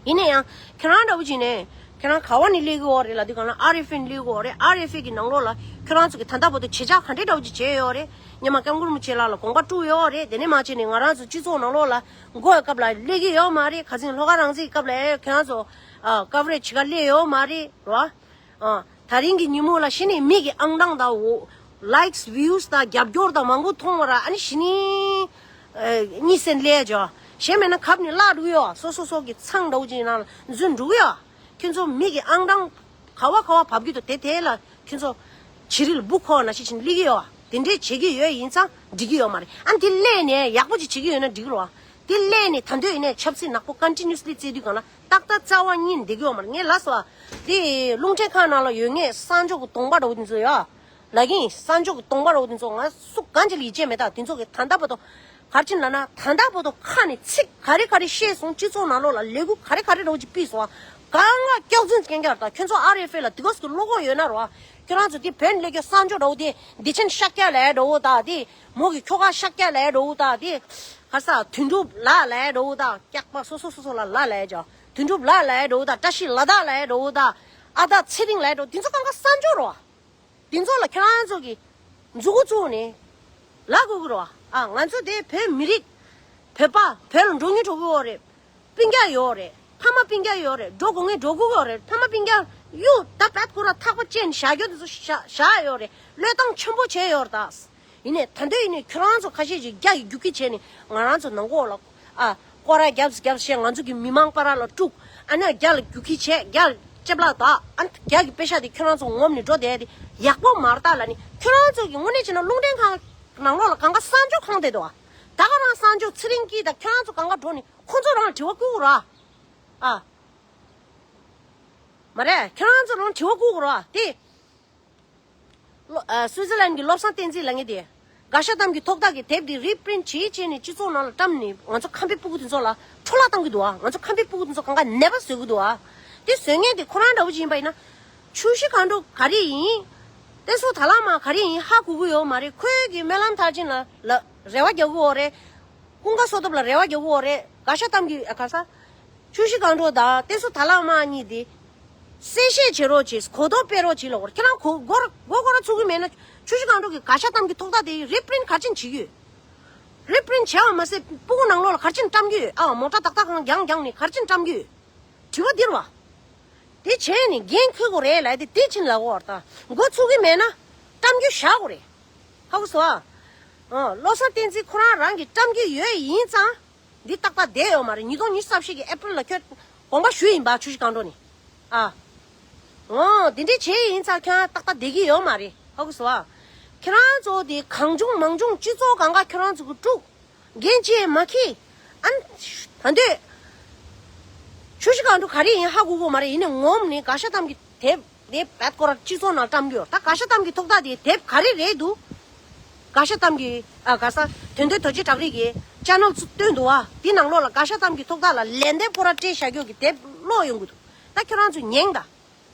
ཡིན་ན་ཡང་ཁྱེད་རང་འདྲ་བོ་ཅིག་ནས་ཁྱེད་རང་ག་བ་ནས་སླེབས་ཀྱི་ཡོད་རེད་ལབ་དུས་གང་ལ་ཨར་ཨེཕ་ཨེ་ནས་སླེབས་ཀྱི་ཡོད་རེད། ཨར་ཨེཕ་ཨེ་གི་ནང་ལོགས་ལ་ཁྱེད་རང་ཚོ་གི་ད་ལྟ་བར་དུ་བྱེད་བྱ་ག་འདྲས་འདྲ་བོ་ཅིག་བྱས་ཡོད་རེད། སྔོན་མ་སྐྱབས་མགོན་རིན་པོ་ཆེ་ལགས་ལ་དགོངས་པ་དཀྲུགས་ཡོད་རེད། དེ་ནས་མ་བྱས་ནས་ང་རང་ཚོ་སྤྱི་ཚོགས་ནང་ལོགས་ལ་མགོ་ཡི་སྐབས་ལ་སླེབས་ཀྱི་ཡོད་མ་རེད། ཁ་སང་ལྷོ་ཁ་རང་བཙན་གྱི་སྐབས་ལ་ཁྱེད་རང་ཚོ་ཀ་བ་རེ་ཇི་ག་སླེབས་ཡོད་མ་རེད་རོ། ཨ། ད་རིང་གི་ཉིན་མོ་ལ་གཞི་ནས་མི་གི་ཨང་གྲངས་དང་འོ། ལའིཀ་སི་བིའུ་སི་དང་རྒྱབ་སྐྱོར་དང་མང་པོ་མཐོང་བ་ར་ཨ་ནི་གཞི་ནས། ཨ། གཉིད་སད་ལས་ཇོ། གཞན་མེད་ན་ཁབ་ནས་བརླག་འགྲོ་གི་ཡོད། སོ་སོ་སོ་གི་ཚང་འདྲ་བོ་ཅིག་ནང་ལ་འཛུལ་འགྲོ་གི་ཡོད། ཁྱོད་ཚོ་མི་གི་ཨང་གྲངས་ག་བ་ག་བ་བབས་ཀྱི་འདུག་དེ་དེ་ལ་ཁྱོད་ཚོ་བྱི་རིལ་འབུ་ཁོག་ན་ཤི་ཆིན་སླེབས་ཀྱི་ཡོད། དེ་འདྲས་བྱེད་ཀྱི་ཡོད་ཡིན་ཙང་འགྲིག་གི་ཡོད་མ་རེད། ཨ་ནི་དེ་སླེབས་ནས་ཡག་པོ་ཅིག་བྱེད་ཀྱི་ཡོད་ན་འགྲིག་གི་རེད་བ། དེ་སླེབས་ནས་ད་འདོད་ཡིན་ནའི་ཆབ་སྲིད་ནག་པོ་ཀོན་ཊི་ནིའུ་སི་ལི་རྩེ་དུས་གང་ལ་ཏག་ཏག་རྩ་བ་ཉིད་འདེགས་ཡོད་མ་རེད། ངས་ལབ་སོང་བ། དེ་རླུང་འཕྲིན་ཁང་ནང་ལ་ཡོད་ངེས་གསང་སྤྱོད་ཀྱི་གདོང་པ་འདྲ་བོ་དེ་ཚོ་ཡ། ལབ་ཀྱི་ཡིན། གསང་སྤྱོད་ཀྱི་གདོང་པ་འདྲ་བོ་དེ་ཚོ་ང་སུ་གང་ཅི་ལ་ཡིད་ཆེས་མེད། ད་དེ་ཚོ་གི་ད་ལྟ་བར་དུ་ག་རེ་བྱས་ནས་ལབ་ན། ད་ལྟ་བར་དུ་ཁ་ནས་ཚིག་ག་རེ་ག་རེ་བཤད་སོང་། སྤྱི་ཚོགས་ནང་ལོགས་ལ་ལས་འགུལ་ག་རེ་ག་རེ་འདྲ་བོ་ཅིག་སྤེལ་སོང་བ། གང་ལ་སྐྱག་རྫུན་སྐྱོན་རྒྱུ་རེད། ད་ཁྱོད་ཚོ་ཨར་ཨེཕ་ཨེ་ལ་དེ་ག་ཟིག་གི་བློ་ཁོག་ཡོད་ན་རོ། ཁྱོད་རང་ཚོ་དེ་བོད་ནས་སླེབས་རྒྱུ་གསང་སྤྱོད་འདྲ་བོ་དེ་བདེ་ཆེན་ཤཱཀྱ་ལབ་ཡ་འདྲ་བོ་དང་དེ། མོ་གི་ཁྱོ་ག་ཤཱཀྱ་ལབ་ཡ་འདྲ་བོ་དང་དེ། ག་ས་དོན་གྲུབ་ལགས་ལབ་ཡ་འདྲ་བོ་དང་། སྐྱག་པ་སོ་སོ་སོ་སོ་ལ་ལགས་ལབ་ཡ་ཅོ། དོན་གྲུབ་ལགས་ལབ་ཡ་འདྲ་བོ་དང་། བཀྲ་ཤིས་ལ་དྭགས་ལབ་ཡ་འདྲ་བོ་དང་། ཨ་དག་ཚེ་རིང་ལབ་ཡ་འདྲ་བོ། དེ་ཚོ་གང་ག་གསང་སྤྱོད་རོ། དེ་ཚོ་ལ་ཁྱེད་རང་ཚོ་གིས་མཛུ་གུ་བཙུགས་ནས་ལབ་དགོས་ཀྱི་རེད་བ། ཨ། ང་ཚོ་དེ་བོད་མི་རིགས། བོད་པ། བོད་ལ་འགྲོ་སྙིང་བྲོ་གི་ཡོད་རེད། སྤུན་ཀྱག་ཡོད་རེད། ཕ་མ་སྤུན་ཀྱག་ཡོད་རེད། འགྲོ་དགོས་ངེས་འགྲོ་དགོས་ཀྱི་ཡོད་རེད། ཕ་མ་སྤུན་ཀྱག་གཡུག་ད་བད་ཁོ་ར་ཐག་པ་བཅད་ནས་བཞག་རྒྱུ་དེ་ཚོ་བཞག་བཞག་ཡོད་རེད། བློས་བཏང་ཆེན་པོ་བྱས་ཡོད་རེད་ད། ཡིན་ནའི་ད་འདོད་ཡིན་ནའི་ཁྱོད་རང་ཚོ་ཁ་ཤས་ཅིག་རྒྱ་ཡི་རྒྱུག་ཁྱི་བྱས་ནས་ང་རང་ཚོ་ནང་ཁོག་ལ། ཨ། སྐོར་ར་རྒྱབ་རྒྱབ་བྱས་ང་ཚོ་གི་མི་མང་བར་ལ་དཀྲུགས། ཨ་ནི་རྒྱ་ལ་རྒྱུག་ཁྱི་བྱས། རྒྱ་ལ་ལྕེ་བླག་དག་ཨ་ནི་རྒྱ་གི་པེ་ཤ་དེ་ཁྱོད་རང་ཚོ་ངོམ་ནས་འགྲོ་བསྡད་དེ་ཡག་པོ་མ་རེད་ད་ལབ་ནི། ཁྱོད་རང་ཚོ་གི་དངོས་གནས་བྱས་ན་རླུང་འཕྲིན་ཁང་ནང་ལོགས་ལ་གང་ག་གསང་སྤྱོད་ཁང་བསྡད་འདུག་ད་ག་རང་གསང་སྤྱོད་ཚེ་རིང་སྐྱིད་དང་ཁྱོད་རང་ཚོ་གང་ག་འགྲོ་ནི་ཁོ་ཚོ་རང་དྲི་བ་བསྐུར་དགོས་ར། ཨ། མ་རེད། ཁྱོད་རང་ཚོ་རང་དྲི་བ་བསྐུར་དགོས་ར་དེ། ལོ། ཨ། སུའི་ཛི་ལན་གྱི་བློ་བཟང་བསྟན་འཛིན་ལབ་མཁན་དེ། དགའ་ཤ་གཏམ་གྱི་ཐོག་ཐག་གི་དེབ་དེ་རི་པི་རིན་ཊི་བྱེད་བྱས་ནས་སྤྱི་ཚོགས་ནང་ལ་བཀྲམ་ནས་ང་ཚོ་ཁམས་པའི་སྤུ་གུ་དེ་ཚོ་ལ་འཕྲོ་བརླག་བཏང་གི་འདུག་ཨ། ང་ཚོ་ཁམས་པའི་སྤུ་གུ་དེ་ཚོ་གང་ག་ནད་པ་བཟོ་གི་འདུག་ཨ། དེ་བཟོ་མཁན་དེ་ཁོ་རང་འདྲ་བོ་ཅིག་ཡིན་པ་ཡིན་ན། ཆུ་བཞི་སྒང་དྲུག་ག་རེ་ཡིན། བསྟན་སྲུང་དར་ལག་དམར་ག་རེ་ཡིན་ཧ་གོ་གི་ཡོད་མ་རེད། ཁོའི་གི་སྨོན་ལམ་མཐར་ཕྱིན་ལ་ལ་རེ་བ་རྒྱག་གི་ཡོད་རེད། ཀུན་དགའ་བསོད་སྟོབས་ལ་རེ་བ་རྒྱག་གི་ཡོད་རེད། དགའ་ཤ་གཏམ་གྱི། ཨ། ག་ས། ཆུ་བཞི་སྒང་དྲུག་དང་བསྟན་སྲུང་དར་ལག་དམར་གཉིས་དེ། གསལ་བཤད་བྱེད་རོགས་བྱེད། གོ་རྟོགས་སྤེལ་རོགས་བྱེད་ལབ་དགོས་རེད། ཁྱེད་རང་གོ་གོ་གོ་གོ་ར་ཚུགས་ཀྱི་མེད་ན། ཆུ་བཞི་སྒང་དྲུག་གི་དགའ་ཤ་གཏམ་གྱི་ཐོག་ཐག་དེ་རི་པི་རིན་ཊི་ག་རེ་བྱེད་ཀྱི་ཡོད། རི་པི་རིན་ཊི་བྱས་པ་མ་ཟད་སྤུ་གུ་ནང་ལོགས་ལ་ག་རེ་བྱས་བཀྲམ་གྱི་ཡོད། ཨ། མོ་ཊ་ཏག་ཏག་གང་རྒྱང་རྒྱང་ནས་ག་རེ་བྱས་བཀྲམ་གྱི་ཡོད། དྲི་བ་འདི་རེད་བ། དེ་བྱས་ནས་འགན་འཁུར་དགོས་རེད་ལབ་དེ་དེ་ཕྱིན་ལབ་དགོས་རེད་ད། འགོ་ཚུགས་ཀྱི་མེད་ན་བཀྲམ་རྒྱུ་བཞག་དགོས་རེད། ཧ་གོ་སོང་ཨ། ཨ། བློ་བཟང་བསྟན་འཛིན་ཁོ་རང་རང་གི་བཀྲམ་རྒྱུ་ཡོད་ཡིན་ཙང་། འདི་ཏག་ཏག་བསྡད་ཡོད་མ་རེད། ཉིས་སྟོང་ཉི་ཤུ་རྩ་བཞི་གི་ཨེ་པྲིལ་ལ་ཁྱོད་དགོངས་པ་ཞུས་ཡིན་པ། ཆུ་བཞི་སྒང་དྲུག་ནས། ཨ། འོ་དེ་འདྲས་བྱས་ཡིན་ཙང་ཁྱོད་ཏག་ཏག་བསྡད་ཀྱི་ཡོད་མ་རེད། ཧ་གོ་སོང་ཨ། ཁྱེད་རང་ཚོ་དེ་གང་བྱུང་མང་བྱུང་སྤྱི་ཚོགས་སྒང་ག་ཁྱེད་རང་ཚོ་གི་དཀྲུག་འགན་ཅི་མ་འཁྱེར། ཨ་ནི། ད་འདོད། ཆུ་བཞི་སྒང་དྲུག་ག་རེ་ཡིན་ཧ་གོ་གི་མ་རེད། ཡིན་ནའི་ངོམ་ནི་དགའ་ཤ་གཏམ་གྱི་དེབ་དེ་བད་སྐོར་སྤྱི་ཚོགས་ནང་བཀྲམ་གི་ཡོད། ད་དགའ་ཤ་གཏམ་གྱི་ཐོག་མཐའ་དེ་དེབ་ག་རེ་རེད་འདུག་དགའ་ཤ་གཏམ་གྱི་ཨ་ག་ས་དོན་ལྡན་རྡོ་རྗེ་བྲག་རི་གི་ཅེ་ནལ་བཏོན་འདུག་ཨ། དེ་ནང་ལོགས་ལ་དགའ་ཤ་གཏམ་གྱི་ཐོག་མཐའ་ལ་ལན་འདེབས་སྐོར་ར་སྤྲད་བཞག་རྒྱུ་གི་དེབ་ཀློག་ཡོང་གི་འདུག་ད་ཁྱོད་རང་ཚོས་ཉན་ད།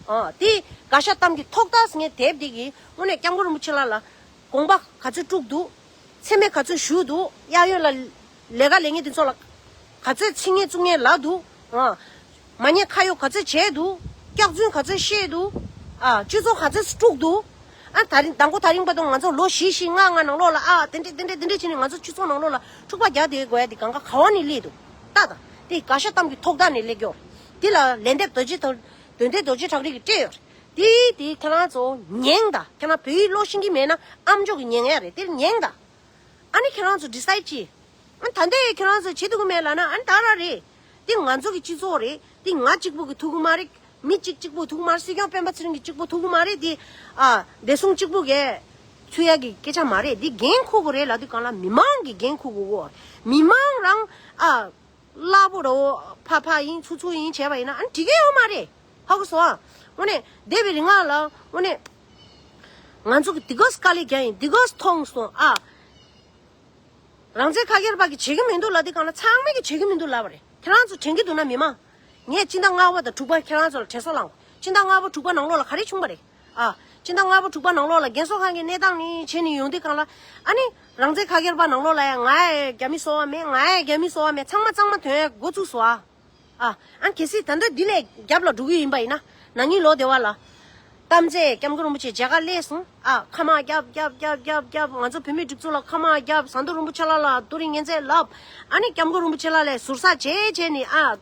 ཨ། དེ་དགའ་ཤ་གཏམ་གྱི་ཐོག་མཐའ་ཟེར་མཁན་དེབ་དེ་གི་དངོས་གནས་སྐྱབས་མགོན་རིན་པོ་ཆེ་ལགས་ལ་དགོངས་པ་ག་ཚོད་དཀྲུགས་འདུག་མཚན་སྨད་ག་ཚོད་ཞུས་འདུག་གཡས་གཡོན་ལ་ལས་ཀ་ལས་མཁན་དེ་ཚོ་ལ་ག་ཚོད་ཚིག་ངན་བཙུགས་མཁན་ལབ་འདུག་ཨ། མ་ཉེས་ཁ་གཡོགས་ག་ཚོད་བྱས་འདུག་སྐྱག་རྫུན་ག་ཚོད་བཤད་འདུག་ཨ། སྤྱི་ཚོགས་ག་ཚོད་དཀྲུགས་འདུག་ཨ། ད་རིང་དང་པོ་ད་རིང་བར་དུ་ང་ཚོ་ལོ་བཞི་བཞི་ལྔ་ལྔ་ནང་ལོགས་ལ་ཨ་དེ་འདྲས་དེ་འདྲས་དེ་འདྲས་བྱས་ནས་ང་ཚོ་སྤྱི་ཚོགས་ནང་ལོགས་ལ་འཁྲུག་པ་རྒྱག་བསྡད་དགོས་ཡ་དེ་གང་ག་ག་བ་ནས་སླེབས་འདུག་ལྟ་དང་། དེ་དགའ་ཤ་གཏམ་གྱི་ཐོག་མཐའ་ནས་སླེབས་ཀྱི་ཡོད་རེད། དེ་ལ་ལན་འདེབས་རྡོ་རྗེ་ཐོག་དོན་ལྡན་རྡོ་རྗེ་བྲག་རི་གིས་སྤྲད་ཡོད་རེད། དེ་དེ་ཁྱེད་རང་ཚོ་ཉན་དང་། ཁྱེད་རང་བོད་ཡིག་ཀློག་ཤེས་ཀྱི་མེད་ན་ཨམ་ཅོག་གིས་ཉན་ཡ་རེད། དེ་ཉན་དང་། ཨ་ནི་ཁྱེད་རང་ཚོ་ཌི་སའིཌ་བྱེད། ཨ་ནི་ད་ལྟའི་ཁྱེད་རང་ཚོ་བྱེད་ཐུབ་ཀྱི་མེད་ལབ་ན་ཨ་ནི་ད་ར་རེད། དེ་ང་ཚོ་གི་སྤྱི་ཚོགས་རེད། དེ་ང་གཅིག་པུ་གིས་ཐུབ་ཀྱི་མ་རེད། མི་གཅིག་གཅིག་པུ་ཐུབ་ཀྱི་མ་རེད། སྲིད་སྐྱོང་སྤེན་པ་ཚེ་རིང་གིས་གཅིག་པུ་ཐུབ་ཀྱི་མ་རེད། དེ་ཨ་བདེ་སྲུང་གཅིག་པུ་གིས་ཚུད་ཡ་གི་སྐད་ཆ་མ་རེད། དེ་འགན་འཁུར་དགོས་རེད་ལབ་དུས་སྒང་ལ་མི་མང་གིས་འགན་འཁུར་དགོས་གོ། མི་མང་རང་ཨ། གླ་པོ་རོ་ཕ་ཕ་ཡིན་ཚུ་ཚུ་ཡིན་བྱས་པ་ཡིན་ན་ཨ་ནི་འགྲིག་གི་ཡོད་མ་རེད། ཧ་གོ་སོང་ཨ། དངོས་གནས་འདས་པའི་རིང་ལ་དངོས་གནས་ང་ཚོ་གི་དེ་གས་དཀའ་ལས་བརྒྱབ་ཡིན། དེ་གས་མཐོང་སོང་ཨ། རང་བཙན་ཁ་སྒེར་པ་གི་བྱེད་ཀྱི་མི་འདུག་ལབ་དུས་སྒང་ལ་ཚང་མས་གི་བྱེད་ཀྱི་མི་འདུག་ལབ་པ་རེད། ཁྱེད་རང་ཚོ་དྲན་གྱི་འདུག་ན་མི་མང་། ངས་སྤྱི་ཟླ་ལྔ་པ་དང་དྲུག་པ་ཁྱེད་རང་ཚོ་ལ་དྲན་གསོ་བསླངས། སྤྱི་ཟླ་ལྔ་པ་དྲུག་པ་ནང་ལོགས་ལ་ག་རེ་བྱུང་བ་རེད། ཨ། སྤྱི་ཟླ་ལྔ་པ་དྲུག་པ་ནང་ལོགས་ལ་རྒན་གསོ་ཁང་གི་གནས་སྟངས་ནི་བྱས་ནས་ཡོང་དུས་སྒང་ལ་ཨ་ནི་རང་བཙན་ཁ་སྒེར་པ་ནང་ལོགས་ལ་ཡང་ང་ཡང་རྒྱ་མི་སོ་བ་མེད། ང་ཡང་རྒྱ་མི་སོ་བ་མེད། ཚང་མ་གཙང་མ་ཐོན་ཡ་འགོ་ཚུགས་སོང་ཨ། ཨ། ཨ་གལ་སྲིད་ད་ལྟ་འདི་ལས་རྒྱབ་ལ་འགྲོ་གི་ཡིན་པ་ཡིན་ན་ན་ནིང་ལོ་དེ་བ་ལ་དམ་རྫས་སྐྱབས་མགོན་རིན་པོ་ཆེ་མཇལ་ཁ་སླེབས་སོང་ཨ། ཁ་དམག་རྒྱབ་རྒྱབ་རྒྱབ་རྒྱབ་རྒྱབ། ང་ཚོ་བོད་མིའི་སྒྲིག་འཛུགས་ལ་ཁ་དམག་རྒྱབ། ཟམ་གདོང་རིན་པོ་ཆེ་ལགས་ལ་རྡོ་རིང་ངན་ཚད་ལབ། ཨ་ནི་སྐྱབས་མགོན་རིན་པོ་ཆེ་ལགས་ལ་ཟུར་ཟ་བྱས་བྱས་ནས་ཨ།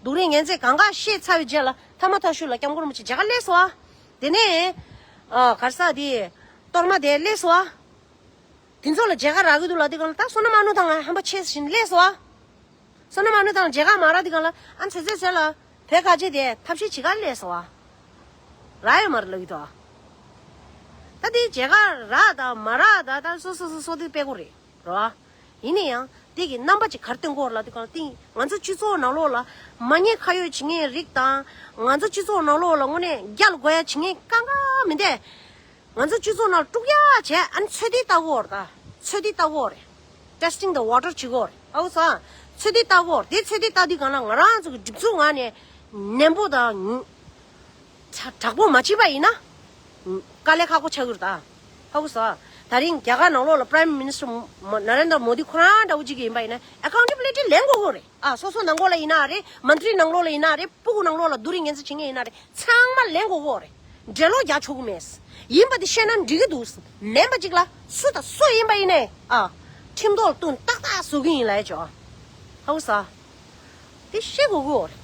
སྡུག་རུས་ངན་ཚད་གང་ག་བཤད་ཚར་བའི་རྗེས་ལ་ཐ་མ་ཐག་ཤུལ་ལ་སྐྱབས་མགོན་རིན་པོ་ཆེ་མཇལ་ཁ་སླེབས་སོང་ཨ། དེ་ནས་ཨ་ག་རེ་ཟེར་དེ་གཏོར་མ་དེ་སླེབས་སོང་ཨ། དེ་ཚོ་ལ་མཇལ་ཁ་རག་གི་འདུག་ལབ་དུས་སྒང་ལ་ད་བསོད་ནམས་དབང་ནོར་དང་ང་ཧམ་པ་ཆེ་བཞིན་སླེབས་སོང་ཨ། བསོད་ནམས་དབང་ནོར་དང་མཇལ་ཁ་མ་རག་དུས་སྒང་ལ་ཨ་ཚོད་ཚོད་ཚོད་ལ་བོད་ཁ་ཆེ་དེ་ཐབས་ཤེས་བྱེད་ག་སླེབས་སོང་ཨ། རག་ཡོད་མ་རེད་ལབ་ཀྱི་འདུག་ཨ། ད་དེ་མཇལ་ཁ་རག་དང་མ་རག་ད་ད་སོ་སོ་སོ་སོ་དེ་དཔེ་གོ་རེད་རོ། ཡིན་ན་ཡང་དེ་གི་རྣམ་པ་ཅིག་ག་རེ་སྟོན་གྱི་ཡོད་རེད་ལབ་དུས་སྒང་ལ་དེ་ང་ཚོ་སྤྱི་ཚོགས་ནང་ལོགས་ལ་མ་ཉེས་ཁ་གཡོགས་བྱེད་མཁན་རིགས་དང་ང་ཚོ་སྤྱི་ཚོགས་ནང་ལོགས་ལ་དངོས་གནས་རྒྱལ་དགོས་ཡ་བྱེད་མཁན་གང་ག་མི་འདུག་ང་ཚོ་སྤྱི་ཚོགས་ནང་དཀྲུག་ཡ་བྱས་ཨ་ནི་ཚོད་ལྟ་ལྟ་གི་ཡོད་རེད་ད། ཚོད་ལྟ་ལྟ་གི་ཡོད་རེད། Testing the water བྱེད་ཀྱི་ཡོད་རེད། ཧ་གོ་སོང་། ཚོད་ལྟ་ལྟ་གི་ཡོད་རེད། དེ་ཚོད་ལྟ་ལྟ་དུས་སྒང་ལ་ང་རང་ཚོ་གི་སྒྲིག་འཛུགས་ངོས་ནས་ནན་པོ་དང་དྲག་དྲག་པོ་མ་བྱས་པ་ཡིན་ན་དཀའ་ལས་ཁག་པོ་ཆགས་ཀྱི་རེད་ད། ཧ་གོ་སོང་། ད་རིང་རྒྱ་གར་ནང་ལོགས་ལ་Prime Minister མོ་ན་རེན་དྲ་མོ་དི་ཁོ་རང་འདྲ་བོ་ཅིག་ཡིན་པ་ཡིན་ན་Accountability ལེན་དགོས་ཀྱི་ཡོད་རེད། ཨ། སོ་སོ་ནང་ལོགས་ལ་ཡིན་ན་རེད། མན་ཏྲི་ནང་ལོགས་ལ་ཡིན་ན་རེད། སྤུ་གུ་ནང་ལོགས་ལ་སྡུག་རུས་ངན་ཚད་བྱེད་མཁན་ཡིན་ན་རེད། ཚང་མ་ལེན་དགོས་ཀྱི་ཡོད་རེད། འགྲེལ་ལོག་རྒྱག་ཆོག་གི་མེད། ཡིན་པ་དེ་བཤད་ན་འགྲིག་གི་འདུག་ལེན་པ་ཅིག་ལ་སུ་དང་སུ་ཡིན་པ་ཡིན་ནའི། ཨ། ཁྲིམས་ཐོག་ལ་བསྟུན་ཏག་ཏག་བཟོ་གི་ཡིན་ལབ་ཡ་ཅིག་ཨ། ཧ་གོ་སོང་། དེ་ཤེས་དགོས་ཀྱི་ཡོད་རེད།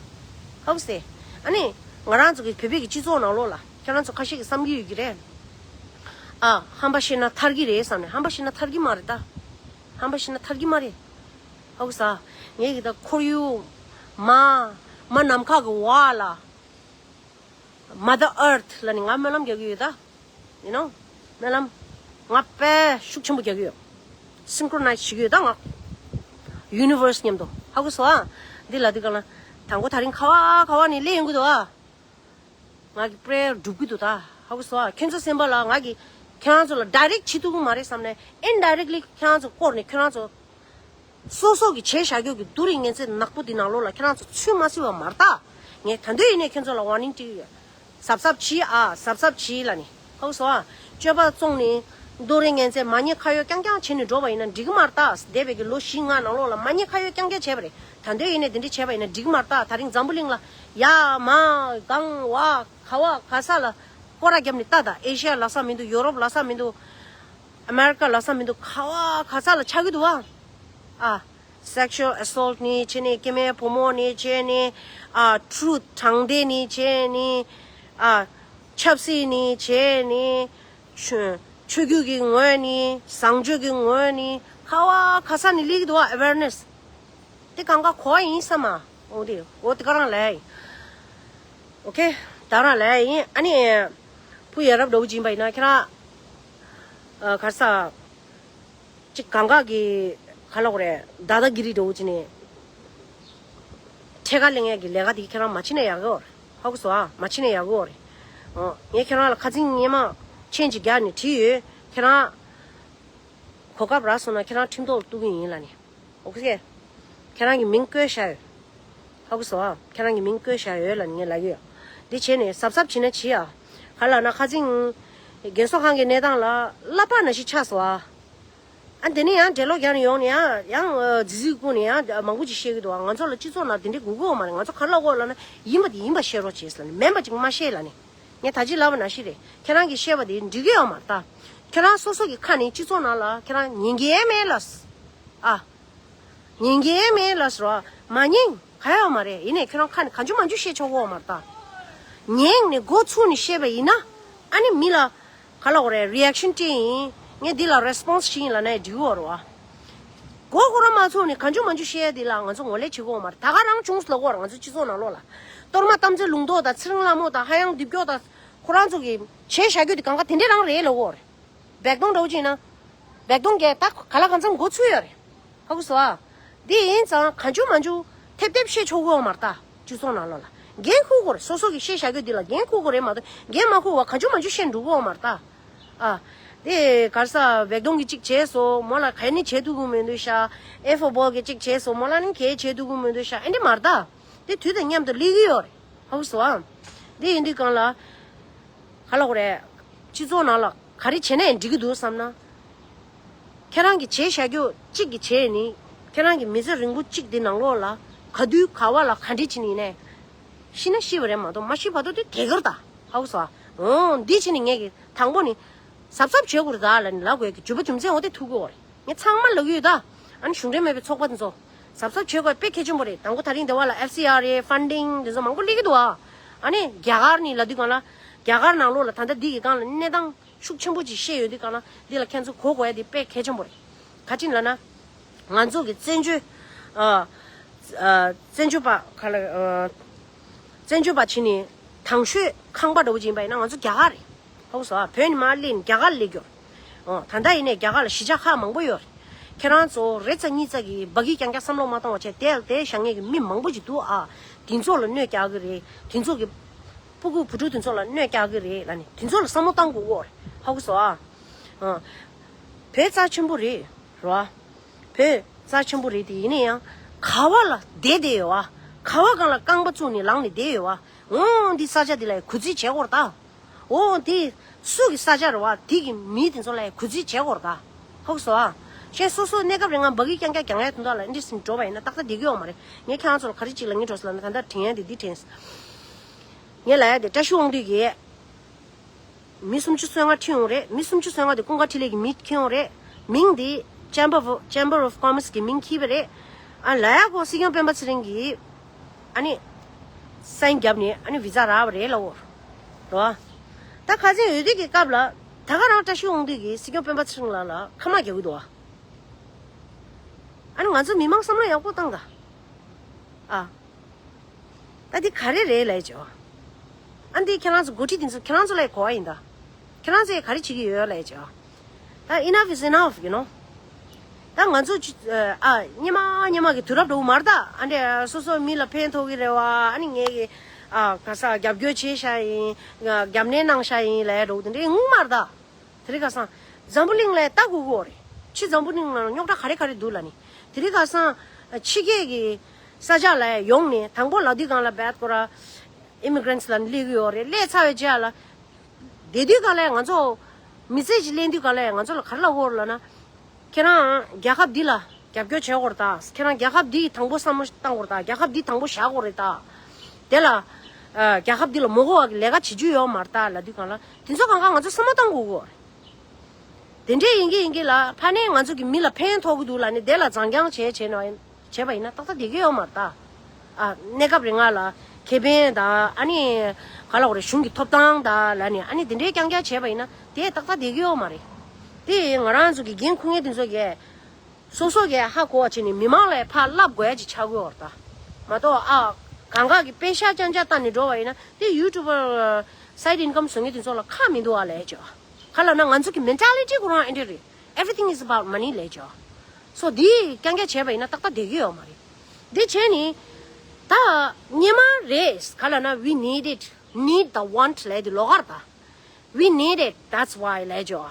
ཧ་གོ་སོང་། ཨ་ནི་ང་རང་ཚོ་གི་བོད་པའི་གི་སྤྱི་ཚོགས་ནང་ལོགས་ལ་ཁྱེད་རང་ཚོ་ཁ་ཤས་ཀྱིས་བསམ་གྱི་ཡོད་ཀྱི་རེད། ཨ། ཧམ་པ་བཤད་ན་ཐར་གྱི་རེད་བསམ་ནས། ཧམ་པ་བཤད་ན་ཐར་གྱི་མ་རེད་ད། ཧམ་པ་བཤད་ན་ཐར་གྱི་མ་རེད། ཧ་གོ་སོང་། ངས་གི་ད་ཁོར་ཡུག་མ་མ་ནམ་མཁའ་གི་འོག་ལ། Mother Earth ལ་ནི་ང་སྨོན་ལམ་རྒྱག་གི་ཡོད་ད། You know? སྨོན་ལམ། ང་དཔེ་ཤུགས་ཆེན་པོ་རྒྱག་གི་ཡོད། Synchronize བྱེད་ཀྱི་ཡོད་ད་ང་། Universe མཉམ་དུ། ཧ་གོ་སོང་ཨ། འདི་ལབ་དུས་སྒང་ལ། དང་པོ་ད་རིང་ག་བ་ག་བ་ནས་སླེབས་ཡོང་གི་འདུག་ཨ། ང་གི་prayer འགྲུབ་ཀྱི་འདུག་ད། ཧ་གོ་སོང་ཨ། ཁྱེད་ཚོ་སེམས་པ་ལ་ང་གི་ཁྱེད་རང་ཚོ་ལ་direct བྱེད་ཐུབ་ཀྱི་མ་རེད་བསམ་ནས་indirectly ཁྱེད་རང་ཚོ་སྐོར་ནས་ཁྱེད་རང་ཚོ་སོ་སོ་གི་བྱས་བཞག་རྒྱུ་གི་སྡུག་རུས་ངན་ཚད་ནག་པོ་འདི་ནང་ལོགས་ལ་ཁྱེད་རང་ཚོ་ཚུད་མ་སྲིད་པ་མ་རེད་ད། ངས་ད་དུང་ཡིན་ནའི་ཁྱེད་ཚོ་ལ་warning སྤྲད་ཀྱི་ཡོད། གཟབ་གཟབ་བྱེད་ཨ། གཟབ་གཟབ་བྱེད་ལབ་ནས། ཧ་གོ་སོང་ཨ། སྤྱོད་པ་བཙོང་ནས་སྡུག་རུས་ངན་ཚད་མ་ཉེས་ཁ་གཡོགས་རྐྱང་རྐྱང་བྱས་ནས་འགྲོ་བ་ཡིན་ན་འགྲིག་གི་མ་རེད་ད། འདས་པའི་གི་ལོ་བཞི་ལྔ་ནང་ལོགས་ལ་མ་ཉེས་ཁ་གཡོགས་རྐྱང་རྐྱང་བྱས་པ་རེད། ད་དུང་ཡིན་ནའི་དེ་འདྲ་བྱས་པ་ཡིན་ན་འགྲིག་གི་མ་རེད་ད། ད་རིང་འཛམ་བུ་གླིང་ལ་ཡ་མ་གང་བ་ག་བ་ག་ས་ལ་སྐོར་ར་བརྒྱབ་ནས་ལྟ་ད། ཨེ་ཤི་ཡ་ལབ་ས་མི་འདུག་ཡོ་རོབ་ལབ་ས་མི་འདུག་ཨ་མེ་རི་ཀ་ལབ་ས་མི་འདུག་ག་བ་ག་ས་ལ་ཆགས་ཀྱི་འདུག་ཨ། ཨ། sexual assault ནི་བྱས་ནི། སྐྱེ་དམན་བུ་མོ་ནི་བྱས་ནི། ཨ་truth དྲང་བདེན་ནི་བྱས་ནི། ཨ་ཆབ་སྲིད་ནི་བྱས་ནི། ཆོས་ཆོས་བརྒྱུད་ཀྱི་ངོས་ནི། བཟང་སྤྱོད་ཀྱི་ངོས་ནི། ག་བ་ག་ས་ནི་སླེབས་ཀྱི་འདུག་བ། awareness དེ་གང་ག་གོ་བ་ཡིན་ས་མ། འོ་དེ་འོ་དེ་ག་རང་ལས་ཡིན། ཨོ་ཁེ། ད་རང་ལས་ཡིན། ཨ་ནི་བུ་ཡ་རབས་འདྲ་བོ་ཅིག་ཡིན་པ་ཡིན་ན་ཁྱེད་རང་ཨ་ག་ས་ཅིག་གང་ག་གི་ག་ལ་གོ་རེད། ད་ད་གི་རི་འདྲ་བོ་ཅིག་ནས་ཁྲལ་ཁ་ལེན་ཡས་ཀྱི་ལས་ཀ་དེ་ཁྱེད་རང་མ་བྱེད་ན་ཡག་གི་ཨོ་རེད། ཧ་གོ་སོང་ཨ། མ་བྱེད་ན་ཡག་གི་ཨོ་རེད། ཨོ་ངས་ཁྱེད་རང་ལ་ཁ་ཚིག་སྙན་མ་མཆན་ཅིག་རྒྱག་ནས་བྲིས་ཡོད། ཁྱེད་རང་གོ་སྐབས་རག་སོང་ན་ཁྱེད་རང་ཁྲིམས་ཐོག་ལ་གཏུག་གི་ཡིན་ལབ་ནས། ཨོ་ཁེ། ཁྱེད་རང་གི་མིང་བཀོད་བཞག་ཡོད། ཧ་གོ་སོང་ཨ། ཁྱེད་རང་གི་མིང་བཀོད་བཞག་ཡོད་ལབ་ནས་ངས་ལབ་ཀྱི་ཡོད། འདི་བྱས་ནས་གཟབ་གཟབ་བྱེད་ན་བྱེད་ཨ། ག་ལབ་ན་ཁ་ཚིག་རྒན་གསོ་ཁང་གི་གནས་སྟངས་ལ་བསླབ་པ་ནང་བཞིན་ཆགས་སོང་ཨ། ཨ་དེ་ནས་ཡང་འགྲེལ་ལོག་རྒྱག་ནས་ཡོང་ནས་ཡང་ཡང་ཨ་རྫི་རྫི་བསྐུལ་ནས་ཡང་མང་པོ་ཅིག་བཤད་ཀྱི་འདུག་ཨ། ང་ཚོ་ལ་སྤྱི་ཚོགས་ནང་དེ་འདྲའི་དགོས་ཀྱི་ཡོད་མ་རེད། ང་ཚོ་ག་རེ་ལབ་དགོས་ལབ་ན་ཡིན་པ་དེ་ཡིན་པ་བཤད་རོགས་བྱེད་ཟེར་ནས། མིན་པ་ཅིག་མ་བཤད་ལབ་ནས། ངས་ད་ཅི་ལབ་པ་ནང་བཞིན་རེད། ཁྱེད་རང་གིས་བཤད་པ་དེ་འགྲིག་གི་ཡོད་མ་རེད་ད། ཁྱེད་རང་སོ་སོ་གི་ཁ་ནས་སྤྱི་ཚོགས་ནང་ལ་ཁྱེད་རང་ཉན་གི་མེད་ལབ། ཨ། ཉན་གི་མེད་ལབ་ཟེར་བ། མ་ཉན་ག་ཡོད་མ་རེད། ཡིན་ནའི་ཁྱོད་རང་ཁ་ནས་གང་བྱུང་མང་བྱུང་བཤད་ཆོག་གི་ཡོད་མ་རེད་ད། ཉན་ནས་མགོ་ཚུགས་ནས་བཤད་པ་ཡིན་ན། ཨ་ནི་མི་ལ་ག་ལབ་དགོས་རེད། རི་ཨེག་ཤན་སྤྲད་ཡིན། ངས་འདི་ལ་རེ་སི་པོན་སི་བྱེད་ཡིན་ལབ་ནའི་འགྲིག་གི་ཡོད་རེད་བ། མགོ་སྐོར་ར་མ་ཚུགས་ནས་གང་བྱུང་མང་བྱུང་བཤད་ཡ་འདི་ལ་ང་ཚོ་ངོ་ལས་བྱེད་ཀྱི་ཡོད་མ་རེད། ད་ག་རང་བྱུང་ལབ་ཀྱི་ཡོད་རེད། ང་ཚོ་སྤྱི་ཚོགས་ནང་ལོགས་ལ། གཏོར་མ་དམ་རྫས་ལུང་རྟོགས་དང་ཚེ་རིང་ལྷ་མོ་དང་ཧ་ཡང་རྡིབ་སྐྱོ་དང་ཁོ་རང་ཚོ་གི་བྱས་བཞག་རྒྱུ་དེ་གང་ག་དེ་འདྲས་རང་རེད་ལབ་ཀྱི་ཡོད་རེད། བེག་དོང་འདྲ་བོ་ཅིག་ཡིན་ན། བེག་དོང་གས་ད་ག་ལ་གང་འཚམ་མགོ་ཚུད་ཡོད་རེད། ཧ་གོ་སོང་ཨ། འདི་ཡིན་ཙང་གང་བྱུང་མང་བྱུང་ཐེབས་ཐེབས་བཤད་ཆོག་གི་ཡོད་མ་རེད་ད། སྤྱི་ཚོགས་ནང་ལོགས་ལ་འགན་འཁུར་དགོས་རེད། སོ་སོ་གི་བཤད་བཞག་རྒྱུ་འདི་ལ་འགན་འཁུར་དགོས་རེད་མ་གཏོགས། འགན་མ་འཁུར་བ་གང་བྱུང་མང་བྱུང་བཤད་འགྲོ་གི་ཡོད་མ་རེད་ད། ཨ། དེ་ག་རེ་ཟ། བེག་དོང་གི་གཅིག་བྱས་སོང་། མོ་ལ་ག་ནི་བྱེད་ཐུབ་ཀྱི་མི་འདུག་ཤག་ཨེ་ཧྥོ་བོ་གི་གཅིག་བྱས་སོང་། མོ་ལ་ནི་གལ་བྱེད་ཐུབ་ཀྱི་མི་འདུག་ཤག་ཨེ་འདྲ་མ་རེད་ད། དེ་དུས་དང་མཉམ་དུ་སླེབས་ཀྱི་ཡོད་རེད། ཧ་གོ་སོང་ཨ། དེ་ཡིན་དུས་གང་ལ། ག་ལབ་དགོས་རེད། སྤྱི་ཚོགས་ནང་ལ་ག་རེ་བྱས་ན་ཡང་འགྲིག་གི་འདུག་བསམ་ན། ཁྱེད་རང་གི་བྱས་བཞག་རྒྱུ་གཅིག་གི་བྱས་ནི། ཁྱེད་རང་གི་མི་ཚེ་རིང་པོ་གཅིག་དེ་ནང་ལོགས་ལ་ག་དུས་ག་བ་ལ་ག་འདྲས་བྱས་ནི་ཡིན་ནའི། ཤི་ན་ཤི་བ་རེད་མ་གཏོགས་མ་ཤི་བར་དུ་དེ་དེ་གར་ད། ཧ་གོ་སོང་ཨ། འོ་འདི་བྱས་ནི་ངས་གི་དང་པོ་ནི། གཟབ་གཟབ་བྱེད་དགོས་རེད་ད་ལབ་ནི་ལབ་དགོས་ཀྱི་རྒྱུ་མ་རྒྱུ་མཚན་འོ་དེ་ཐུག་གི་ཡོད་རེད། ངས་ཚང་མ་ལབ་ཀྱི་ཡོད་ད། ཨ་ནི་གཞུང་འབྲེལ་མེད་པའི་ཚོགས་པ་དེ་ཚོ། གཟབ་གཟབ་བྱེད་དགོས་དཔེ་གལ་ཆེན་པོ་རེད། དང་པོ་ད་རིང་འདི་བ་ལ་ཨེཕ་སི་ཨར་ཨེ་ཕན་ཌིང་དེ་ཚོ་མང་པོ་སླེབས་ཀྱི་འདུག་ཨ། ཨ་ནི་རྒྱ་གར་ནི་ལབ་དུས་སྒང་ལ། རྒྱ་གར་ནང་ལོགས་ལ་ད་ལྟ་འདི་གི་སྒང་ལ་གནས་སྟངས་ཤུགས་ཆེན་པོ་ཅིག་བཤད་ཡོད་དུས་སྒང་ལ་འདི་ལ་ཁྱེད་ཚོ་གོ་དགོས་ཡ་འདི་དཔེ་གལ་ཆེན་པོ་རེད། ག་ཅི་ལབ་ན། ང་ཚོ་གི་བཙན་བྱོལ། ཨ། ཨ། བཙན་བྱོལ་པ་ག་ལ། ཨ། བཙན་བྱོལ་པ་བྱས་ནས་དང་ཤོས་ཁང་པ་འདྲ་བོ་ཅིག་ཡིན་པ་ཡིན་ན་ང་ཚོ་རྒྱ་གར་རེད། ཧ་གོ་སོང་ཨ། བོད་ནས་མར་སླེབས་ནས་རྒྱ་གར་ལ་སླེབས་རྒྱུ་རེད། ཨོ། ད་ལྟ་ཡིན་ནའི་རྒྱ་གར་ལ་གཞིས་ཆགས་ཁག་མང་པོ་ཡོད་རེད། ཁྱེད་རང་ཚོ་རེ་ཙམ་གཉིས་ཙམ་གྱིས་འབའ་གི་རྐྱང་རྐྱང་བསམ་བློ་མ་གཏོང་བ་བྱས་དེ་ལ་དེ་བཞག་མཁན་གྱི་མི་མང་པོ་ཅིག་འདུག་ཨ། དེ་ཚོ་ལ་གནོད་རྒྱག་གི་རེད། དེ་ཚོ་གི་སྤུ་གུ་བུ་ཕྲུག་དེ་ཚོ་ལ་གནོད་རྒྱག་གི་རེད་ལབ་ནས་དེ་ཚོ་ལ་བསམ་བློ་གཏང་དགོས་ཀྱི་ཡོད་རེད། ཧ་གོ་སོང་ཨ། ཨ། བོད་རྩ་ཆེན་པོ་རེད། རེད་བ། བོད་རྩ་ཆེན་པོ་རེད་དེ་ཡིན་ན་ཡང་ག་བ་ལ་བསྡད་བསྡད་ཡོད་བ། ག་བ་སྒང་ལ་རྐང་པ་བཙུགས་ནས་ལངས་ནས་བསྡད་ཡོད་བ། འོ་འདི་ས་ཆ་འདི་ལ་གུས་བརྩི་བྱེད་དགོས་རེད་ད། འོ་འདི་སུ་གི་ས་ཆ་རེད་བ། འདི་གི་མི་དེ་ཚོ་ལ་གུས་བརྩི་བྱེད་དགོས་རེད་ད། ཧ་གོ་སོང་ཨ། གཞན་སོ་སོ་གནས་སྐབས་རིང་ང་འབའ་གི་རྐྱང་རྐྱང་རྒྱག་ཡ་དོན་དག་ལ་འདི་སེམས་འགྲོ་བ་ཡིན་ན་ཏག་ཏག་བསྡད་ཀྱི་ཡོད་མ་རེད། ངས་ཁྱེད་རང་ཚོ་ལ་ག་རེ་ཅིག་ལབ་ངེས་འགྲོ་སོང་ལབ་ན་ད་ལྟ་དྲན་ཡ་འདི་འདི་དྲན། ངས་ལབ་ཡ་དེ་བཀྲ་ཤིས་དབང་འདུས་ཀྱིས། མི་སུམ་ཅུ་སོ་ལྔ་ཁྲིད་ཡོང་རེད། མི་སུམ་ཅུ་སོ་ལྔ་དེ་ཀུན་དགའ་འཕྲིན་ལས་ཀྱི་མི་ཁྱེར་ཡོང་རེད། མིང་དེ་Chamber of Chamber of Commerce གི་མིང་འཁྱེར་བ་རེད། ཨ་ལ་ཡ་གོ་སྲིད་སྐྱོང་སྤེན་པ་ཚེ་རིང་གིས་ཨ་ནི་སའིན་བརྒྱབ་ནས་ཨ་ནི་བི་ཛ་རག་པ་རེད་ལབ་འོ། རེད་བ། ད་ཁ་སང་འོས་བསྡུ་གི་སྐབས་ལ་ད་ག་རང་བཀྲ་ཤིས་དབང་འདུས་ཀྱིས་སྲིད་སྐྱོང་སྤེན་པ་ཚེ་རིང་ལགས་ལ་ཁ་མ་རྒྱག་གི་འདུག་བ། ཨ་ནི་ང་ཚོ་མི་མང་བསམ་བློ་ཡག་པོ་བཏང་ད། ཨ། ད་འདི་ག་རེ་རེད་ལབ་བྱས། ཨ་འདི་ཁྱེད་རང་ཚོ་འགོ་ཁྲིད་འདི་ཚོ་ཁྱེད་རང་ཚོ་ལ་གོ་བ་ཡིན་ད། ཁྱེད་རང་ཚོས་ག་རེ་བྱེད་ཀྱི་ཡོད་ལབ་བྱས། ད་enough is enough you know. ད་ང་ཚོ་ཅི་ཨ་སྔོན་མ་སྔོན་མ་གི་དུས་རབས་འདྲ་བོ་མ་རེད་ད། ཨ་འདྲ་སོ་སོ་མི་ལ་ཕན་ཐོགས་ཀྱི་རེད་བ། ཨ་ནི་ངས་ཀྱི་ཨ་ག་ས་རྒྱབ་སྐྱོར་བྱས་བཞག་ཡིན། རྒྱབ་གནོན་གནང་བཞག་ཡིན་ལབ་འདྲ་བོ་དེ་འདྲའི་དངུལ་མ་རེད་ད། དེ་རིང་ཁ་སང་འཛམ་བུ་གླིང་ལ་ལྟ་དགོས་ཀྱི་ཡོད་རེད། ཕྱི་འཛམ་བུ་གླིང་ནང་རྙོག་དྲ་ག་རེ་ག་རེ་འདུག་ལབ་ནི། དེ་རིང་ཁ་སང་ཕྱི་རྒྱལ་གྱི་ས་ཆ་ལ་ཡོང་ནས་དང་པོ་ལབ་དུས་སྒང་ལ་བད་ཀོ་ར་immigrants ལབ་ནི་སླེབས་ཀྱི་ཡོད་རེད། སླེབས་ཚར་བའི་རྗེས་ལ་བསྡད་དུས་སྒང་ལ་ང་ཚོ་མི་ཚེ་ཅིག་ལེན་དུས་སྒང་ལ་ང་ཚོ་ལ་ག་རེ་ལབ་ཀྱི་ཡོད་རེད་ལབ་ན། ཁྱེད་རང་རྒྱལ་ཁབ་འདི་ལ་རྒྱབ་སྐྱོར་བྱེད་དགོས་རེད་ད། ཁྱེད་རང་རྒྱལ་ཁབ་འདི་དང་པོ་བསམ་བློ་བཏང་དགོས་རེད་ད། རྒྱལ་ཁབ་འདི་དང་པོ་བཞག་དགོས་རེད་ད། དེ་ལ་ཨ་རྒྱལ་ཁབ་འདི་ལ་མ་དགའ་བ་གི་ལས་ཀ་བྱེད་རྒྱུ་ཡོད་མ་རེད་ད་ལབ་དུས་སྒང་ལ་དེ་ཚོ་གང་ག་ང་ཚོ་བསམ་བློ་བཏང་དགོས་ཀྱི་ཡོད་རེད། དེ་འདྲས་ཡིན་གྱི་ཡིན་གྱི་ལ་ཕ་ནས་ང་ཚོ་གི་མི་ལ་ཕན་ཐོགས་ཀྱི་འདུག་ལབ་ནས་དེ་ལ་བཟང་རྐྱང་བྱས་བྱས་ནས་ བྱས་པ་ཡིན་ན་ཏག་ཏག་བསྡད་ཀྱི་ཡོད་མ་རེད་ད། ཨ་གནས་སྐབས་རིང་ལ་ཁེ་ཕན་དང་ཨ་ནི་ག་ལ་འོ་རེད། གཞུང་གི་ཐོབ་ཐང་དང་ལ་ནི་ཨ་ནི་དེ་འདྲའི་རྐྱང་རྐྱང་བྱས་པ་ཡིན་ན་དེ་ཏག་ཏག་བསྡད་ཀྱི་ཡོད་མ་རེད། དེ་ང་རང་ཚོ་གི་འགན་འཁུར་མཁན་དེ་ཚོ་གིས་སོ་སོ་གིས་ཧ་གོ་བ་བྱས་ནས་མི་མང་ལ་ཕར་བསླབ་དགོས་ཡ་ཅིག་ཆགས་ཀྱི་ཡོད་རེད་ད། མ་གཏོགས་ཨ་གང་ག་གི་པེ་ཤག་རྐྱང་རྐྱང་བཏང་ནས་འགྲོ་བ་ཡིན་ན་དེ་ཡུ་ཊུབ་པར་སའིཌ་ཨིན་ཀམ་བཟོ་མཁན་དེ་ཚོ་ལ་ཁག་མི་འདུག་ཨ་ལས་ཅོ། ག་ལབ་ན་ང་ཚོ་གི་མེན་ཊ་ལི་ཊི་ཁོ་རང་ཨེ་འདྲ་རེད། Everything is about money ལས་ཅོ། སོ་འདི་རྐྱང་རྐྱང་བྱས་པ་ཡིན་ན་ཏག་ཏག་བསྡད་ཀྱི་ཡོད་མ་རེད། འདི་བྱས་ནི་ད་སྙེ་མ་རེད། ག་ལབ་ན་we need it, need the want ལས་དེ་ལོགས་ཀར་ད། We need it, that's why ལས་ཅོ།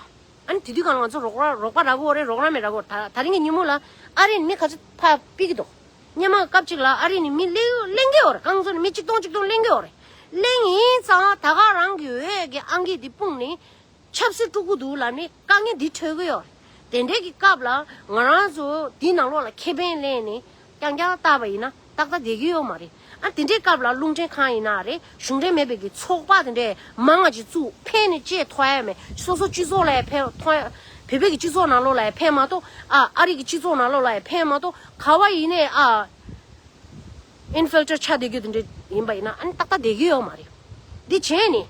ཨ་ནི་དེ་དུས་གང་ང་ཚོ་རོགས་ར་རོགས་པ་རག་གི་ཡོད་རེད། རོགས་རམ་མི་རག་གི་ཡོད་རེད། ད་ད་རིང་གི་ཉིན་མོ་ལ་ཨ་རི་ནས་མི་ག་ཚོད་ཕར་ཕུད་ཀྱི་འདུག་སྙེ་མ་སྐབས་གཅིག་ལ་ཨ་རི་ནས་མི་གླེང་གླེང་གི་ཡོད་རེད། གང་ཚོད་ནས་མི་གཅིག་སྟོང་གཅིག་སྟོང་གླེང་གི་ཡོད་རེད། གླེང་ཡིན་ཙང་ད་ག་རང་གི་འོས་ཀྱི་ཨང་ཀི་འདི་སྤུངས་ནས་ཆབ་སྲིད་དཀྲུག་གི་འདུག་ལབ་ནས་དཀའ་ངལ་འདི་འཕྲད་ཀྱི་ཡོད་རེད། དེ་འདྲའི་གི་སྐབས་ལ་ང་རང་ཚོ་འདི་ནང་ལོགས་ལ་ཁེ་ཕན་ལེན་ནས་རྐྱང་རྐྱང་བལྟས་པ་ཡིན་ན་ཏག་ཏག་བསྡད་ཀྱི་ཡོད་མ་རེད། ཨ་དེ་འདྲའི་སྐབས་ལ་རླུང་འཕྲིན་ཁང་ཡིན་ན་རེད། གཞུང་འབྲེལ་མེད་པའི་གི་ཚོགས་པ་དེ་འདྲས་མང་ང་ཅིག་བཙུགས། ཕན་ནི་ཅིག་ཐོགས་ཡ་མེད། སོ་སོ་སྤྱི་ཚོགས་ལ་ཡང་ཕན་ཐོགས་ཡ། བོད་པའི་གི་སྤྱི་ཚོགས་ནང་ལོགས་ལ་ཡང་ཕན་མ་གཏོགས་ཨ་ཨ་རི་གི་སྤྱི་ཚོགས་ནང་ལོགས་ལ་ཡང་ཕན་མ་གཏོགས་ག་བ་ཡིན་ནའི་ཨ་ཨིན་ཕིལ་ཊར་ཆགས་བསྡད་རྒྱུ་དེ་འདྲ་ཡིན་པ་ཡིན་ན་ཨ་ནི་ཏག་ཏག་བསྡད་ཀྱི་ཡོད་མ་རེད། འདི་བྱས་ནི་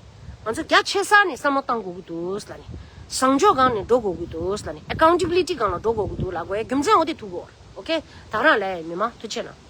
ང་ཚོ་རྒྱ་ཆེ་ས་ནས་བསམ་བློ་བཏང་དགོས་ཀྱི་འདུག་ལབ་ནི། བཟང་ཕྱོགས་སྒང་ནས་འགྲོ་དགོས་ཀྱི་འདུག་ལབ་ནི། ཨེ་ཀའུན་ཊེ་བི་ལི་ཊི་སྒང་ལ་འགྲོ་དགོས་ཀྱི་འདུག་ལབ་དགོས་ཡ་རྒྱུ་མཚན་འོ་དེ་ཐུག་གོ། ཨོ་ཁེ། ད་ག་རང་ལས་མི་མང་ཐུགས་ཆེ་གནང་།